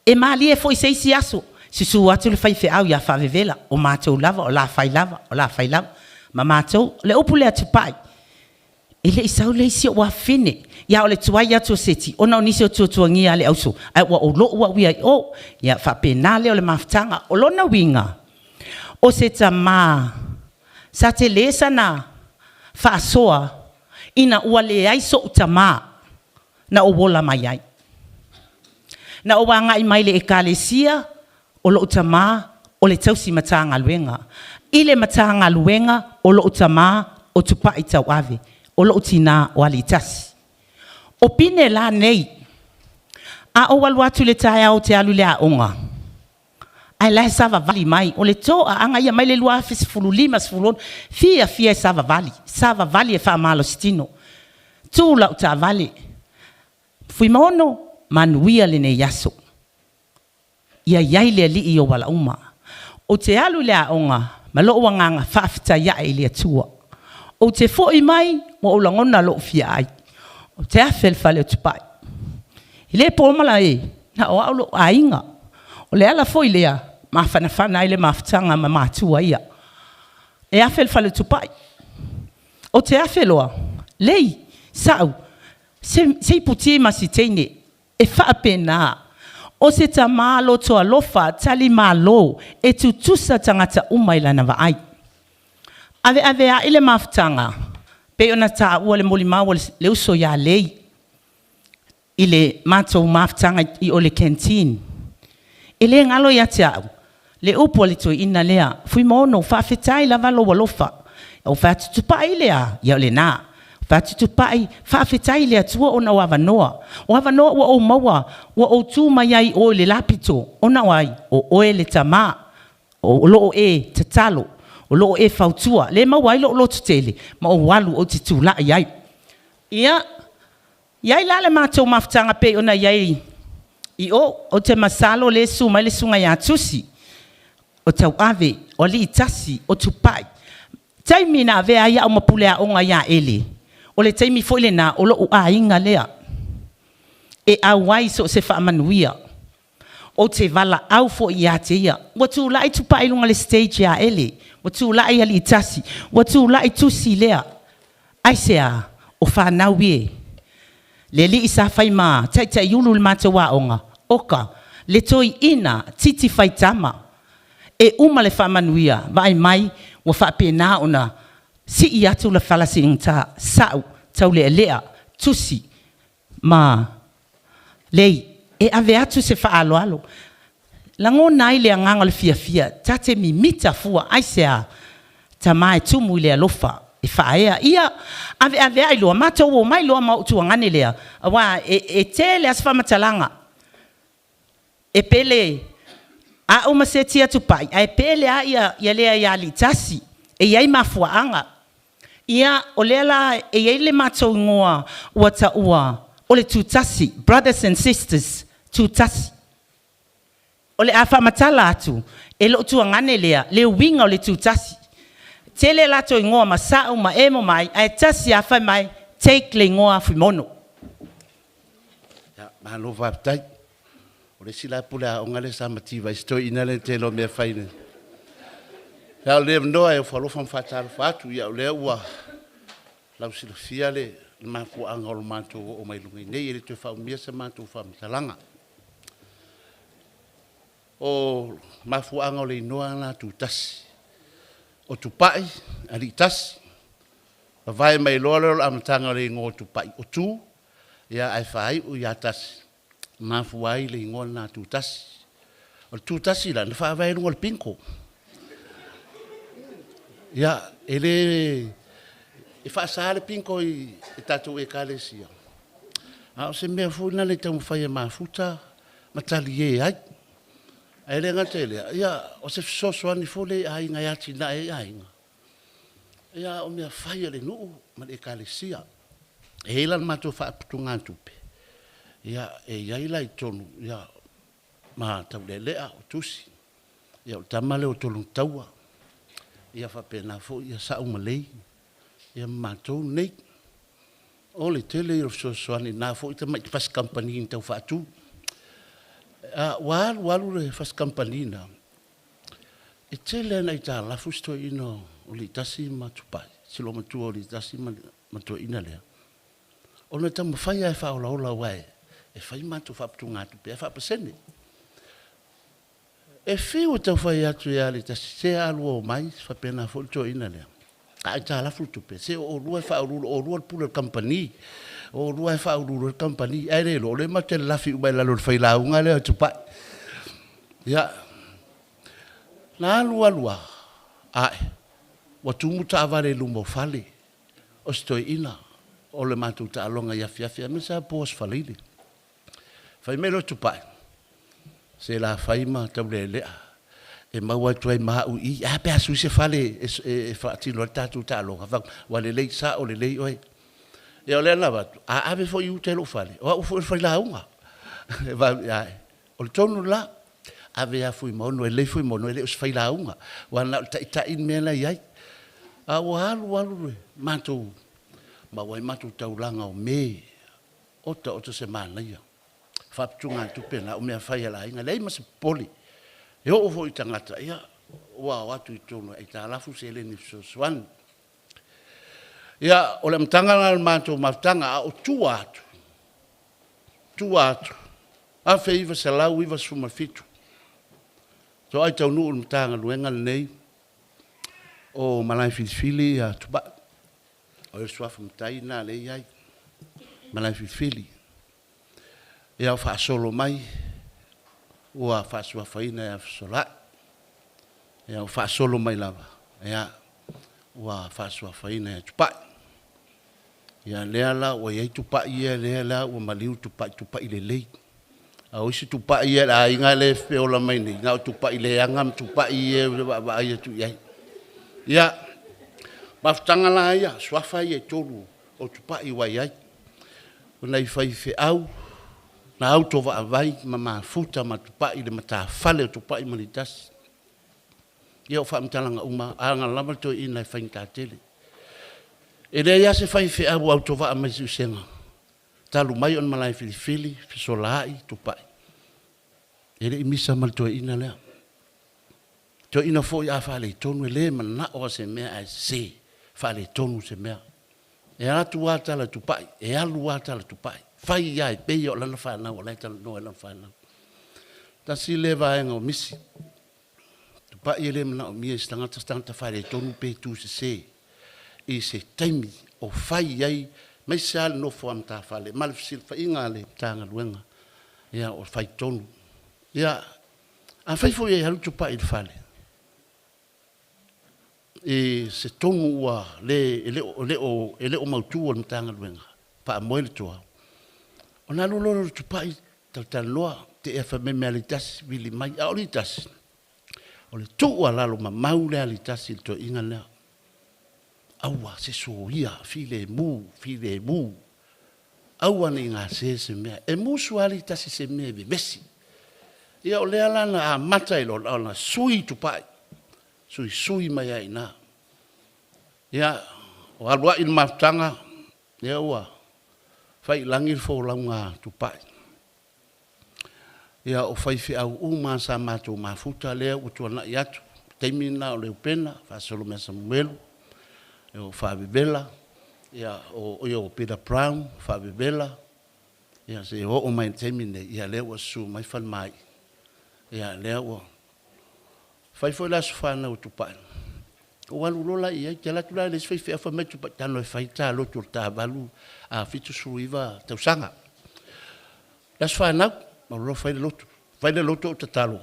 E malie foi i se isi aso, susu atu le faifeau ia Faavevela, o matou lava, o le a fai lava, o le a fai lava. Ma matou, o le upu lea a Tupai, e le i sau le isi ou afafine, ia o le tuai atu o Seti, ona o nisi o tuatuagia a le auso, ae ua ou lou au ia i o. Ia faapena lea o le mafutaga. O lona uiga, o se tamā sa tele sana faasoa ina ua leai so'u tamā na ou ola mai ai. Na ou agai mai i le ekalesia, o lou tamā o le tausi Matagaluega. I le Matagaluega o lou tamā o Tupai Tauave, o lou tinā o Aliitasi. O pine la nei, a ou alu atu i le taeao ou te alu i le aoga, ae la e savavali mai, o le toaaga ia mai le 2015, 16, fiafia e savavali, savavali e faamalositino. Tu lau taavale, Fuimaono, manuia lenei aso. Ia i ai le Alii i ou ala uma. Ou te alu i le aoga ma lou agaga faafetai ae i le Atua. Ou te foi mai ua ou lagona lou fia ai. Ou te afe i le fale o Tupai. E le po malae, na o au lou aiga. O le ala foi lea mafanafana ai le mafutaga ma matua ia. E afe i le fale o Tupai. Ou te afe loa, lei, sau, se iputi ma si teine. E faapena, o se tamā loto alofa, talimalo, e tutusa tagata uma i lana vaai. Aveaveai le mafutaga, pei ona taua le molimau a le uso ia Lei i le matou mafutaga i o i le canteen. E le galo ia te au le upu a le toeaina lea, Fuimaono, faafetai lava lou alofa. Ou fai atu, Tupai le a? Ia o lena. Ou fai atu, Tupai, faafetai i le Atua ona o avanoa. O avanoa ua ou maua, ua ou tu mai ai i o i le la pito, ona o ai? O oe le tama. O lo o e tatalo, o lo o e fautua, lea e maua ai lou lototele ma ou alu ou te tulai ai. Ia, i ai la le matou mafutaga pei ona i ai i o, ou te masalo o lea e susu mai le susuga ia Tusi, o Tauave, o Aliitasi, o Tupai. Taimi na avea ai au ma pule aoga ia Ele, o le taimi foi lena o lou aiga lea e auai i so o se faamanuia. Ou te valaau foi ia te ia. Ua tulai Tupai i luga o le stage ia Ele, ua tulai Aliitasi, ua tulai Tusi lea. Aisea? O fanau ie. Le alii sa fai ma taitaiulu i le matou aoga, oka, le toeaina Titi Faitama. E uma le faamanuia, vaai mai ua faapena ona sii atu le fala sigata, sau, taulealea, tusi ma lei. E ave atu se faaaloalo. Lagona ai le agaga o le fiafia, ta te mimita fua, aisea? Tama e tumu i le alofa. e faaea. Ia, aveaveai loa, matou omai loa ma ou tuagane lea, aua e, e tele lava se faamatalaga. E pele a'u ma seeti atu pai, ae pele lava ia, ia lea ia Alii-tasi. E i ai mafuaaga. Ia, o lea la e i ai le matou igoa ua taua o le Tutasi, brothers and sisters, Tutasi. O le a faamatala atu e lou tuagane lea le uiga o le Tutasi. Tele latou igoa ma sa'u ma emo mai, ae tasi lava fai mai, take le igoa Fuimono. Ia, malo faafetai. O le isi la pule aoga lea sa mativa ai si toeaina lea i le tele o mea fai nei. Ia, o le avanoa e ofo alofa ma faatalofa atu, ia o lea ua lausilafia le mafuaaga o le matou oo mai i luga i nei, e le toe faaumia se matou faamatalaga. O mafuaaga o le igoa lena Tutasi, o Tupai, alii tasi, vavae mai loa lea o le amataga o le igoa o Tupai, o Tu, ia ae faaiu ia Tasi, mafua ai le igoa lena Tutasi. O le Tutasi la, na faavae i luga o le bingo. Ia, e le... e faasa le bingo i tatou ekalesia, a o se mea foi lena e taumafai e mafuta ma talie ai. Ae le gata i lea, ia, o se fesoasoani foi lea i aiga e atinae ai aiga, ia a o mea fai a le nuu ma le ekalesia. E i ai la le matou faaputugatupe, ia e i ai la i totonu ia ma Taulealea o Tusi, ia o le tama lea o Tologataua, ia faapena foi ia Sa'u ma Lei, ia ma matou nei. O le tele ia o fesoasoani i lena foi tamai fasi kamupani na tau faatu. Ua alu alu le fasi kamupani lena, e tele lava ina aitalafu si toeaina o Leitasi ma Tupai, si olomatua o Leitasi ma le toeaina lea, ona e taumafai lava e faaolaola aua e fai matou faaputugatupe ae faapasene. E fiu e tau fai atu ia Leitasi, se a lua omai, faapena foi le toeaina lea, a aitalafu le tupe, se o oulua e faauluulu, o oulua o le pule o le kamupani, o oulua e faauluulu i ai le kamupani. Ae le iloa, o lea matou te lalafi uma i lalo e le failauga lea a Tupai. Ia, na alu alu lava, ae, ua tumu taavale i luma o fale o si toeaina o le matou taaloga i Afiafi aemaise lava po o Aso Faraile. Fai mai loa Tupai, se la fai ma Taulealea e maua atu ai ma au i i. Ae a pe a sui se fale e faatino ai le tatou taaloga? Fai atu, ua lelei, sao lelei oe. Ia o lea na avatu, a ave foi i uta i lou fale, o au foi o le failauga. O le tonu le la, ave ia Fuimaono e lelei Fuimaono e le o se failauga, aua na o le taitai le mea la e i ai. A ua alu alu le matou, maua ai matou taulaga o me, oka oka se manaia. Faaputugatupe na, o mea fai a le aiga, leai ma se popole. E oo foi i tagata, ia ua o atu i totonu e aitalafu seleni e fesoasoani. Ia, o le amataga lena o le matou mafutaga, a o tua atu, tua atu, 1997, faatoa taunuu i le Matagaluega lenei o Malaefilifili Tupai. O le suafa matai lena lea e i ai, Malaefilifili. Ia ua faasolo mai ua faasuafaina ia Fesolai. Ia ua faasolo mai lava, ia ua faasuafaina ia Tupai. Ia lea la ua i ai Tupai ia lea la ua maliu Tupai, Tupai lelei. A o isi Tupai ia a le aiga lea e feola mai nei, na o Tupai leaga ma Tupai ia e vaavaai atu i ai. Ia, mafutaga la ia, suafa ia e 3 o Tupai ua i ai. O nai faifeau na autovaa ma mafuta ma Tupai i le matafale o Tupai ma Letasi. Ia o faamatalaga uma lava, a na lava le toeaina e faigata tele. E leai lava se faifeau o autovaa mai i Siusega, talu mai ona Malaefilifili, Fesolaai, Tupai, e le i misa ma le toeaina lea. Toeaina foi a faaletonu, e le manao lava i se mea ae sese, faaletonu se mea. E alu atu lava tala a Tupai, e alu lava tala a Tupai, fai lava e pei o lana fanau o la e talanoa i lana fanau. Tasi lea vaega o misi. Tupai e le manaomia e se tagata se tagata faaletonu pe tu sese i se taimi o fai ai, aemaise lava le nofo a matafale ma le fesilafaiga a le Matagaluega, ia o fai tonu. Ia, afai foi e alu Tupai i le fale, i se tonu ua le e le o mautu o le Matagaluega, faamoe le toa, ona alu loa lea o le Tupai talatalanoa, tea fai mai ma Alitasi, vili mai. A o Alitasi, o le tuualalo mamau lea a Alitasi i le toeaina lea. Aua se soia, filemu, filemu, aua ne i gase se mea. E musu lava Alitasi i se mea e vevesi. Ia o lea la na amata ai loa ona sui Tupai, suisui mai lava i ina. Ia, ua alu ai le mafutaga, lea ua fai i lagi le folauga a Tupai. Ia o faifeau uma lava sa matou mafuta lea ua tuanai atu, o le taimi lena o Leupena, Faasolomea Samuelu, o Faavevela, o Peter Brown, Faavevela, ia seia oo mai i le taimi lenei, ia lea ua susu mai Falemai, ia lea ua fai foi le aso fanau a Tupai, ou alu loa la i ai, ou te alu atu la e leai se faifeau, fai mai Tupai, tago e fai le ta lotu o le ta 79 tausaga. Le aso fanau, ou alu loa fai le lotu, fai le lotu ou tatalo,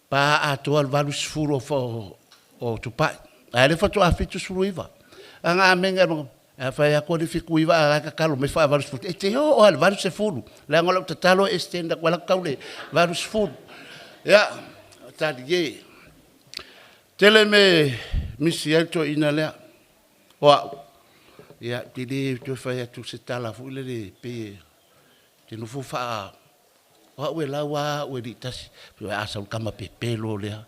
pa atoa le 80 o Tupai, a o lea faatoa 79. Ana amene a fai atu alii 79 a o la e tatalo mai faa-80, e te oo lava i le 80, leaga o lau tatalo e extend atu lava tau i le 80. Ia, talie. E tele mea e misi ai le toeaina lea. O au, ia ou te le toe fai atu i se tala foi lele pei ou te nofo faa… O au e lau lava au e alii tasi, a sau o le tama pepelo lea.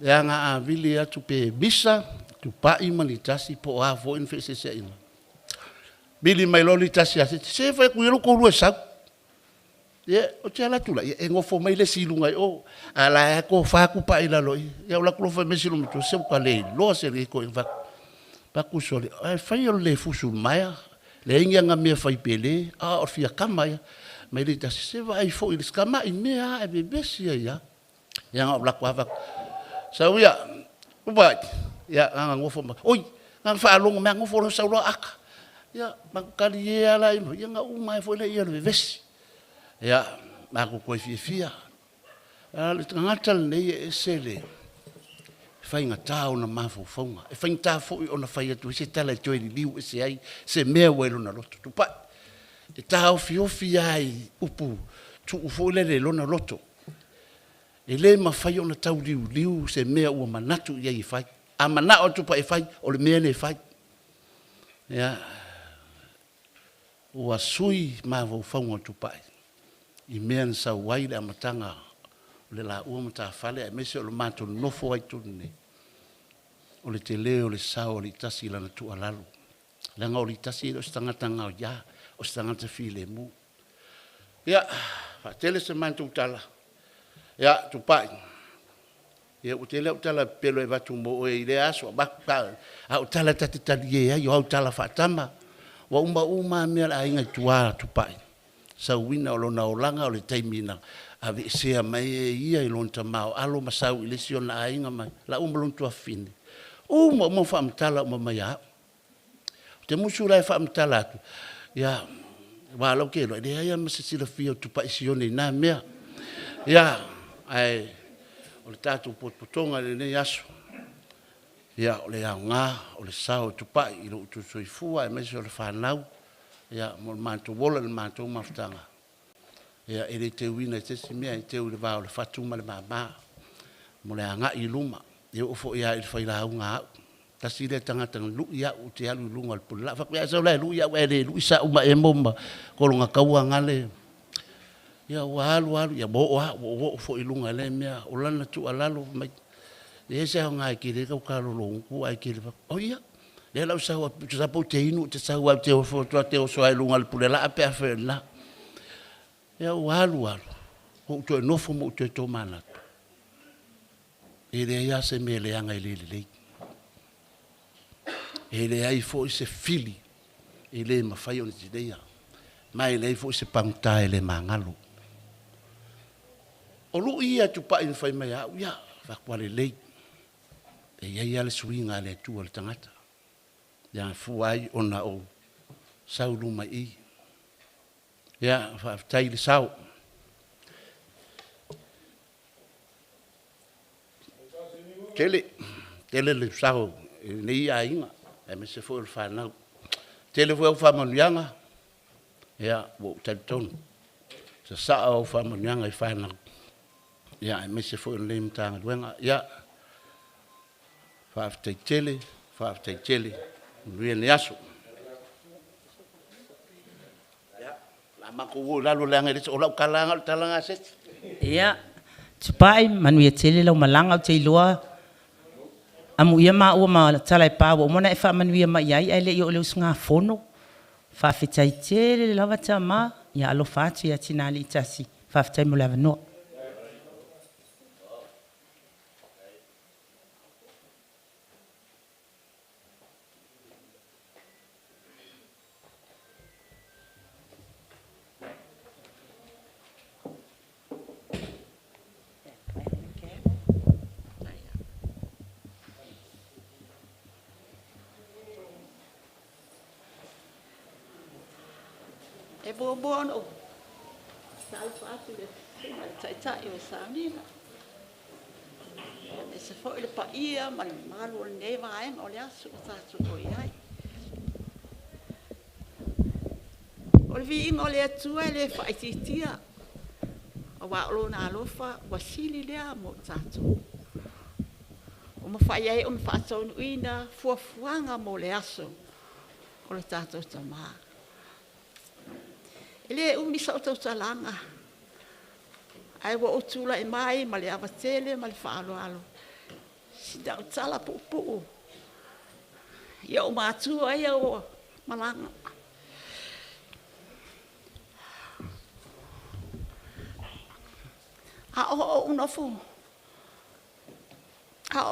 Leaga a vili atu pe misa Tupai ma Alitasi po o a foi ni feeseeseaiga, vili mai loa Alitasi ia Seti, se fai atu ia lo oulua e sau. Ia, ou te alu atu la, e nofo mai le isi i luga i o, a o la e tofa Tupai i lalo i i. Ia ou alu atu loa fai mai si olomatua, se ua ta le iloa se alii fai atu, sole, ae fai o le le fusu i le maea, leai ni ana mea fai pele, a o le fia tama ia. Fai mai Alitasi, se vaai foi i le tamai mea lava ae vevesi ai lava. Ia na ou alu atu lava fai atu, sau ia Tupai, ia na nofo ma, oi, na ona faalogo mai lava nofo loa sau loa ata. Ia matou talie lava la, ia ona uma ai foi lea o le vevesi. Ia, matou toe fiafia. A o le tagata lenei e ese le faigata o ona mafaufauga, e faigata foi ona fai atu ai se tala e toe liliu ese ai se mea ua i lona loto. Tupai, e taofiofi lava i upu tuu foi lele i lona loto. E le mafai ona tauliuliu se mea ua manatu i ai e fai. A manao lava Tupai e fai, o le mea lea e fai. Ia, ua sui mafaufauga o Tupai i mea na sau ai le amataga o le laua matafale aemaise o le matou nonofo ai i totonu i inei, o le tele o le sao o Alitasi i lana tuualalo, leaga o Alitasi e le o se tagata gaoia, o se tagata filemu. Ia, faatele se matou tala, ia Tupai, ia ua tele au tala pepelo e avatu mo oe i lea aso, avatu, a o tala ta te talie ai, o au tala faatama. Ua uma uma lava mea a le aiga i tua a Tupai, sauina o lona olaga o le taimi na aveesea mai ai e ia i lona tama o Alo ma sau i le isi ona aiga ma laua ma lona tuafafine, uma uma faamatala uma mai ia au. Ou te musu la e faamatala atu, ia, aua o lea ou te iloa, e leai lava ma se silafia o Tupai Sione i na mea. Ia, ae o le tatou potopotoga i lenei aso, ia, o le aoga o le sao o Tupai i lo outou soifua aemaise o le fanau, ia, ma lo matou ola i le matou mafutaga, ia, e le teuina e se isi mea, e teu i le va o le fatu ma le mama mo le agai i luma. E oo foi lava i le failauga a au, tasi lea tagata na lui au ou te alu i luga o le pulelaa. Ou fai atu, ae sau la e lui au ae le lui Sauma Emo ma Kologataua gale. Ia ua alu alu, ia ua oo lava, ua ou oo foi i luga i lea mea. O lana tuualalo, fai mai, e leai se aoga e tele ai lau ta lologutu ae te le… O ia, lea la ou sau atu, tusa lava pe ou te inu ou te sau lava ou te ofo atu lava ou te oso lava i luga o le pulelaa pe afai o lena. Ia ua alu alu, ua ou toe nofo ma ou toe tomanatu, e leai lava se mea leaga e le lelei. E leai foi se fili e le mafai ona tineia, ma e leai foi se pagota e le magalo. O lui ia a Tupai na fai mai ia au, ia, fai atu, ua lelei, e i ai lava le suiga a le Atua i le tagata, e afua ai ona ou sau i luma i i. Ia, faafetai le sao. Tele, Tele le sao i lenei aiga aemaise foi o le fanau. Tele foi au faamanuiaga, ia ua ou talitonu, sasaa au faamanuiaga i fanau, aemaise foi o lenei Matagaluega. Ia, faafetai tele, faafetai tele, manuia lenei aso. Ia, o le a matou o i lalo leaga e le o lau tala lava lena o le tala lena a se isi. Ia, Tupai, manuia tele lau malaga. Ou te iloa, amuia maua ma Talaepā ua uma ona e faamanuia mai i ai ae le i oo i le usugafono. Faafetai tele lava tama. Ia alofa atu ia Tinaalii-tasi. Faafetai mo le avanoa. E muamua ona ou faatalofa atu i le Susuga i le Taitai o le Sauniga, aemaise foi le paia ma le mamalu o lenei vaega o le aso ua tatou oo i ai. O le viiga o le Atua e le faaitiitia aua o Lona alofa ua sili lea mo i tatou, ua mafai ai ona faataunuuina fuafuaga mo le aso o le tatou Tama. E le umi sau tautalaga, ae ua ou tulai mai ma le ava tele ma le faaaloalo sina au tala puupuu i ou matua ia ua malaga. A o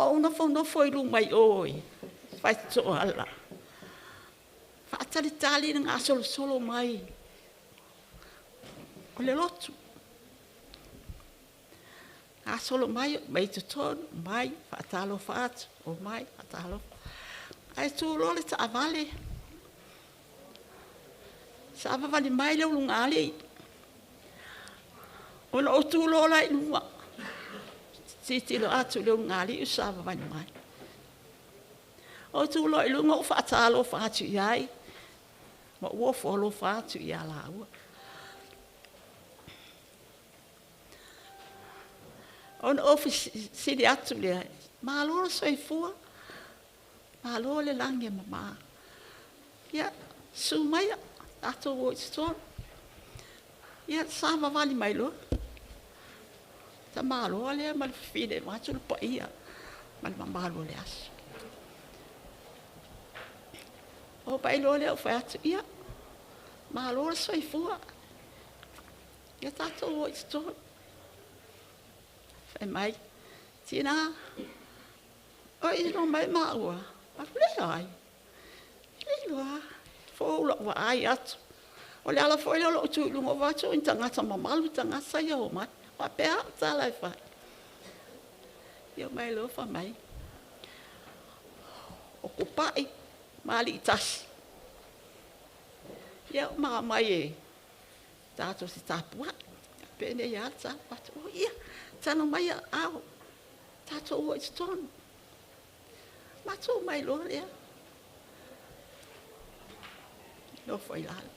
ou nofonofo i luma i o i Fasitoouala, faatalitali i le gasolosolo mai o le lotu. Gasolo mai, omai i totonu, omai faatalofa atu, omai faatalofa. Ae tu loa le taavale, savavali mai le ulugalii. Ona ou tu loa lea i luga, tilotilo atu i le ulugalii o savavali mai. Ou tu loa i luga ou faatalofa atu i ai ma ou ofo alofa atu ia laua. Ona ou fesili atu lea, malo le soifua, malo le lagi e mama. Ia, susu maia tatou o i totonu. Ia savavali mai loa le tamaloa lea ma le fafine vaeatu le paia ma le mamalu o le aso. Oo mai loa lea ou fai atu, ia, malo le soifua, ia tatou o i totonu. Fai mai, “Tina, o e iloa mai maua?” Ou fai atu, “Leai, e le iloa. E fou lau vaai atu.” O le ala foi lea o lou tu i luga ou vaai atu o ni tagata mamalu tagata ia e omai. E faapea au tala e fai. Ia omai loa fai mai, “O Tupai ma Aliitasi, ia ma omai e tatou te tapuai.” Penei lava le tala. Ou fai atu, “Oi ia, tala maia aao tatou o i totonu.” Matou omai loa lea nofo i lalo.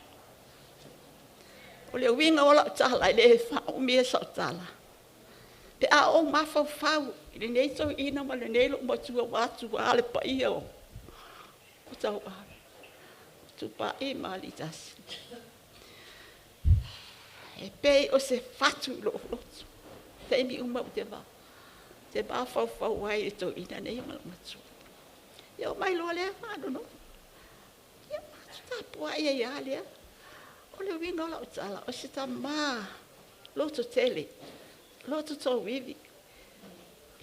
O le uiga o lau tala e le faaumia sau tala, pe a ou mafaufau i lenei toeaina ma lenei loomatua vaeatu le paia o Tauave, Tupai ma Aliitasi, e pei o se fatu i lou loto taimi uma ou te mafaufau ai i le toeaina nei ma lou matua. Ia omai loa lea faanonofu, ia matou tapuai ai lava lea. O le uiga o lau tala, o se tama lototele, loto tauivi,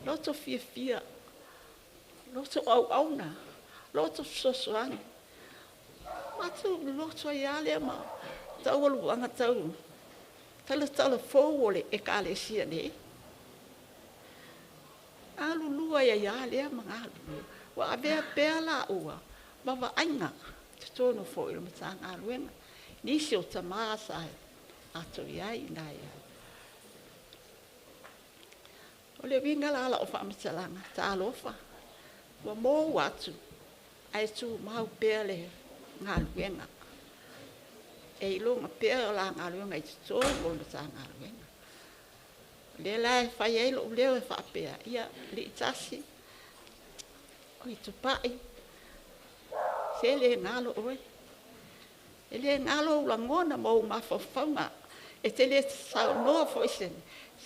loto fiafia, loto auauna, loto fesoasoani. Matou loto ai lava lea ma taualuaga tau talatala fou o le Ekalesia nei. Galulue ai lava lea ma galulue. Ua avea pea laua ma vaaiga i totonu foi o le Matagaluega i nisi o tama sa matou i ai i ina. O le uiga la o lau faamatalaga, talofa. Ua mou atu ae tumau pea le galuega. E iloga pea o la galuega i totonu o le Matagaluega. O lea la e fai ai lou leo e faapea, ia Liitasi, oi Tupai, se le galo oe. E le galo ou lagona ma ou mafaufauga. E te le saunoa foi se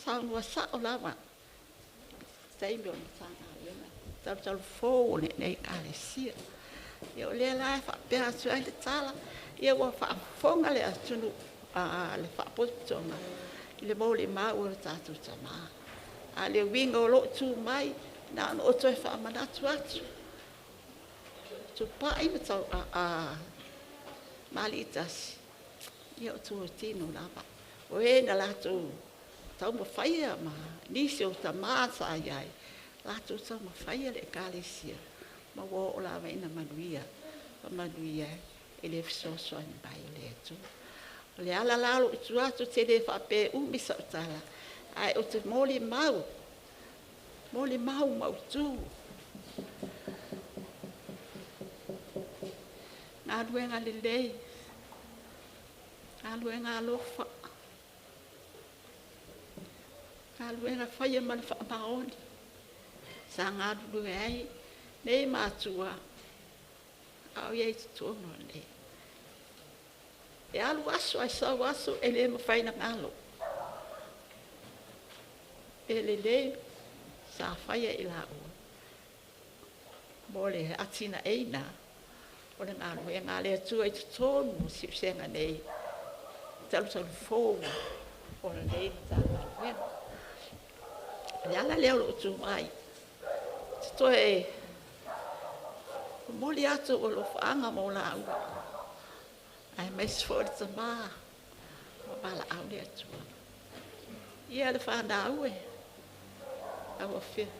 saunoa sao lava i taimi o le Matagaluega talutalufou o lenei Ekalesia. Ia o lea la e faapea atu ai le tala, ia ua faafofoga le atunuu, le Faalapotopotoga i le molimau a le tatou tama. A o le uiga o lou tu mai, na ona ou toe faamanatu atu, Tupai ma Aliitasi, ia o totino lava, o e na latou taumafaia ma nisi o tama sa i ai, latou taumafaia le Ekalesia ma ua oo lava ina manuia, manuia i le fesoasoani mai o le Atua. O le ala la o lou tu atu, ou te le faapea e umi sau tala, ae ou te molimau, molimau mautu. Galuega lelei, galuega alofa, galuega faia ma le faamaoni sa galulue ai nei matua a o i ai i totonu o le. E alu aso ae sau aso, e le mafai ona galo. E lelei sa faia e i laua mo le atinaeina o le galuega a le Atua i totonu o Siusega nei, talutalufou o lenei Matagaluega. O le ala lea o lou tu mai, ou te toe momoli atu ou alofaaga mo laua, aemaise foi le tama ua valaau le Atua. Ia le fanau e, lau afioga,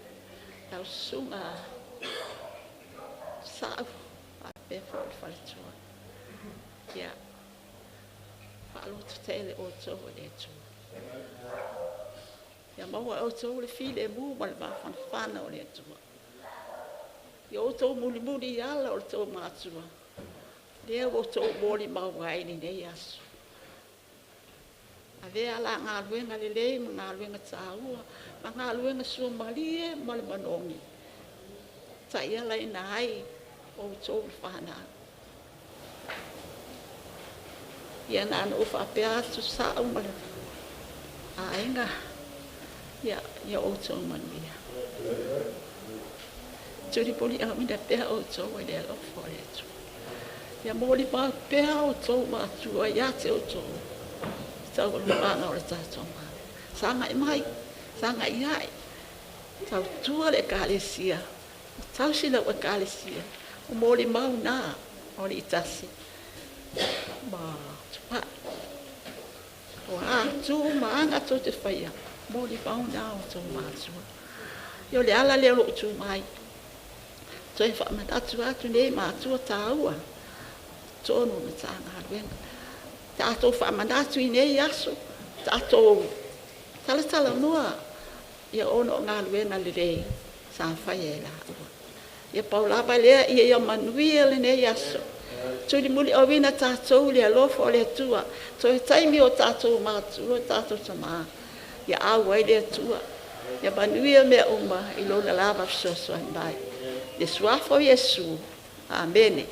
lau susuga Sau faapea foi le faletua. Ia faalototele outou e le Atua. Ia maua e outou le filemu ma le mafanafana o le Atua. Ia outou mulimuli i ala o le tou matua, lea ua outou molimau ai i lenei aso. Avea la galuega lelei ma galuega taua ma galuega suamalie ma le manogi, taialaina ai outou le fanau. Ia na ona ou faapea atu, Sau ma le aiga, ia outou manuia. Tulimuliauina pea outou e le alofa o le Atua. Ia molimau pea outou matua ia te outou i taualumaga o le tatou Malo. Sagai mai, sagai ae, tautua le Ekalesia, tausi lau Ekalesia, o molimau na o Liitasi ma Tupai. O a tu ma aga tou te faia, molimau na o outou matua. Ia o le ala lea o lou tu mai, toe faamanatu atu nei matua taua totonu o Matagaluega. Tatou faamanatu i nei aso, tatou talatalanoa ia ona o galuega lelei sa faia e laua. Ia pau lava lea, ia manuia lenei aso. Tulimuliauina tatou i le alofa o le Atua. Toe taimi o tatou matua, tatou tama, ia auai le Atua. Ia manuia mea uma i lona lava fesoasoani mai. I le suafa o Iesu. Amene.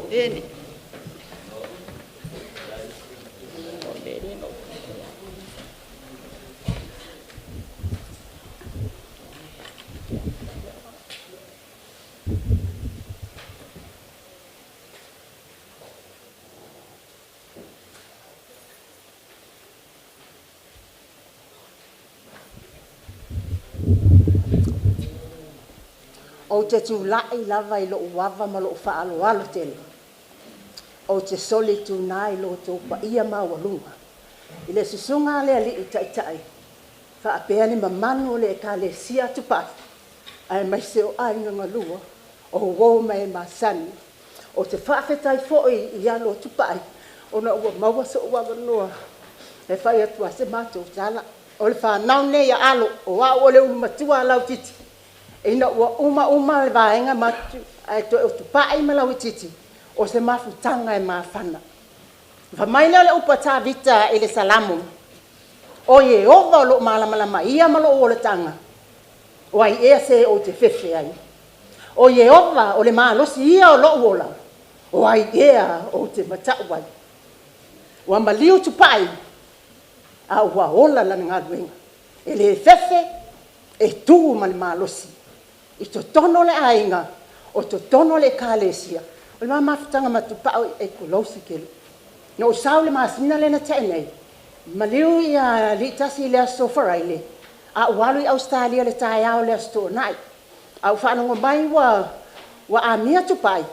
Amene. Ou te tulai lava i lou ava ma lou faaaloalo tele, ou te solituna i lo outou paia maualuga, i le susuga a le Alii Taitai faapea le mamalu o le Ekalesia a Tupai, aemaise o aiga galua, o uo ma e masani. Ou te faafetai foi i alo o Tupai ona ua maua so'u avanoa e fai atu ai se matou tala. O le fanau lenei a Alo, o au o le ulumatua a Lautiti. Ina ua uma le vaega ma ae toe o Tupai ma Lauitiiti, o se mafutaga e mafana. Fai mai lea o le upu a Tavita i le Salamo, o Ieova o loo malamalama ia ma lou olataga, o ai ea se ou te fefe ai? O Ieova o le malosi ia o lou ola, o ai ea ou te matau ai? Ua maliu Tupai, a ua ola lana galuega. E le fefe, e tu ma le malosi i totonu o le aiga, o totonu o le Ekalesia. O le ma mafutaga ma Tupai e kolosi tele. Na ou sau i le masina lea na tea nei, maliu alii Tasi i le aso Faraile, a ou alu i Ausetalia i le taeao o le aso Toonai. A ou faalogo mai ua amia Tupai,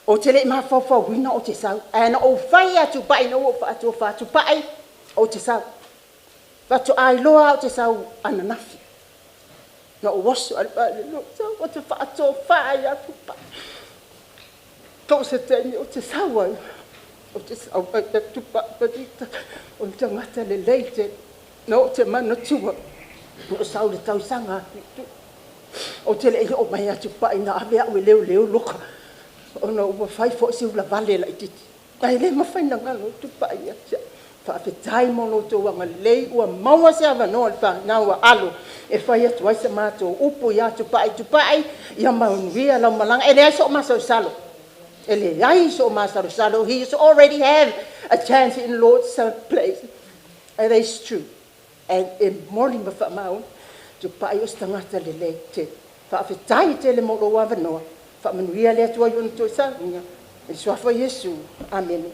ou te le i mafaufauina ou te sau. Ae na ou fai ia Tupai ina ua ou faatofa, Tupai, ou te sau. Faatoa iloa ou te sau ananafi. Na ou oso ae i le vaalele ou sau, ou te faatofa ia Tupai. So o se taimi ou te sau ai, ou te sau ai ia Tupai Melita, o le tagata lelei tele. Na ou te manatua, na ou sau i le tausaga atu i tua. Ou te le i oo mai ia Tupai na ave au e leoleo loka, ona ua fai foi si ulavale laitiiti. Ae le mafai ona galo Tupai ia te au. Faafetai mo lo outou agalelei ua maua se avanoa o le fanau a Alo e fai atu ai se matou upu ia Tupai. Tupai, ia manuia lau malaga. E leai sou masalosalo, e leai sou masalosalo. He is already have a chance in Lord's place. And it's true. And e moni ma faamaoni, Tupai o se tagata lelei tele. Faafetai tele mo lou avanoa. Faamanuia le Atua i ona toe saunoaga. I le suafa o Iesu. Amene.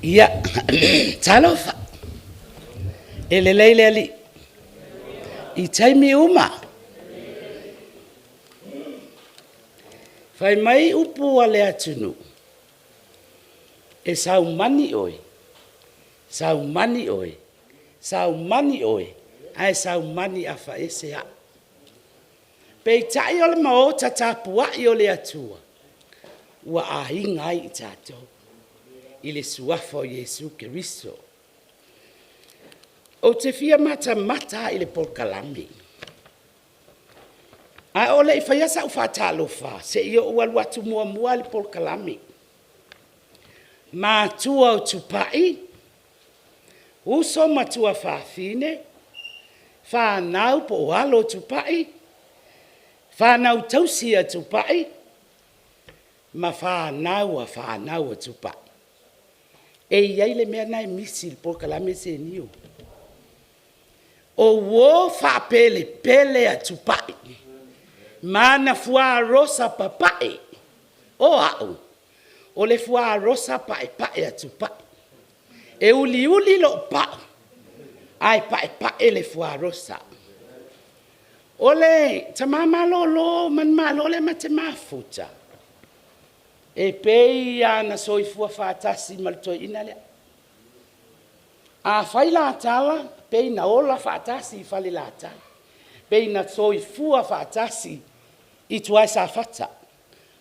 Ia, talofa, e lelei le Alii i taimi uma. Fai mai upu a le atunuu, e saumani oe, saumani oe, saumani oe, ae saumani afaese au. Peitai o le maota tapuai o le Atua, ua aiga ai i tatou i le suafa o Iesu Keriso. Ou te fia matamata i le polokalame, ae o le i faia sau faatalofa, se i ou alu atu muamua i le polokalame. Matua o Tupai, uso ma tuafafine, fanau po o alo o Tupai, fanau tausi a Tupai, ma fanau a fanau a Tupai. E i ai le mea lena e misi i le polokalame senio. O uo faapelepele a Tupai, ma ana fuarosa papae. O au, o le fuarosa paepae a Tupai. E uliuli lou pau, ae paepae le fuarosa. O le tama malolo manumalo lea ma te mafuta, e pei lava ona soifua faatasi ma le toeaina lea. A fai la tala, pei na ola faatasi i Falelatai, pei na soifua faatasi i tua i Safata,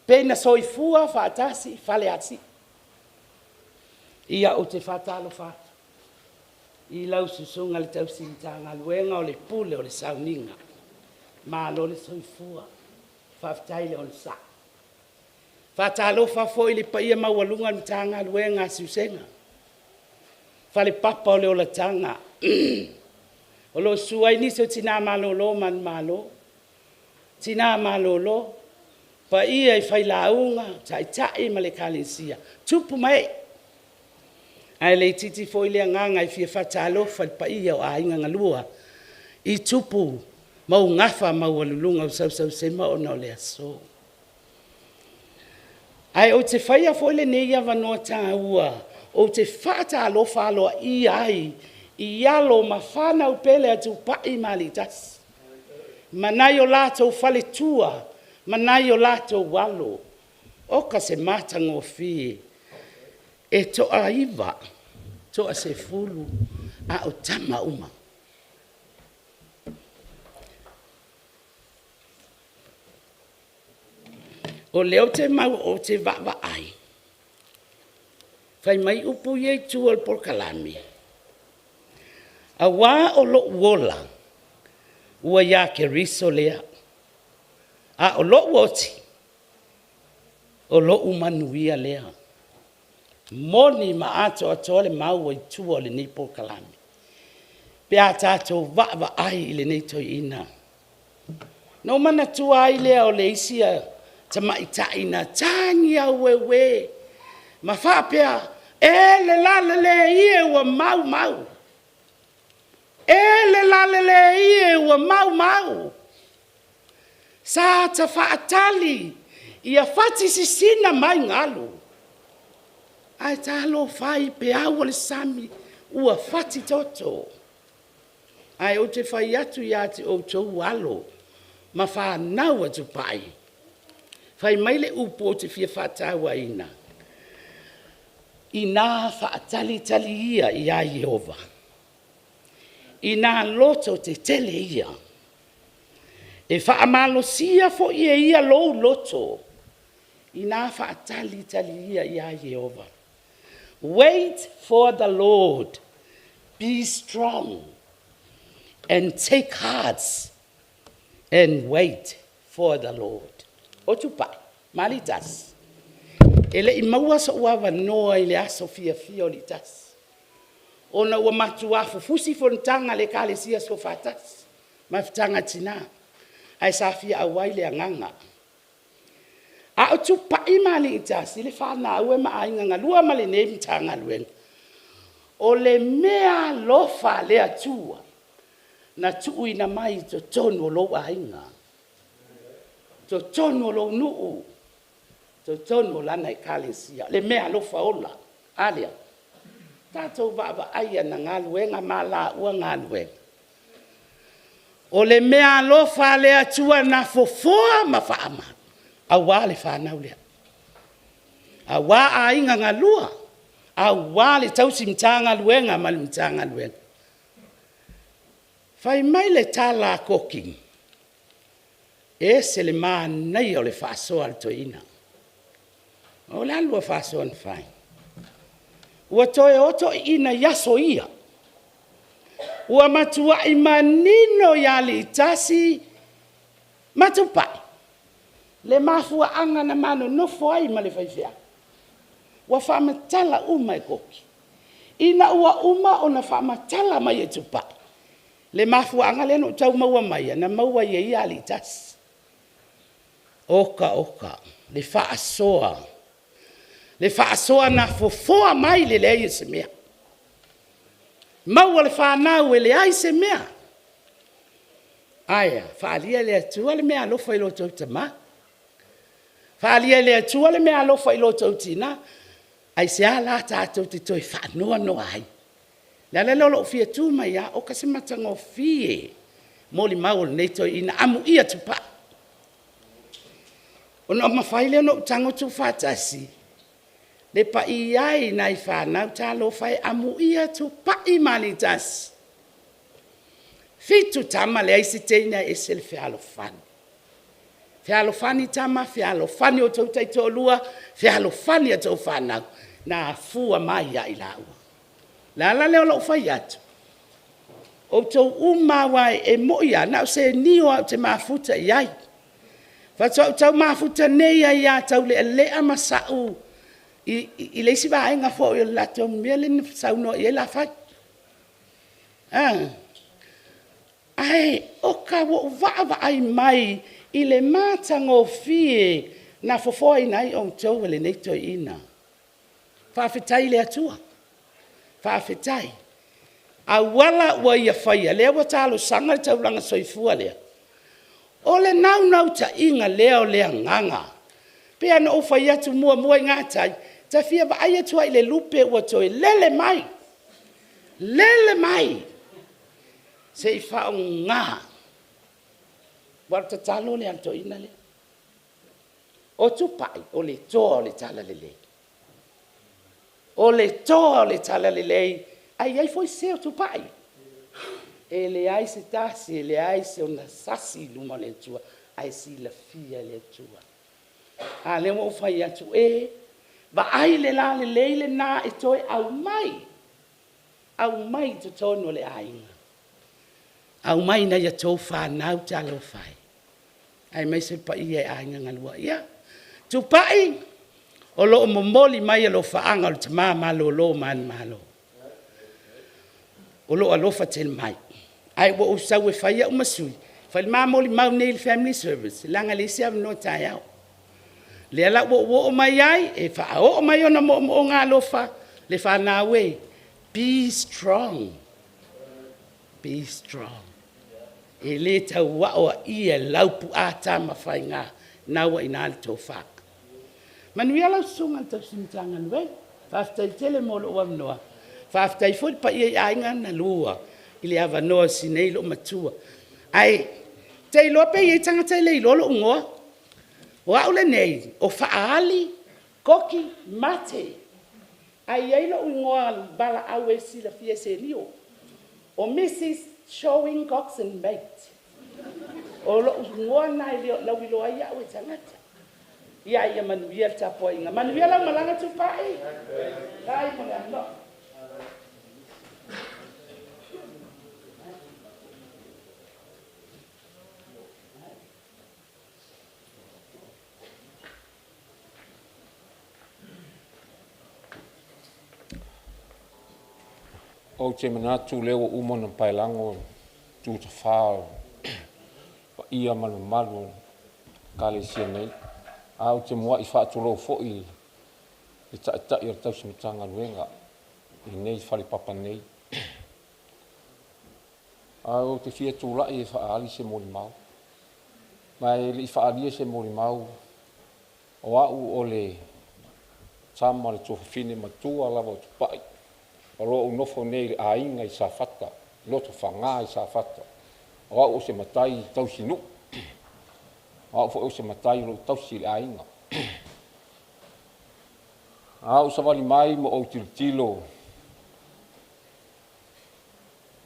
pei na soifua faatasi i Faleasiu. Ia, ou te faatalofa atu i lau susuga i le tausi Matagaluega o le Pule o le Sauniga. Malo le soifua, faafetai le onosai. E faatalofa foi i le paia maualuga o le Matagaluega a Siusega, falepapa o le olataga o lo o susu ai nisi o tina malolo manumalo, tina malolo, paia i failauga, taitai ma le Ekalesia, tupu ma ee. Ae le itiiti foi le agaga e fia faatalofa i le paia o aiga galua i tupu ma ugafa maualuluga o sausausema ona o le aso. Ae ou te faia foi lenei avanoa taua ou te faatalofa aloaia ai i alo ma fanau pele a Tupai ma Aliitasi, ma nai o latou faletua ma nai o latou alo. Oka se matagofie, e toaiva, toasefulu a o tama uma. O lea ou te mau ou te vaavaai, fai mai upu ia i tua o le polokalame, aua o lou ola ua ia Keriso lea, a o lou oti, o lou manuia lea. Moni ma atoatoa le mau i tua o lenei polokalame pe a tatou vaavaai i lenei toeaina. Na ou manatua ai lea o le isi tamaitai na tagi aueuē ma faapea, “E le lalelei e ua maumau, e le lalelei e ua maumau.” Sa ta faatali ia fati sisina mai galu, ae talofa e i peau o le sami ua fatitoto. Ae ou te fai atu ia te outou alo ma fanau a Tupai, fai mai le upu ou te fia faatauaina, ina faatalitali ia ia Ieova, ina loto tetele ia, e faamalosia foi e ia lou loto, ina faatalitali ia ia Ieova. Wait for the Lord, be strong and take heart and wait for the Lord. O Tupai, ma Aliitasi, e le i maua sou avanoa i le aso fiafia o Liitasi, ona ua matua fufusi fonotaga a le Ekalesia Soofaatasi, Mafutaga a Tina, ae sa fia auai le agaga. A o Tupai ma Aliitasi, le fanau e ma aiga galua ma lenei Matagaluega, o le meaalofa a le Atua na tuuina mai i totonu o lou aiga, totonu o lou nuu, totonu o lana Ekalesia, le meaalofa ola. A lea? Tatou vaavaai i ana galuega ma a laua galuega. O le meaalofa a le Atua na fofoa ma faamalu aua le fanau lea, aua aiga galua, aua le tausi Matagaluega ma le Matagaluega. Fai mai le tala a Koki, e ese le manaia o le faasoa a le toeaina. O le a le lua faasoa na fai? Ua toe o toeaiina i aso ia, ua matuai manino ia Aliitasi ma Tupai le mafuaaga na ma nonofo ai ma le faifeau. Ua faamatala uma e Koki. Ina ua uma ona faamatala mai e Tupai le mafuaaga lea na ou tau maua maia, na maua ai e ia Aliitasi. Oka oka, le faasoa, le faasoa na fofoa mai le leai o se mea. Maua le fanau e leai se mea. Ae a? Faaalia e le Atua le meaalofa i lo outou tama. Faaalia e le Atua le meaalofa i lo outou tina. Aisea la tatou te toe faanoanoa ai? O le ala lea o lou fia tu mai lava, oka se matagofie molimau a lenei toeaina, amuia Tupai. Ona mafai lea ona ou tago tuufaatasi le paia e i nai fanau, talofa e, amuia Tupai ma Aliitasi. 7 tama leai se teine ae ese le fealofani. Fealofani tama, fealofani outou taitoalua, fealofani a outou fanau na afua mai ia i laua. O le ala lea o lou fai atu, outou uma lava, aua e moni lava, na o se niu lava ou te mafuta i ai. Faatoa ou tau mafuta nei lava ia Taulealea ma Sau i le isi vaega foi o le latou mea lea na saunoa i ai Lafai. Ae oka ua ou vaavaai mai i le matagofie na fofoaina ai outou e lenei toeaina. Faafetai i le Atua. Faafetai. Auala ua ia faia, lea ua talosaga le taulaga soifua lea. O le naunautaiga lea o le agaga. Pei ona ou fai atu muamua i gatai, ta fia vaai atu ai i le lupe ua toe lele mai, lele mai, se i faaaoga. Aua o le tatalo lea a le toeaina lea. O Tupai, o le toa o le talalelei. O le toa o le talalelei, ae i ai foi sese o Tupai. E leai se tasi e leai sona sasi i luma o le Atua, ae silafia e le Atua. A lea ua ou fai atu, e vaai le lalelei lena e toe aumai, aumai i totonu o le aiga, aumai i nai a outou fanau, talofa e, aemaise le paia i aiga galue. Ia, Tupai, o lo o momoli mai alofaaga o le tama malolo manumalo. O lo o alofa tele mai. Ae ua ou sau e fai au ma sui, fai le ma molimau nei i le family service, leaga e leai se avanoa taeao. Lea la ua ou oo mai ai, e faaoo mai ona moomooga alofa, le fanau e, be strong, be strong. E le tauaoaia e Laupuaa Tamafaiga, lena ua i ina le tofa. Manuia lau Susuga i le Tausi Matagaluega, faafetai tele mo lou avanoa, faafetai foi le paia i aiga na lua i le avanoa o si nei loomatua. Ae ou te iloa pe i ai tagata e le iloa lou igoa. O au lenei o Faaali Koki Mate. Ae i ai lou igoa valaau e silafia e Senio, o Mrs Showing Coxen Mate. O lou igoa lena e lauiloa ai au e tagata. Ia manuia le tapuaiga. Manuia lau malaga Tupai. Faafetai mo le avanoa. Ou te manatu o lea ua uma ona paelago tu tafa o le paia ma le mamalu o le Ekalesia nei. Ae ou te muai faatulou foi i le Taitai o le Tausi Matagaluega i lenei falepapa nei. Ae ou te fia tulai e faaali se molimau. Ma e le i faaalia se molimau, o au o le tama o le tuafafine matua lava o Tupai, o lo o ou nofo nei i le aiga i Safata, Lotofaga i Safata. O au o se matai tausinuu, o au foi o se matai o lo o tausi i le aiga. A ou savali mai ma ou tilotilo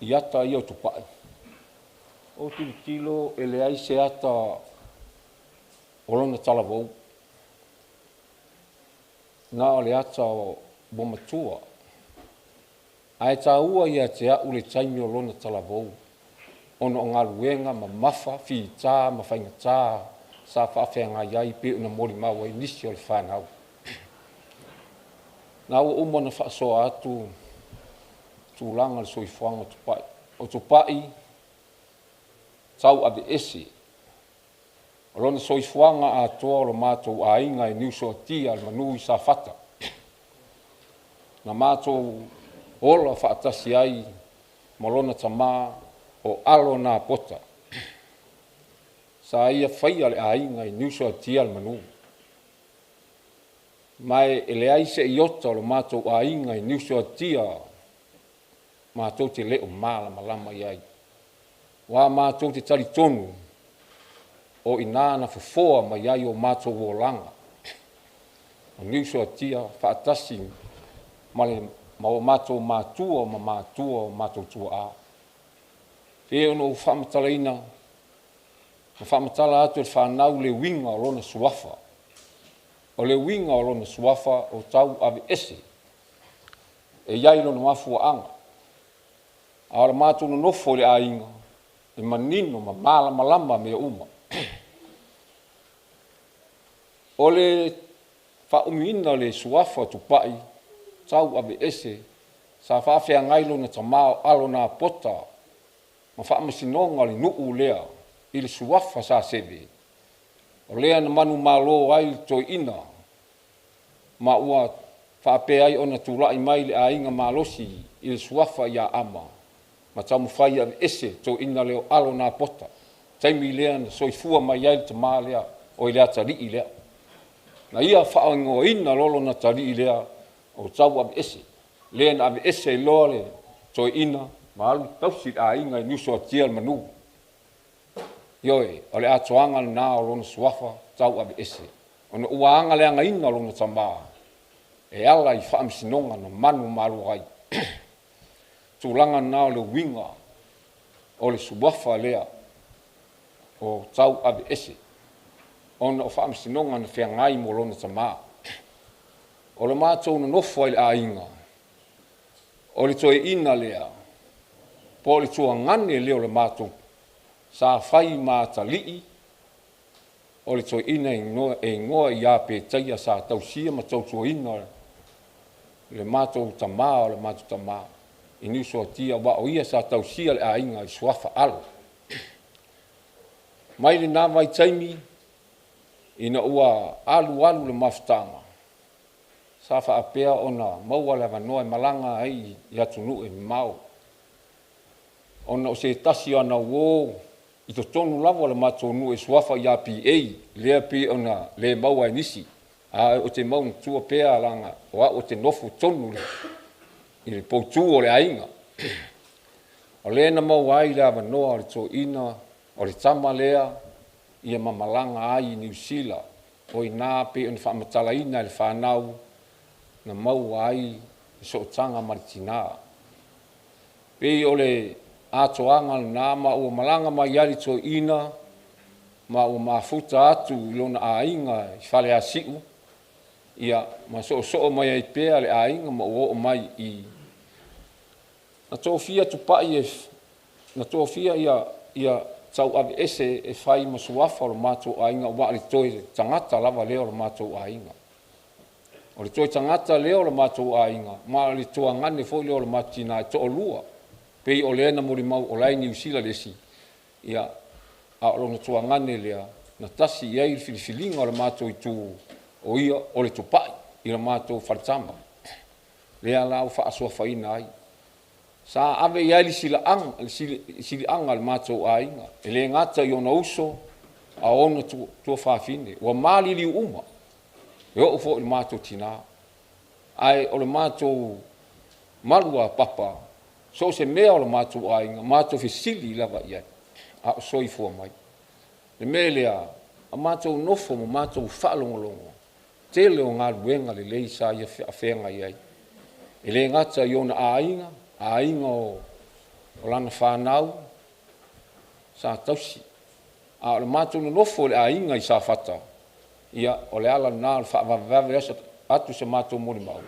i ata ia o Tupai, ou tilotilo e leai se ata o lona talavou, na o le ata ua matua. Ae taua ia te au le taimi o lona talavou, ona o galuega mamafa, fita ma faigata sa faafeagai ai pei ona molimau ai nisi o le fanau. Na ua uma ona faasoa atu tulaga o le soifuaga o Tupai. O Tupai tauaveese o lona soifuaga atoa o lo matou aiga e Niusoatia le manu i Safata. Na matou ola faatasi ai ma lona tama o Alo Napota. Sa ia faia le aiga i Niusoatia le manu. Ma e leai se iota o lo matou aiga i Niusoatia matou te le o malamalama i ai. Aua matou te talitonu o i ina na fofoa mai ai o matou olaga. O Niusoatia faatasi ma le ma o matou matua ma matua o matou tuaa. Pei ona ou faamatalaina, na faamatala atu e le fanau le uiga o lona suafa. O le uiga o lona suafa o tauaveese. E i ai lona mafuaaga. A o le matou nonofo i le aiga, e manino ma malamalama mea uma. O le faaumiina o le suafa o Tupai, tauaveese, sa faafeagai lona tama o Alo Napota ma faamasinoga o le nuu lea i le suafa Saseve, o lea na manumalo ai le toeaina ma ua Faapea ai ona tulai mai le aiga malosi i le suafa ia Ama ma taumafai e aveese toeaina lea o alo Napota, taimi lea na soifua mai ai le tamā lea, oi le atalii lea. Na ia faaigoaina loa lona atalii lea o Tauaveese, lea na aveese ai loa le toeaina ma alu tausi le aiga i Niusuatia le manu. Ioe, o le atoaga lena o lona suafa Tauaveese, ona ua agaleagaina lona tamā e ala i faamasinoga na manumalo ai. Tulaga lena o le uiga o le suafa lea o Tauaveese, ona o faamasinoga na feagai mo lona tamā. O le matou nonofo ai i le aiga, o le toeaina lea, po o le tuagane lea o le matou, sa fai ma atalii o le toeaina e igoa ia Petaia sa tausia ma tautuaina le matou tamā o le matou tamā i Niusuatia, aua o ia sa tausia le aiga i suafa alo. Mai lena vaitaimi ina ua alu alu le mafutaga, sa faapea ona maua le avanoa e malaga ai i atunuu e mamao, ona o se tasi o ana uo i totonu lava o le matou nuu e suafa ia PA, lea pei ona le maua e nisi, ae ou te maumatua pea leaga o au ou te nofo tonu i le poutu o le aiga. O lea na maua ai le avanoa o le toeaina o le tama lea ia ma malaga ai i Niu Sila, o i ina pei ona faamatalaina e le fanau na maua ai le sootaga ma le tina. Pei o le atoaga lena ma ua malaga mai ai le toeaina ma ua mafuta atu i lona aiga i Faleasiu, ia ma soosoo mai ai pea le aiga ma ua oo mai i na tofia Tupai e na tofia ia ia Tauaveese e fai ma suafa o le matou aiga, aua o le toe tagata lava lea o le matou aiga. O le toe tagata lea o le matou aiga, ma o le tuagane foi lea o le matou tina e toalua, pei o lea na molimau o la e i Niu Sila le isi, ia, a o lona tuagane lea na tasi i ai le filifiliga o le matou itu, o ia o le Tupai i le matou faletama, lea la ua faasuafaina ai. Sa ave i ai le siliaga a le matou aiga, e le gata i ona uso a o ona tuafafine, ua maliliu uma, e oo foi i le matou tina. Ae o le matou maluapapa, so o se mea o le matou aiga, matou fesili lava i ai, a o soifua mai. Le mea lea, a matou nofo ma matou faalogologo, tele o galuega lelei sa ia feagai ai. E le gata i ona aiga, aiga o lana fanau sa tausi. A o le matou nonofo i le aiga i Safata, ia, o le ala lena o le faavavevave atu se matou molimau,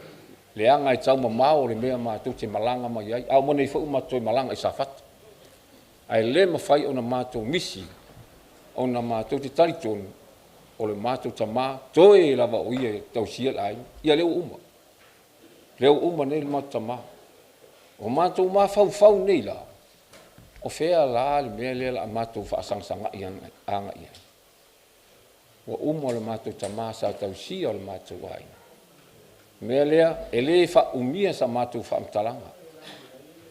leaga e taumamao le mea matou te malaga mai ai, a uma nei foi ua matou toe malaga i Safata. Ae le mafai ona matou misi, ona matou te talitonu o le matou tama, toe lava o ia e tausia le aiga. Ia lea ua uma. Lea ua uma nei le matou tama. O matou mafaufau nei la, o fea la le mea lea o le a matou faasagasagai agai i ai? Ua uma le matou tama sa tausia o le matou aiga. O le mea lea, e le faaumia sa matou faamatalaga,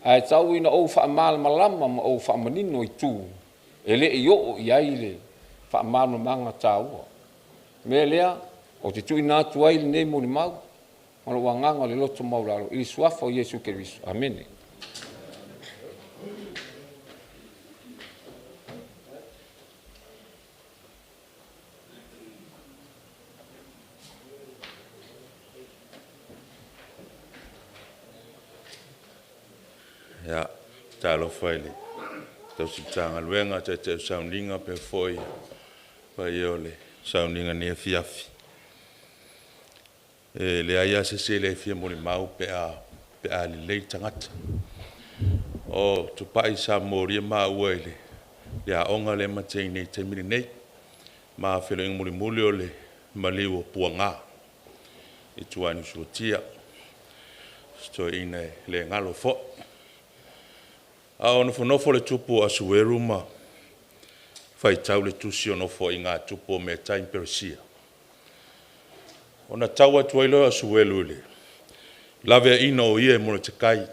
ae tau ina ou faamalamalama ma ou faamanino itu e le i oo i ai le faamalamalamaga taua. O le mea lea, ou te tuuina atu ai lenei molimau ma lou agaga o le loto maualalo i le suafa o Iesu Keriso. Amene. Ia, talofa i le tausi Matagaluega, Taitai o Sauniga faapea foi le paia o le sauniga i lenei afiafi. E leai lava se isi e le fia molimau pe a lelei le tagata. O Tupai sa molia maua i le aoga lea ma te i ai nei i le taimi lenei. Ma feiloaiga mulimuli o le maliu o Puaga i tua i Niusuatia, si toeaina e le galo foi. A o nofonofo le tupu o Asueru ma faitau le tusi o nofoaiga a tupu o Metai ma Peresia, ona tau atu ai lea o Asuelu i le Laveaiina o ia e Moletekai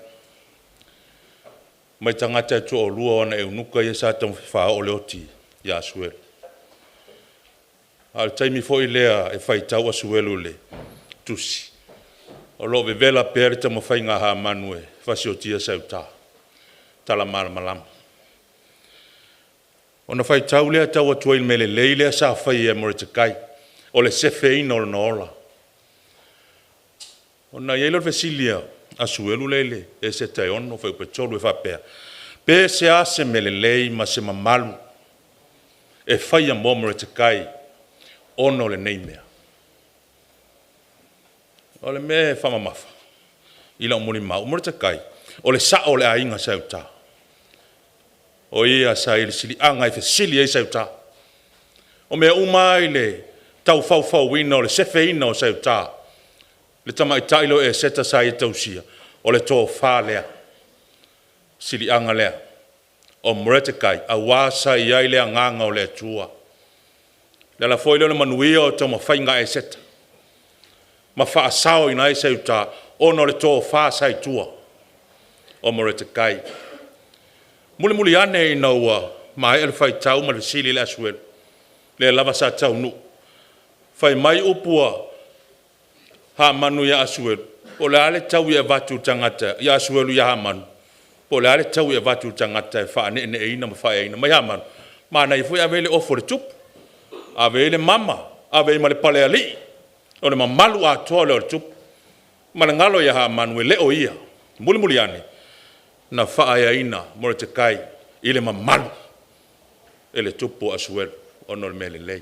mai tagata e toalua o ana eunuka ia sa taumafai e faaoo le oti ia Asuelu. A o le taimi foi lea e faitau Asuelu i le tusi, o lo o vevela pea le taumafaiga a Hamanu e fasiotia Seuta, tala malamalama. Ona faitau lea tau atu ai i le mea lelei lea sa faia e Moletekai, o le sefeina o lona ola. Ona i ai lea o le fesili a Asuelu lea i le Eseta e 6 fuaiupu e 3 e faapea, pe se a se mea lelei ma se mamalu e faia mo Moletekai ona o lenei mea? O le mea e faamamafa i lau molimau, o Moletekai, o le sao o le aiga sa i uta. O ia sa i le siliaga e fesili ai Seuta. O mea uma lava i le tau faufauina o le sefeina o Seuta, le tamaitai lea o Eseta sa ia tausia, o le tofa lea, siliaga lea o Moletekai, aua sa i ai le Agaga o le Atua. O le ala foi lea o le manuia o taumafaiga a Eseta ma faasaoina ai Seuta, ona o le tofa sa i tua o Moletekai. Mulimuli ane ina ua maea le faitau ma le fesili lea a Asuelu, lea lava sa taunuu, fai mai upu a Hamanu ia Asuelu, po o le a le taui e avatu i le tagata ia Asuelu ia Hamanu, po o le a le taui e avatu i le tagata e faaneeneeina ma faaeaina mai Hamanu, manaia foi ae ave i ai le ofu a le tupu, ave i ai le mama, ave i ai ma le palealii, o le mamalu atoa lea o le tupu. Ma le galo ia Hamanu e le o ia. Mulimuli ane, na faaeaina Moletekai i le mamalu e le tupu o Asuelu ona o le mea lelei.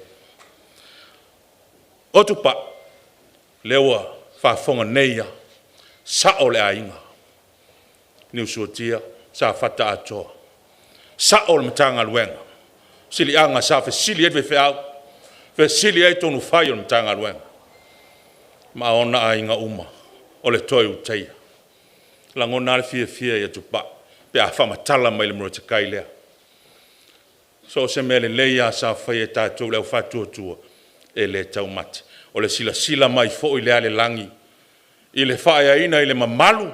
O Tupai, lea ua faafofoga nei lava, sao o le aiga, Niusuatia, Safata atoa, sao o le Matagaluega, siliaga sa fesili ai le faifeau, fesili ai tonu fai o le Matagaluega ma ona aiga uma, o le Toe Ulutaia. E lagona lava le fiafia ia Tupai pe a faamatala mai le Moletekai lea. So o se mea lelei lava sa faia e tatou le au faatuatua, e le taumate. O le silasila mai foi lea a le lagi i le faaeaina i le mamalu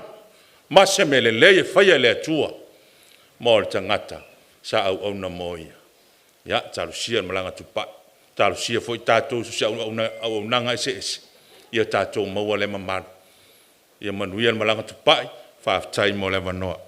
ma se mea lelei e faia e le Atua mo le tagata sa auauna mo Ia. Ia, talosia le malaga a Tupai, talosia foi tatou i so o se auaunaga eseese, ia tatou maua lea mamalu. Ia manuia le malaga Tupai, faafetai mo le avanoa.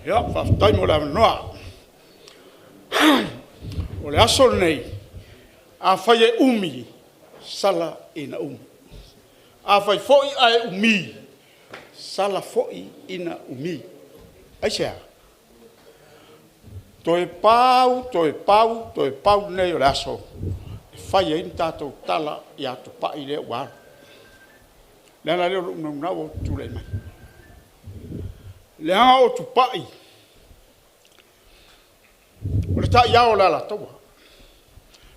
Ia, faafetai mo le avanoa. O le aso lenei, afai e umi, sala ina umi. Afai foi ae umi, sala foi ina umi. Aisea? Toe pau, toe pau, toe pau lenei o le aso e fai ai le tatou tala ia Tupai lea ua alu. O le ala lea o lou naunau ou te tulai mai. Leaga o Tupai, o le taiao o le Alataua,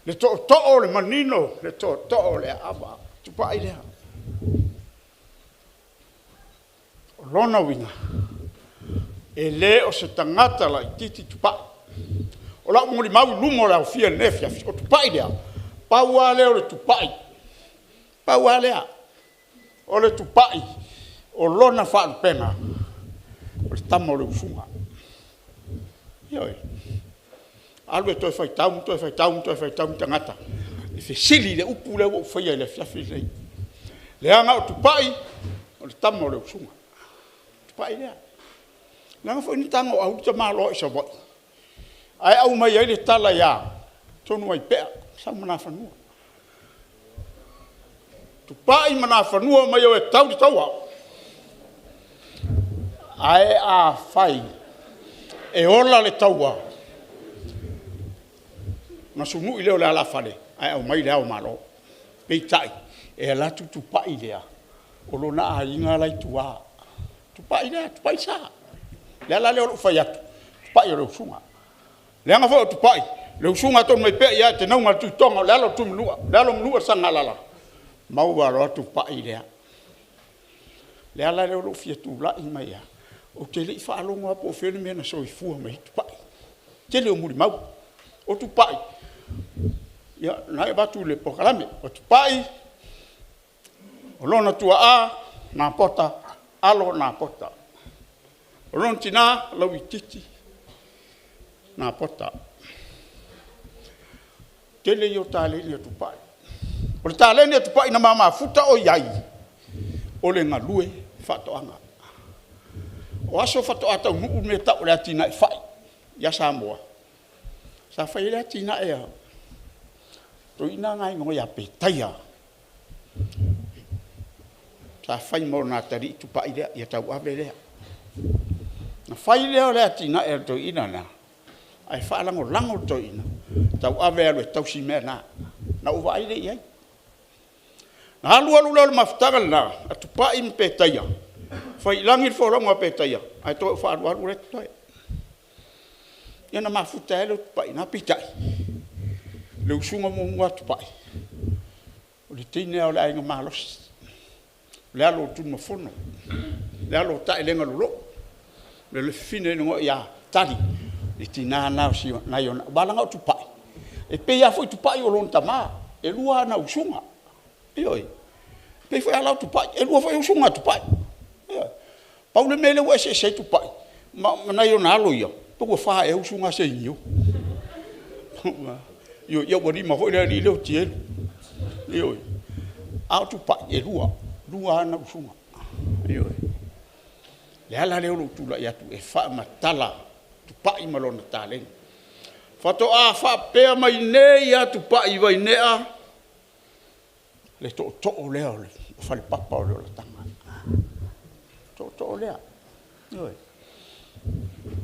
le tootoo o le manino, le tootoo o le aava, Tupai lea. O lona uiga, e le o se tagata laitiiti Tupai. O lau molimau i luma o le aofia i lenei afiafi, o Tupai lea, pau lava lea o le Tupai, pau lava lea o le Tupai o lona faalupega, o le tama o le usuga. Ioe. Alu e toe faitau ma toe faitau ma toe faitau tagata e fesili i le upu lea ua ou faia i le afiafi lenei. Leaga o Tupai o le tama o le usuga, o Tupai lea. Leaga foi na tagoau le tamaloa i Savaii ae aumai ai le tala ia Tonuaipea, sau ma Nafanua. Tupai ma Nafanua omai e tau le taua. Ae afai e ola le taua, ona sunui lea o le alafale ae aumai le Ao o Malo. Peitai, e alu atu Tupai lea, o lona aiga la e i tua. O Tupai lea, Tupai Sa. O le ala lea o lou fai atu, o Tupai o le usuga. Leaga foi o Tupai, le usuga a Tonumaipea ia te nauga le Tuitoga, o le alo o Tuimanua, le alo o Manua le Sagalala, maua loa Tupai lea. O le ala lea o lou fia tulai mai ai, ou te le i faalogo lava po o fea le mea na soifua mai ai Tupai. Tele o molimau. O Tupai, ia o lena e avatu i le polokalame. O Tupai, o lona tuaa Napota, alo o Napota. O lona tina Lauitiiti Napota. Tele ia o taleni a Tupai. O le taleni a Tupai na ma mafuta o i ai, o le galue faatoaga. O aso faatoa taunuu le mea e tau o le atinae fai ia Samoa, sa fai ai le atinae a le toeaina lena e igoa ia Petaia. Sa fai ma ona atalii Tupai lea, ia Tauave lea. Ona fai lea o le atinae a le toeaina lena, ae faalagolago le toeaina, Tauave e alu e tausi mea na. Na ou vaai lea i ai. Ona alu alu lea o le mafutaga lena a Tupai ma Petaia, faiilagi le folauga a Petaia, ae toe o faaalualu la e totoe. Ia ona mafuta ai lea o Tupai i ina, peitai, o le usuga muamua a Tupai, o le teine lava o le aiga malosi, o le alo o Tunumafono, o le alo o Taelegaloloo, o le fafine na igoa ia Tali, le tina lena o nai ona… aua leaga o Tupai, e pei lava foi Tupai o lona tama, e lua ana usuga. Ioe. E pei foi lava la o Tupai, e lua foi usuga a Tupai. Ioe. Pau le mea lea ua eseese ai Tupai ma nai ona alo ia, pe ua fa ea usuga a Seigiog. Ioe, ua lima foi le alii lea o Tielu. Ioe. A o Tupai, e lua, lua ana usuga. Ioe. O le ala lea o lou tulai atu e faamatala Tupai ma lona taleni. Faatoa faapea mai nei lava Tupai Vainea le tootoo lea o le falepapa o le olataga. Le tootoo lea, ioe.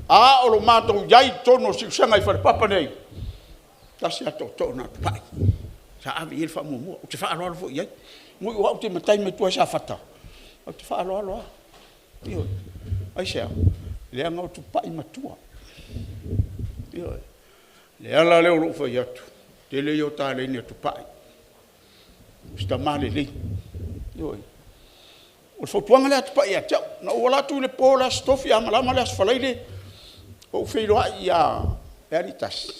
A o lo matou i ai i totonu o le siusiaga i falepapa nei, tasi lava le tootoo na o Tupai sa ave i ai le faamuamua. Ou te faaaloalo foi i ai. E moni o au ou te matai mai tua i Safata, ae ou te faaaloalo lava. Ioe. Aisea? Leaga o Tupai matua. Ioe. O le ala lea o lou fai atu, tele ia o taleni a Tupai, o si tama lelei. Ioe. O le fautuaga lea a Tupai ia te au. Na ou alu atu i le po o le aso Tofi a malama le aso Faraile ou feiloai ia Lealaiitasi,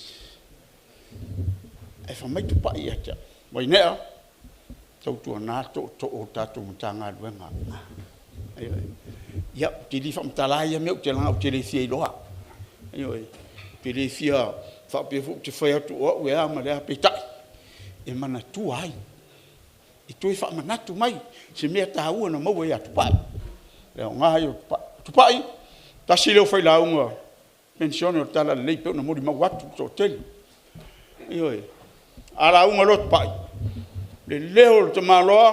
ae fai mai Tupai ia te au, Vainea, tautuana tootoo o le tatou Matagaluega. Ioe. Ia, ou te le faamatala ia mea leaga ou te le fia iloa. Ioe. Ou te le fia faapea foi ou te fai atu o au e a ma le a, peitai, e manatua ai, e toe faamanatu mai se mea taua na maua ia Tupai, le aoga ia o Tupai. Tupai, tasi lea o failauga penisione o le talalelei pei ona molimau atu le toatele. Ioe. A lauga loa Tupai, le leo o le tamaloa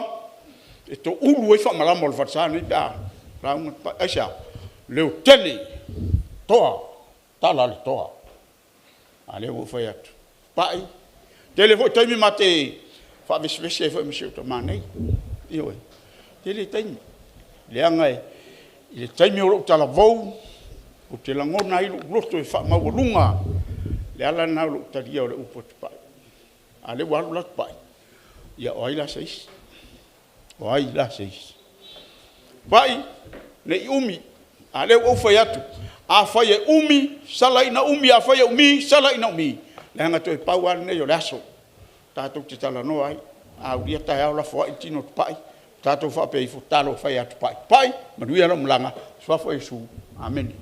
e toulu ai faamalama o le falesa nei pe a lauga Tupai. Aisea? Leotele, toa, tala a le toa. A lea ua ou fai atu, Tupai, tele foi taimi ma te faavesevese ai foi ma si ou tama nei. Ioe. Tele taimi, leaga i le taimi o lou talavou, ou te lagona ai lou loto e faamaualuga. O le ala lena o lou talia o le upu a Tupai. A o lea ua alu la Tupai, ia o ai la se isi? O ai la se isi? Tupai, ne i umi, a o lea ua ou fai atu, afai e umi, sala ina umi, afai e umi, sala ina umi, leaga toe pau lava lenei o le aso tatou te talanoa ai. A aulia taeao lafoai le tino o Tupai, tatou faapea ifo, talofa e ia Tupai. Tupai, manuia lau malaga, i le suafa o Iesu, Amene.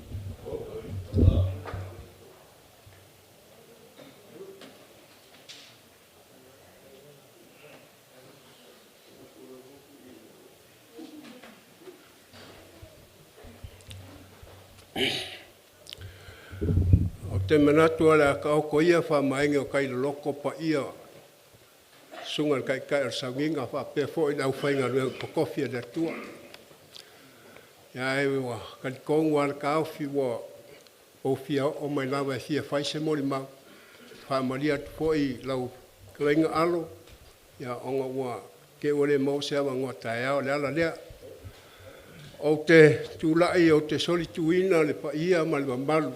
Ou te manatu o le a taoto ia faamaene o tai loloto paia o susuga i le Taitai o le Sauniga faapea foi le aufaigaluega totofi a le Atua. Ae ua talitonu lava le taofi ua ou fia oo mai lava e fia fai se molimau, e faamalie atu foi i lau fetalaiga Alo, ona ua te i ua le maua se avanoa taeao. O le ala lea. Ou te tulai ou te solituina le paia ma le mamalu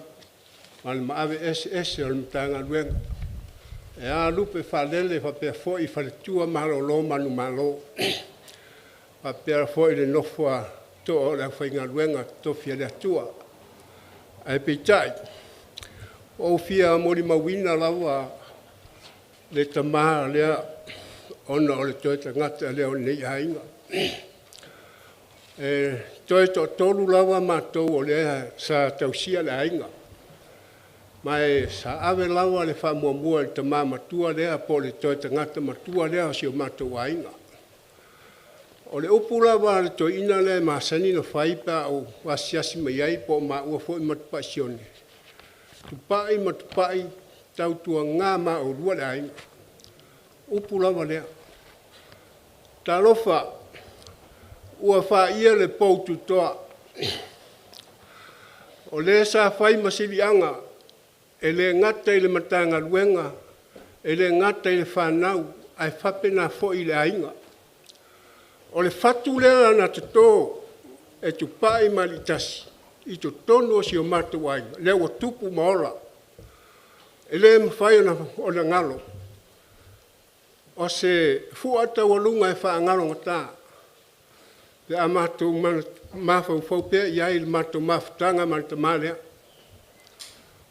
ma le maave eseese o le Matagaluega. E a lupe faalele faapea foi faletua malolo manumalo. Faapea foi le nofo a toa o le aufaigaluega totofi a le Atua. Ae peitai, ua ou fia molimauina lava le tama lea ona o le toe tagata lea o lenei aiga. E toe toatolu lava matou o lea sa tausia le aiga, ma e sa ave lava le faamuamua i le tama matua lea po o le toe tagata matua lea o si o matou aiga. O le upu lava a le toeaina lea e masani ona fai pe a ou asiasi mai ai po o maua foi ma Tupai Sione, “Tupai ma Tupai, tautuana ma oulua le aiga.” O upu lava lea. Talofa, ua faia le poututoa, o le sa fai ma siliaga, e le gata i le Matagaluega, e le gata i le fanau, ae faapena foi i le aiga. O le fatu lea na toto e Tupai ma Aliitasi i totonu o si o matou aiga, lea ua tupu ma ola, e le mafai ona galo. O se fua taualuga e faagalogata pe a matou mafaufau pea i ai i le matou mafutaga ma le tama lea.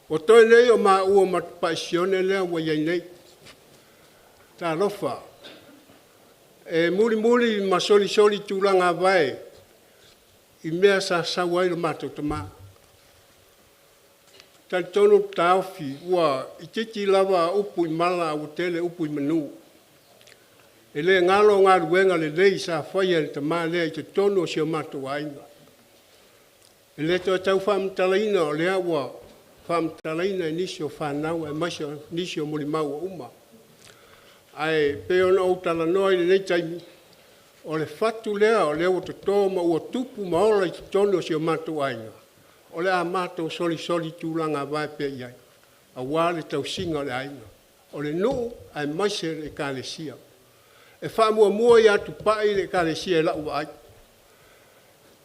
Ua toe nei o maua ma Tupai Sione lea ua i ai nei. Talofa, e mulimuli ma solisoli tulagavae i mea sa sau ai lo matou tama. E talitonu le taofi ua itiiti lava upu i mala ae ua tele upu i manu. E le galo galuega lelei sa faia e le tama lea i totonu o si o matou aiga. E le toe tau faamatalaina o lea ua faamatalaina e nisi o fanau aemaise o nisi o molimau ua uma. Ae pei ona ou talanoa i lenei taimi, o le fatu lea o lea ua toto ma ua tupu ma ola i totonu o si o matou aiga, o le a matou solisoli tulagavae pea i ai, aua le tausiga o le aiga, o le nuu aemaise le Ekalesia. E faamuamua ia Tupai le Ekalesia i lau vaai.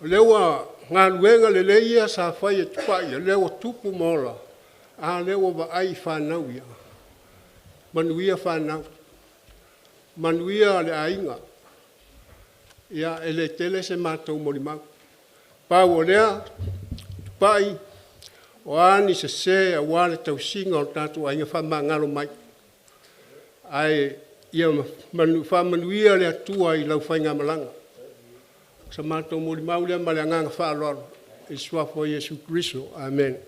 O lea ua galuega lelei ia sa fai e Tupai o lea ua tupu ma ola, a lea ua vaai i fanau ia. Manuia fanau, manuia le aiga. Ia, e le tele se matou molimau. Pau o lea, Tupai, o a ni sese aua le tausiga o le tatou aiga, faamagalo mai, ae ia faamanuia le Atua i lau faigamalaga. O se matou molimau lea ma le agaga faaaloalo i le suafa o Iesu Keriso. Amene.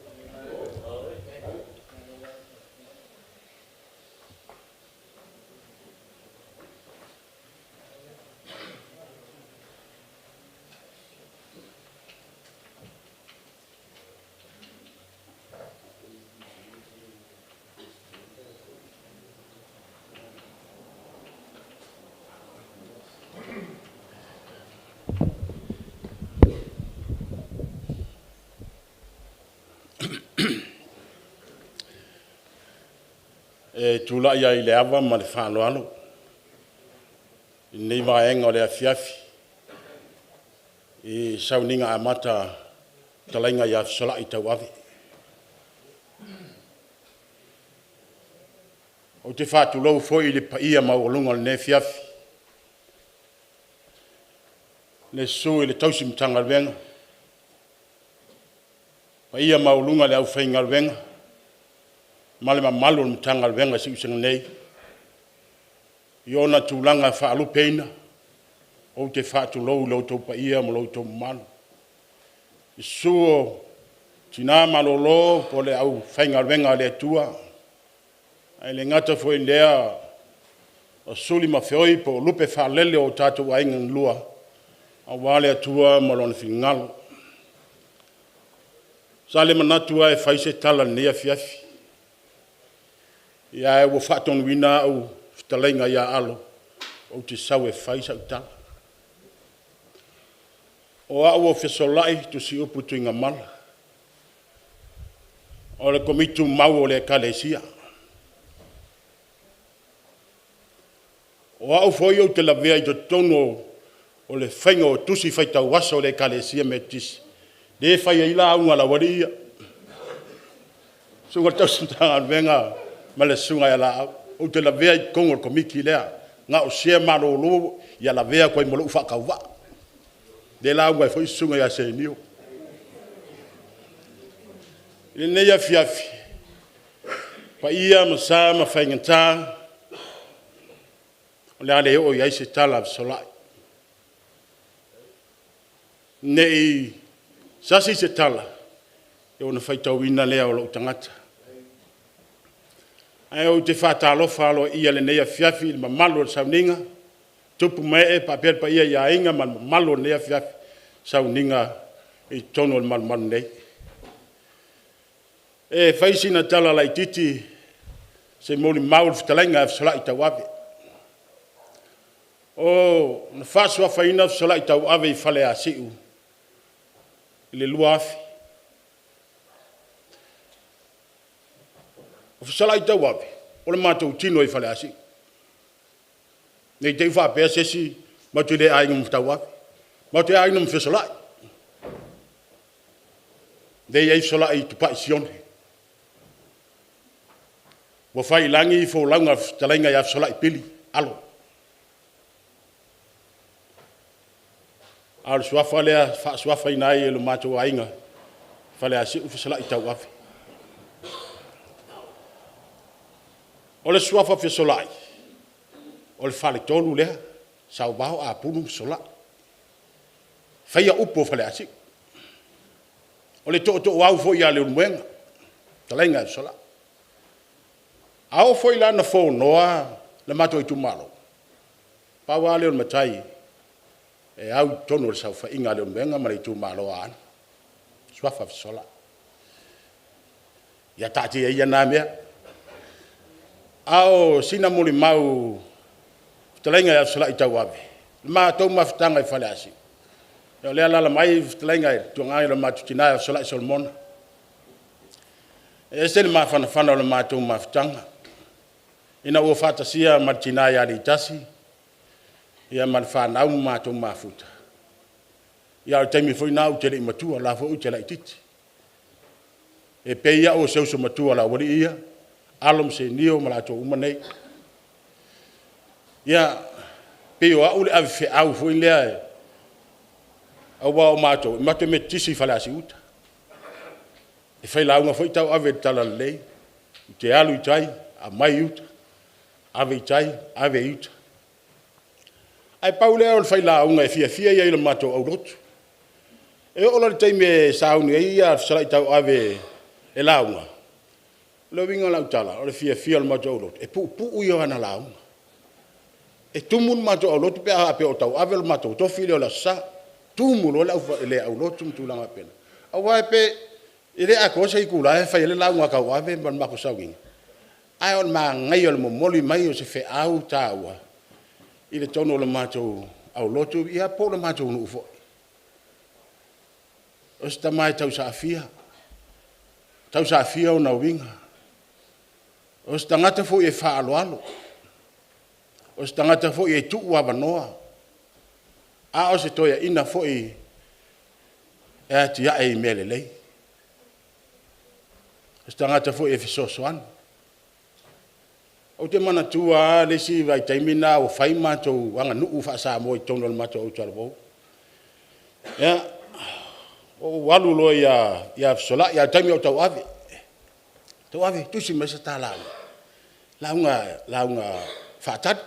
E tulai lava i le ava ma le faaaloalo i lenei vaega o le afiafi i le sauniga amata a le fetalaiga ia Fesolai Tauave. Ou te faatulou foi i le paia maualuga o lenei afiafi, i le susu i le tausi Matagaluega, paia maualuga i le aufaigaluega ma le mamalu o le Matagaluega o Siusiga nei i ona tulaga faalupeina. Ou te faatulou i lo outou paia ma lo outou mamalu. I le susu o tina malolo po o le aufaigaluega a le Atua, ae le gata foi i lea o suli ma feoi po o lupe faalele o tatou aiga e lua, aua le Atua ma Lona finagalo. Sa le manatu lava e fai se tala i lenei afiafi, ae ua faatonuina au e le fetalaiga ia Alo ou te sau e fai sau tala. O au o Fesolai Tusiupu Tuigamala, o le Komiti Tumau a le Ekalesia. O au foi ou te lavea i totonu o le faiga o tusi faitau aso a le Ekalesia Metotisi, lea e fai ai lauga a le aualii ia. Susuga i le Tausi Matagaluega ma le Susuga ia Laau, ou te lavea i totonu o le Komiti lea, na o sea malolo ia lavea atu ai ma lou faatauvaa, lea e lauga ai foi le Susuga ia Senio. I lenei afiafi, o paia ma sa ma faigata, o le a le oo i ai se tala a Fesolai, ne i sasi se tala, ona faitauina lea o lou tagata. Ae ou te faatalofa aloaia i lenei afiafi i le mamalu o le sauniga, tupu ma ee faapea le paia i aiga ma le mamalu o lenei afiafi i sauniga i totonu o le malumalu nei. E fai sina tala laitiiti se molimau i le fetalaiga ia Fesolai Tauave. Na faasuafaina Fesolai Tauave i Faleasiu i le 2000. O Fesolai Tauave, o le matou tino i Faleasiu. Ne i te i ua faapea se isi matou te le aiga ma Tauave, matou te aiga ma Fesolai, lea e i ai Fesolai Tupai Sione. Ua faiilagi folauga a le fetalaiga ia Fesolai Pili Alo. A o le suafa lea e faasuafaina ai e lo matou aiga i Faleasiu, Fesolai Tauave. O le suafa Fesolai, o le faletolu lea, Sauvao, Apulu ma Fesolai, faia upu o Faleasiu. O le tootooau foi ia Leulumoega, fetalaiga ia Fesolai. A oo foi la ina fonoa le matou itumalo, pau lava lea o le matai e au i totonu o le saofaiga a Leulumoega ma le itumalo o Aana, suafa Fesolai. Ia taatia ia na mea, a o sina molimau i le fetalaiga ia Fesolai Tauave, i le matou mafutaga i Faleasiu, ia o lea e alaala mai le fetalaiga i le tuaga i lo matou tina ia Fesolai Solomona. E ese le mafanafana o le matou mafutaga, ina ua faatasia ma le tina ia Leitasi ia ma le fanau ma matou mafuta, ia a o le taimi foi lena ou te le i matua, o la e foi ou te laitiiti. E pei au o se uso matua i le aualii ia, Alo ma Senio ma latou uma nei. Ia, pei o au le avefeau foi lea, aua o matou, matou te metotisi i Faleasiu-uta. E failauga foi Tauave i le talalelei, ou te alu i tai aumai uta, ave i tai ave i uta. Ae pau lea o le failauga e fiafia i ai i le matou aulotu. E oo loa i le taimi e sauni ai Fesolai Tauave e lauga, o le uiga o lau tala, o le fiafia o le matou aulotu, e puupuu ia o ana lauga. E tumu le matou aulotu pe a faapea o Tauave lo matou tofi lea o le Aso Sa. Tumu loa le aulotu ma tulaga faapena, aua pe le atoa se itula e fai ai le lauga a Tauave ma le matou sauniga, ae o le manaia o le momoli mai o se feau taua i totonu o le matou aulotu ia po o le matou nuu foi. O si tama e tausaafia, tausaafia ona uiga. O se tagata foi e faaaloalo, o se tagata foi e tuu avanoa, a o se toeaina foi e atiae i mea lelei. O se tagata foi e fesoasoani. Ou te manatua lava le isi vaitaimi lena ua fai le matou aganuu faa-Samoa i totonu o le matou autalavou. Ia, ou alu loa ia Fesolai, a o le taimi o Tauave. Tauave, tusi mai se ta lauga, lauga faatali.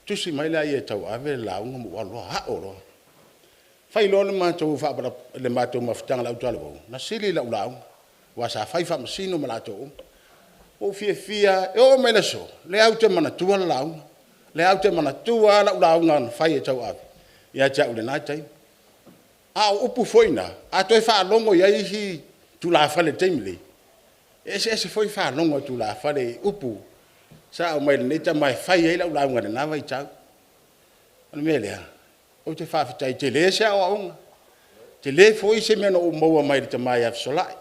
Tusi mai lea e Tauave le lauga ma ou alu loa a'o loa. Fai loa le matou mafutaga a le autalavou, na sili lau lauga, aua sa fai faamasino ma latou uma. Ua ou fiafia lava, e oo mai i le aso, o lea ou te manatua le lauga. O lea ou te manatua lava lau lauga na fai e Tauave ia te au i lena taimi. A o upu foi na, a toe faalogo i ai isi tulafale i le taimi lenei, e eseese foi faalogo a tulafale i upu sa aumai e lenei tama e fai ai lau lauga i lena vaitau. O le mea lea, ou te faafetai, e tele se aoaoga, tele foi se mea na ou maua mai le tama ia Fesolai,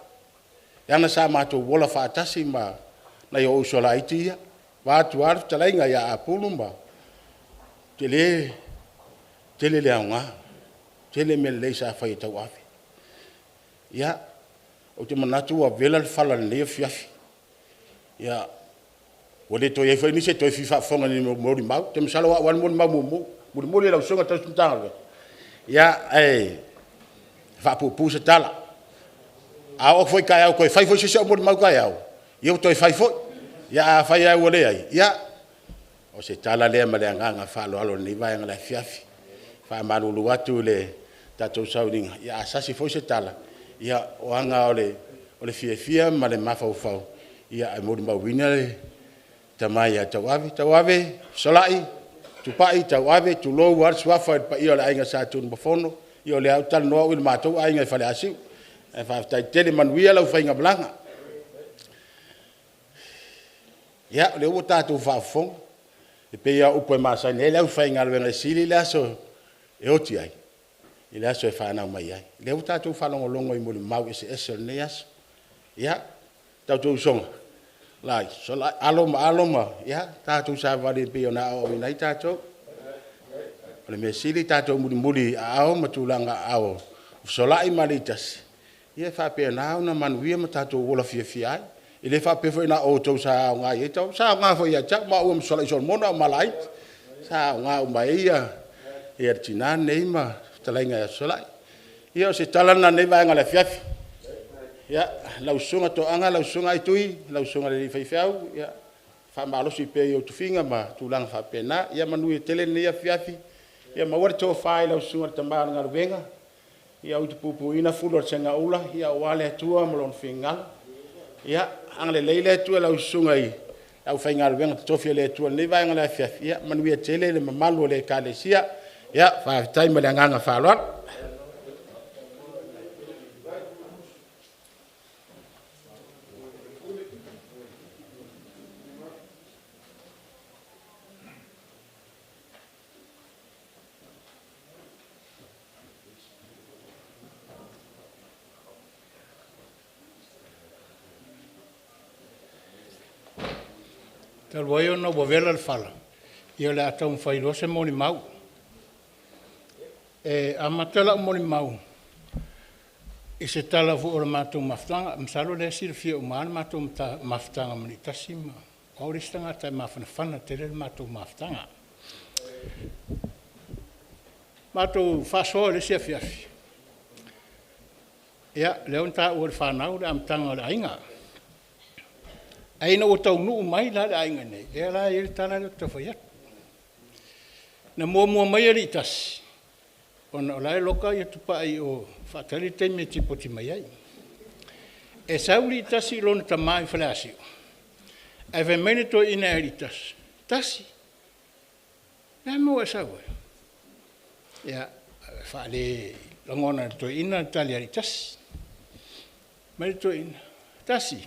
leaga sa matou ola faatasi ma nai ou uso laiti ia, vaeatu lava le fetalaiga ia Apulu ma… tele, tele le aoga, tele mea lelei sa fai e Tauave. Ia, Ou te manatu ua vela le fala i lenei afiafi. Ia, ua le toe i ai foi nisi e toe fia faafofoga i ni molimau. Ou te masalo o au lava le molimau muamua, mulimuli e lau Susuga i le tausi Matagaluega, ae faapuupuu se tala. A oo atu foi taeao e toe fai foi se isi au molimau taeao, ia ua toe fai foi. Ae afai lava ua leai, ia, o se tala lea ma le agaga faaaloalo i lenei vaega o le afiafi. E faamalulu atu i le tatou sauniga, a sasi foi se tala, ia o aga lava o le fiafia ma le mafaufau e molimauina le tama ia Tauave. Tauave, Fesolai Tupai Tauave, tulou lava le suafa i le paia o le Aiga Sa Tunumafono, ia o lea lava ou te talanoa au i le matou aiga i Faleasiu. Ae faafetai tele, manuia lau faigamalaga. Ia, o lea ua tatou faafofoga, e pei lava o upu e masani ai le aufaigaluega, e sili le aso e oti ai i le aso e fanau mai ai. O lea ua tatou faalogologo i molimau eseese o lenei aso. Ia, le tatou usoga, Alo ma Alo, ia tatou savavali e pei ona aoaoina ai tatou. O le mea sili tatou mulimuli i aao ma tulaga aao o Fesolai ma Alii e tasi, ia faapena ona manuia ma tatou ola fiafia ai. E le faapea foi na o outou sa aoga i ai Tauave, sa aoga foi ia te au, maua ma Fesolai Solomona a o ma laiti. Sa aoga uma ai le tina lenei ma le fetalaiga ia Fesolai. Ia o se tala lena i lenei vaega o le afiafi. Ia, lau Susuga Toaga lau Susuga Aitui, lau Susuga i le faifeau, ia faamalosi pea i ou tofiga ma tulaga faapena. Ia manuia tele lenei afiafi, ia maua le tofa i lau susuga i le tama o le galuega, ia utupupuina fulu o le segaula aua le Atua ma Lona finagalo. Ia agalelei le Atua i lau susuga i le aufaigaluega totofi a le Atua i lenei vaega o le afiafi, ia manuia tele le mamalu o le Ekalesia. Ia faafetai ma le agaga faaaloalo. Talu ai ona ua vela le fala, ia o le a taumafai loa se molimau. E amata lau molimau i se tala foi o le matou mafutaga. Masalo o lea e silafia uma lava le matou mafutaga ma Alii ma… O au le isi tagata e mafanafana tele le matou mafutaga. Matou faasoa i le isi afiafi, ia lea na taua e le fanau le amataga o le aiga. Ae ina ua taunuu mai la le aiga i inei, lea la e i ai le tala lea ou te tau fai atu. Na muamua mai Alii, ona o la e loka Tupai i o e faatali le taimi e tipoti mai ai. E sau Alii i lona tama i Faleasiu, ae fai mai le toeaina ia Alii, “Tasi, o le a le mea ua e sau ai?” Ia, e faalelogoina e le toeaina le tali a Alii. Fai mai le toeaina, “Tasi,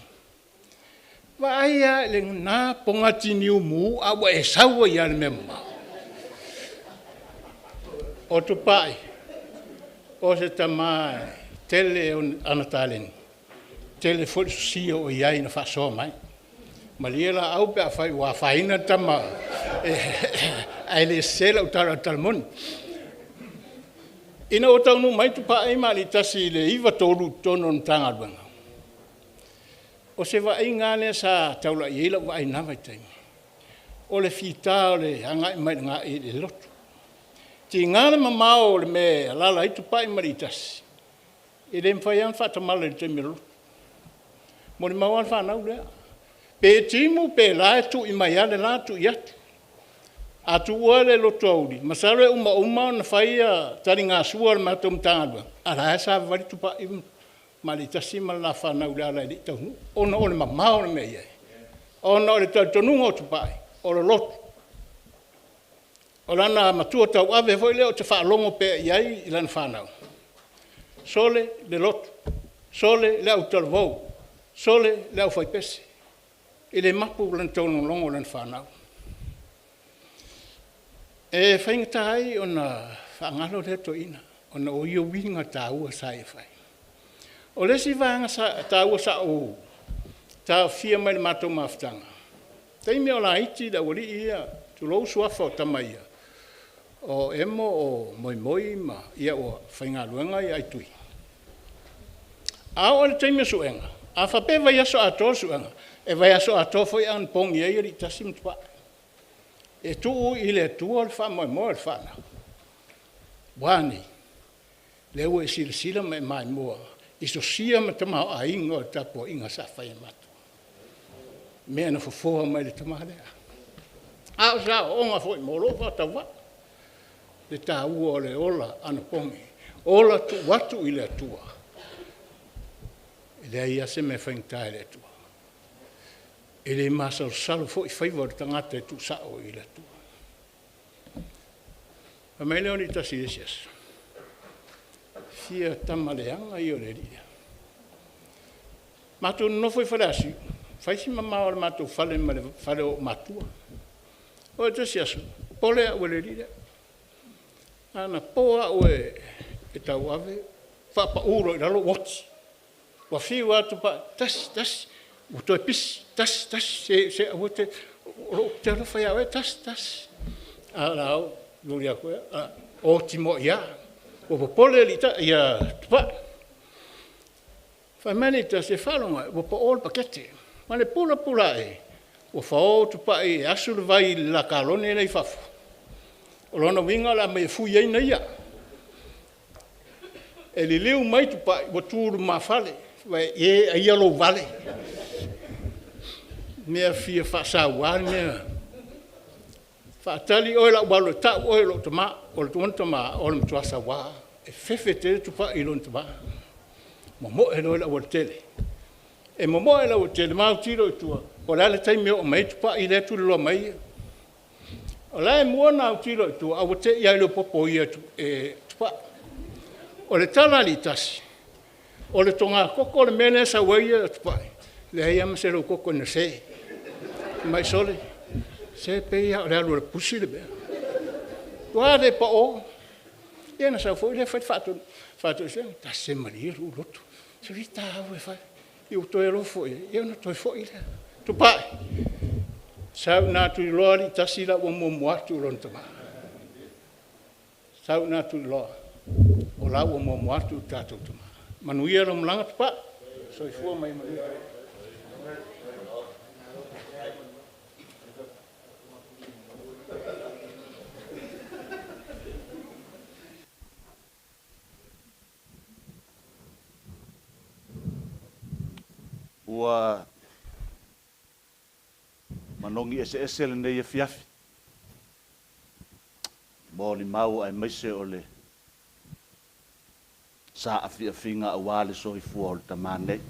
vaai lava i lena pogati niumu ae ua e sau ai lava i le mea mamao.” O Tupai, o se tama e tele ana taleni, e tele foi le sosia o i ai na faasoa mai. Malie Loau pe afai ua afaina le tama ae le sese lau tala, o le tala moni. Ina ua taunuu mai Tupai ma Alii i le 93 i totonu o le Matagaluega, o se vaaiga lava lea sa taulai i ai lau vaai i lena vaitaimi, o le fita o le agai mai i le lotu. Tiga le mamao o le mea e alaala ai Tupai ma Alii, e le mafai lava ona faatamala i le taimi o le lotu. E molimau lava le fanau lea, pe timu pe la e tui mai lava le la tui atu. A tuua le lotoauli, masalo e umauma ona fai taligasua a le matou Matagaluega, a o la e savavali Tupai ma Alii ma le la fanau i le ala e le i taunuu, ona o le mamao o le mea e i ai, ona o le talitonuga o Tupai, o le lotu. O lana matua tauave foi lea ou te faalogo pea i ai i lana fanau, sole le lotu, sole le autalavou, sole le aufaipese. E le mapu lana taulogologo i lana fanau. E faigata ai ona faagalo lea toeaina ona o ia uiga taua sa ia fai. O le isi vaega taua sa ou taofia mai le matou mafutaga, taimi a o laiti le aualii ia, tulou suafa o tama ia, o Emo o Moimoi ma… ia ua faigaluega Aitui. A oo i le taimi o suega, a faapea e vaiaso atoa le suega, e vaiaso atoa foi e anapogi ai Alii Tasi ma Tupai. E tuu i le Atua le faamoemoe o le fanau. Ua a nei? Lea ua e silasila ma e maimoa i sosia ma tamaoaiga o le tapuaiga sa fai a matou, mea na fofoa mai e le tama lea. A o se aoaoga foi mo lou faatauvaa, le taua o le ola anapogi, ola tuu atu i le Atua, e leai lava se mea e faigata i le Atua. E le masalosalo foi faiva o le tagata e tuusao i le Atua. Fai mai lea o Alii Tasi i le isi aso, sia tama leaga ia o le alii a. Matou nonofo i Faleasiu, fai si mamao o le matou fale ma le fale o ou matua. Oo i le tasi aso, popole au e le alii lea. Anapo au e tauave faapau loa i lalo ou oti. Ua fiu lava Tupai, tasi, tasi, ua toe pisi, tasi, tasi, se aua e te… Ou te alofa ia oe tasi, tasi. Ae o le a momoli atu ea, oti moi lava. Ua popole Tupai. Fai mai Alii Tasi, e faalogo atu ua pao le pakete. Ma le pulapula ae, ua fao Tupai e asu le vai i le la kalone la e i fafo. O lona uiga o le a aumai e fui ai na ia. E liliu mai Tupai ua tu i lumafale, fai mai, e aia lou vale. Mea fia faasaua le mea. Faatali oe o le a ou alu e tau oe e lou tama. O lona tama o le matua saua lava. E fefe tele Tupai i lona tama. Momoe loa i le aualatele. E momoe i le aualatele ma autilo i tua po o le a le taimi e oo mai ai Tupai lea e tuliloa mai ai ia. O la e mua ona autilo i tua ae ua tei lava i le popo o ia e Tupai. O le tala a Alii Tasi, o le togatogo le mea lea e sau ai Tupai, leai lava ma se loukoko na se. Fai mai, sole, se pei lava o le alu a le pusi le mea. Ua a le pao? Ia ona sau foi lea fai le faatoesega, tasi se malie lou loto, se ta au e fai. Ia ua toe alofa foi i ai, ia ona toe foi lea. Tupai, sau ina tuliloa Alii Tasi la ua muamua atu lona tama. Sau ina tuliloa o la ua muamua atu le tatou Tama. Manuia lau malaga Tupai, soifua ma ia manuia. Ua manogi eseese lenei afiafi, molimau aemaise o le saafiafiga aua le soifua o le tama nei.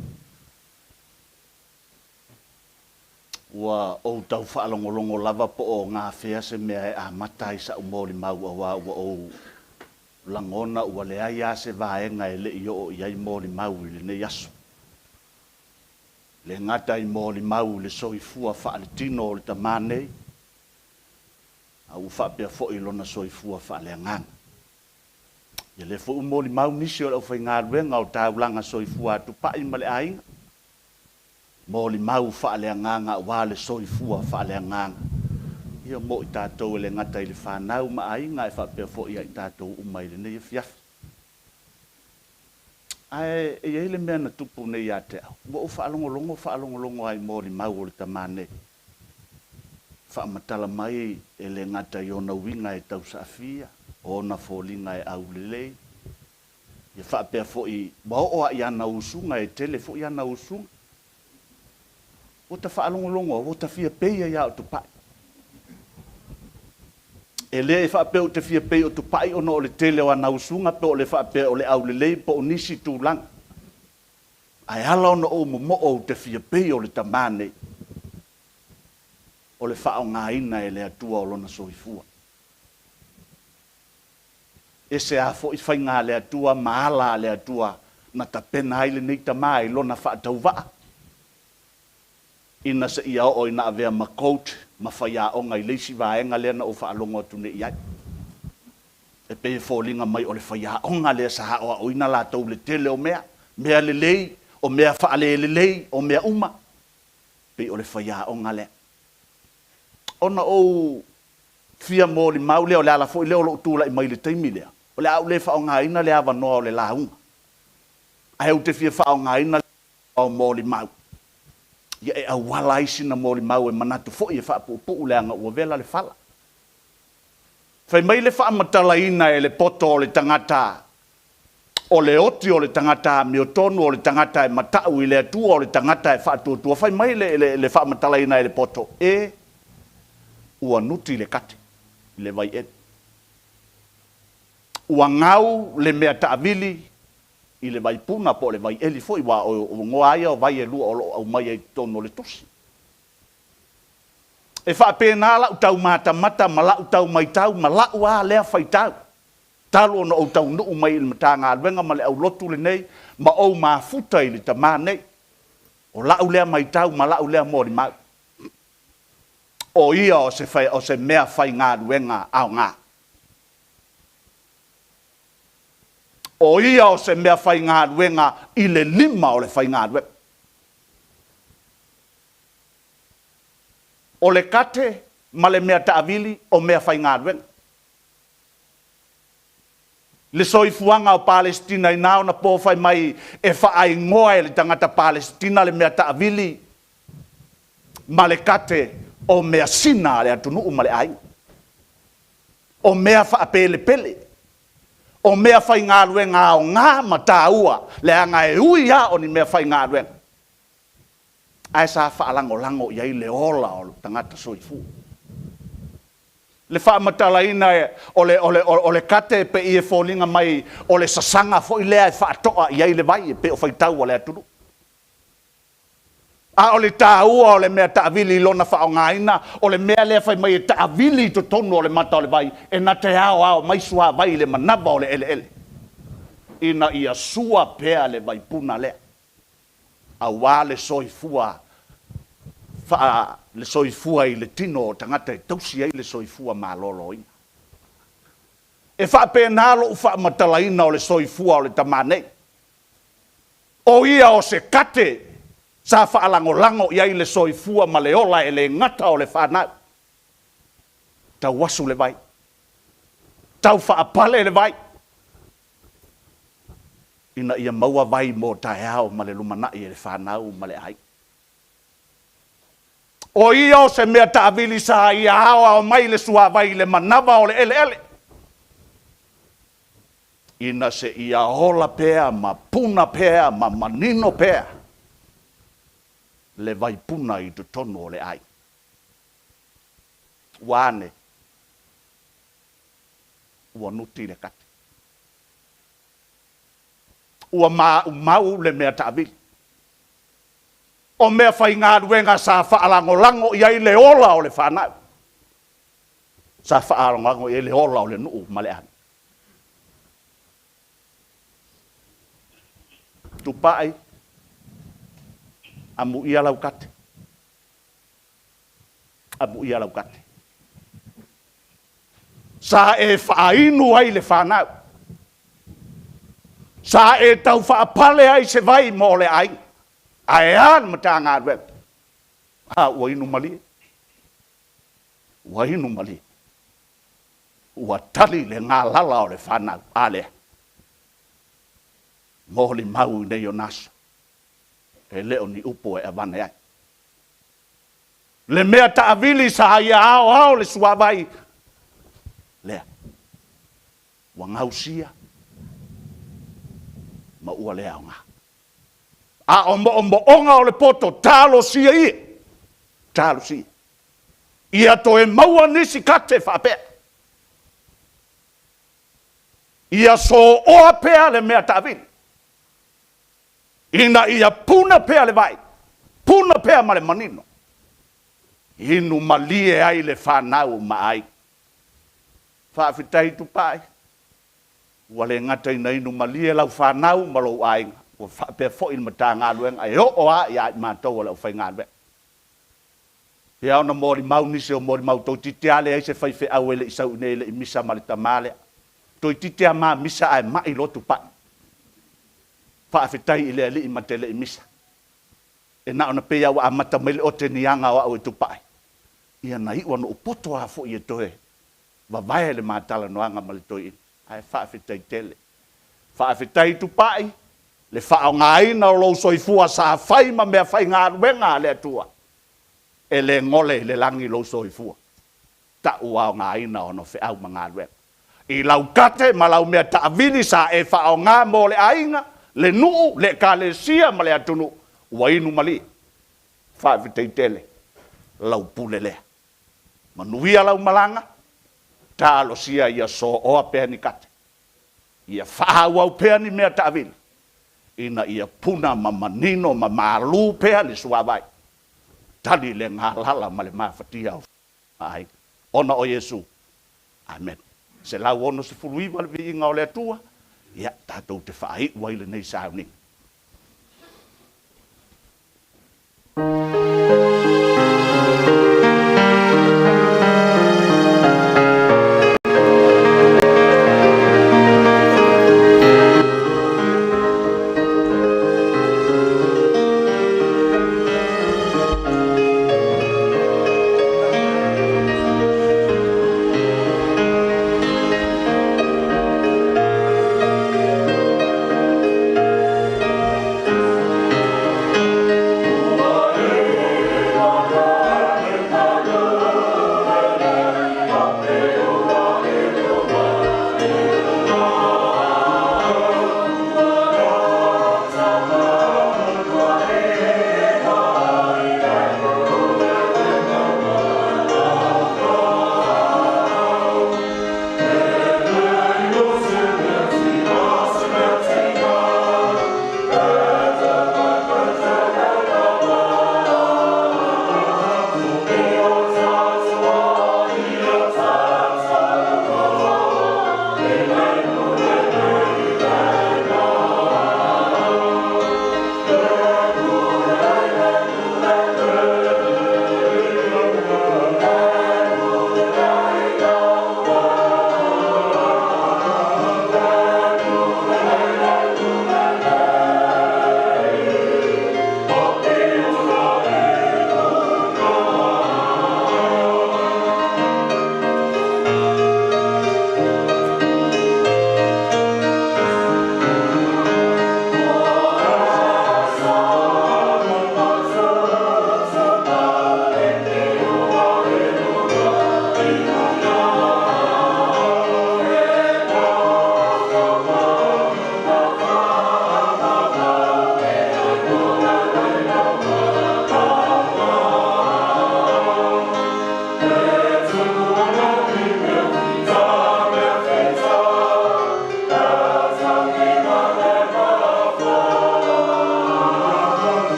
Ua ou tau faalogologo lava po o gafea se mea e amata ai sa'u molimau aua ua ou lagona ua leai lava se vaega e le i oo i ai molimau i lenei aso. E le gata i molimau i le soifua faaletino o le tama nei, a ua faapea foi lona soifua faaleagaga. Ia lea foi ua molimau nisi o le aufaigaluega o taulaga soifua a Tupai ma le aiga, molimau faaleagaga aua le soifua faaleagaga ia mo i tatou e le gata i le fanau ma aiga ae faapea foi ia i tatou uma i lenei afiafi. Ae e i ai le mea na tupu nei ia te au, ua ou faalogologo faalogologo lava i molimau o le tama nei, faamatala mai e le gata i ona uiga e tausaafia, o ona foliga e aulelei, ia faapea foi ua oo lava i ana usuga, e tele foi ana usuga. Ua ta faalogologo lava, ua ta fia pei ai lava o Tupai. E le faapea ou te fia pei o Tupai ona o le tele o ana usuga pe o le faapea o le aulelei po o nisi tulaga. Ae ala ona ou momoo ou te fia pei o le tama nei, o le faaaogaina e le Atua o lona soifua. Ese a foi faiga a le Atua ma ala a le Atua na tapena ai lenei tama i lona faatauvaa, ina seia oo ina avea ma coach ma faiaoga i le isi vaega lea na ou faalogo atu nei i ai. E pei e foliga mai o le faiaoga lea sa aoaoina latou i le tele o mea, mea lelei, o mea faalelelei, o mea uma, pei o le faiaoga lea. Ona ou fia molimau lea, o le ala foi lea o lou tulai mai i le taimi lea, o le a ou le faaaogaina le avanoa o le lauga. Ae ou te fia faaaogaina le o molimau, ia e auala ai sina molimau e manatu foi e faapuupuu leaga ua vela le fala. Fai mai le faamatalaina e le poto o le tagata, o le oti o le tagata amiotonu, o le tagata e matau i le Atua, o le tagata e faatuatua. Fai mai le, le, le faamatalaina e le poto, e ua nuti le kate i le vai eli. Ua gau le mea taavili i le vaipuna po o le vaieli foi, aua o igoa lava ia o vai e lua o lo o aumaia i totonu o le tusi. E faapena lau tau matamata ma lau tau matau ma lau lava lea faitau, talu ona ou taunuu mai i le Matagaluega ma le aulotu lenei ma ou mafuta i le tama nei. O lau lea matau ma lau lea molimau, o ia o se, o se mea faigaluega aoga. O ia o se mea faigaluega i le lima o le faigaluega. O le kate ma le mea taavili o mea faigaluega. Le soifuaga o Palesitina i na ona po fai mai e faaigoa e le tagata Palesitina le mea taavili ma le kate o measina a le atunuu ma le aiga. O mea faapelepele, o mea faigaluega aoga ma taua, leaga e ui lava o ni mea faigaluega, ae sa faalagolago i ai le ola o le tagata soifua. Le faamatalaina o le, o le, o le kate e pei e foliga mai o le sasaga foi lea e faatoa i ai le vai e pei o faitau a le atunuu. A o le taua o le mea taavili i lona faaaogaina, o le mea lea fai mai e taavili i totonu o le mata o le vai, e na te aoao mai suavai i le manava o le eleele, ina ia sua pea le vaipuna lea, aua le soifua faa, le soifua i le tino o tagata e tausi ai le soifua maloloina. E faapena lou faamatalaina o le soifua o le tama nei. O ia o se kate sa faalagolago i ai le soifua ma le ola e le gata o le fanau. Tauasu le vai. Tau faapale le vai. Ina ia maua vai mo taeao ma le lumanai e le fanau ma le aiga. O ia o se mea taavili sa ia aoao mai le suavai i le manava o le eleele. Ina se ia ola pea ma puna pea ma manino pea le vaipuna i totonu o le aiga. Ua ane, ua nuti le kate. Ua maumau le mea taavili. O mea faigaluega sa faalagolago i ai le ola o le fanau. Sa faalagolago i ai le ola o le nuu ma le aiga. Tupai, amuia lau kate. Amuia lau kate. Sa e faainu ai le fanau. Sa e tau faapale ai se vai mo le aiga. Ae a le Matagaluega? A ua inu malie. Ua inu malie. Ua tali le galala o le fanau. A lea. Molimau i nei ona aso. E le o ni upu e avane ai. Le mea taavili sa ia aoao le suavai lea. Ua gausia ma ua le aoga. A o moomooga o le poto, talosia ia, talosia. Ia toe maua nisi kate faapea. Ia sooa pea le mea taavili. Ina ia puna pea le vai, puna pea ma le manino. Inu malie ai le fanau ma aiga. Faafetai Tupai, ua le gata ina inu malie lau fanau ma lou aiga, ua faapea foi le Matagaluega e oo lava ia i matou o le aufaigaluega. Pei lava ona molimau nisi o molimau toeitiiti lava leai se faifeau e le i sau i inei e le i misa ma le tama lea. Toeitiiti lava ma misa ae mai loa Tupai. Faafetai i le Alii ma te le i misa. E na ona pei lava ua amata mai le oteniaga o au e Tupai, ia na iu ona ou poto lava foi e toe vavae le ma talanoaga ma le toeaina. Ae faafetai tele. Faafetai Tupai. Le faaaogaina o lou soifua sa fai ma meafaigaluega a le Atua, e le gole i le lagi lou soifua, ta'u aogaina ona o feau ma galuega. I lau kate ma lau mea taavili sa e faaaoga mo le aiga, le nuu, le ekalesia ma le atunuu, ua inu malie. Faafetai tele lau pule lea. Manuia lau malaga, talosia ia soa pea ni kate. Ia faaauau pea ni mea taavili, ina ia puna ma manino ma malu pea le suavai. Tali le galala ma le mafatia o aiga. Ona o Iesu. Amen. 169 le viiga o le Atua, ia tatou te faaiu ai lenei sauniga.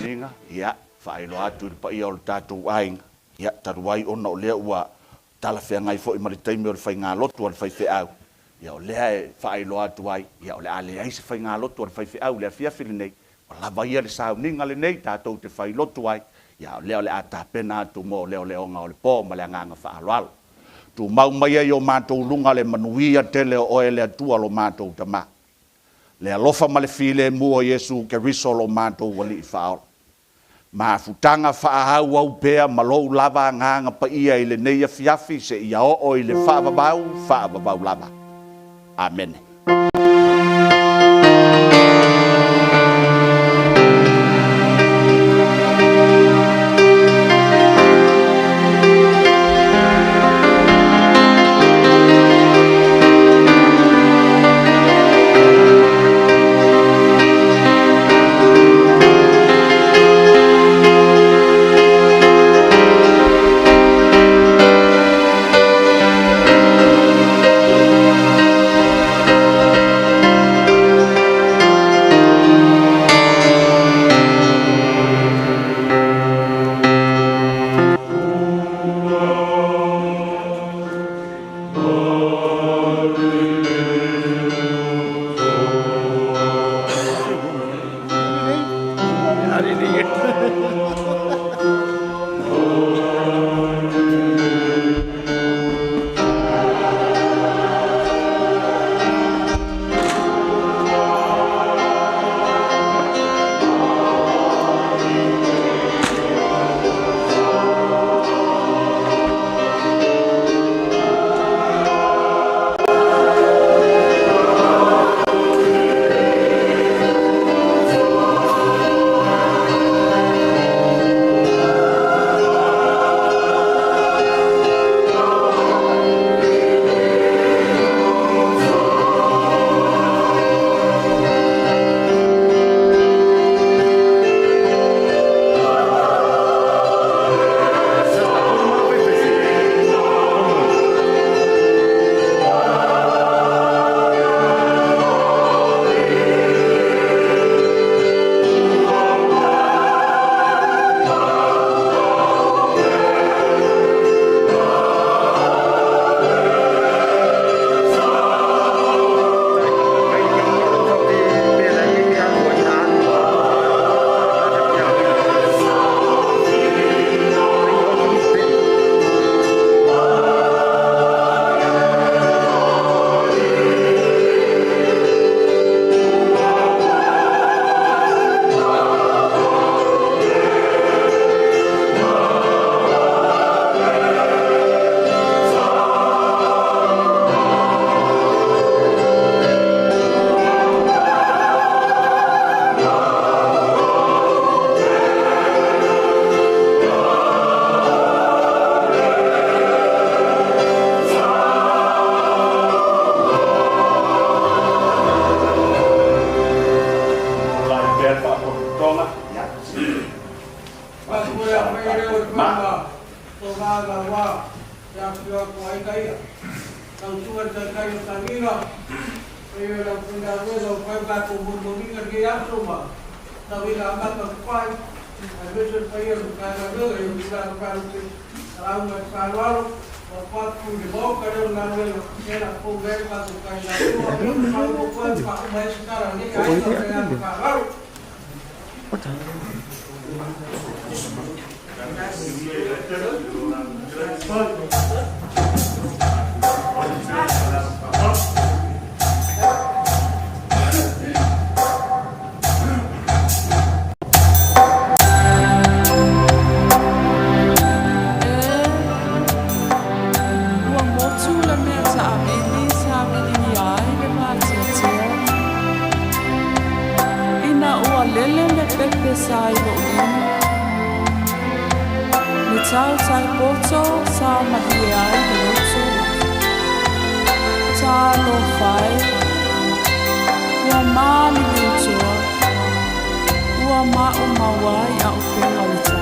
sauniga, ia, faailoa atu i le paia o le tatou aiga, ia, talu ai ona o lea ua talafeagai foi ma le taimi o le faigalotu a le faifeau, ia, o lea e faailoa atu ai, ia, o le a leai se faigalotu a le faifeau i le afiafi lenei, ua lava ia le sauniga lenei tatou te failotu ai, ia, o lea o le a tapena atu mo leoleoga o le po ma le agaga faaaloalo. Tumau maia i o matou luga le manuia tele o Oe le Atua lo matou Tama, le alofa ma le filemu o Iesu Keriso lo matou Alii Faaola. Mafutaga faaauau pea ma lou lava Agaga Paia i lenei afiafi seia oo i le faavavau, faavavau lava. Amene. Ua motu le mea taamili sa viligia ai le vateatea. Ina ua lele le pepe sa i lou lima. Le tautai poto sa malie ai le loto. Talofa e, ua maliliu toa, ua maumau ai auupega o le.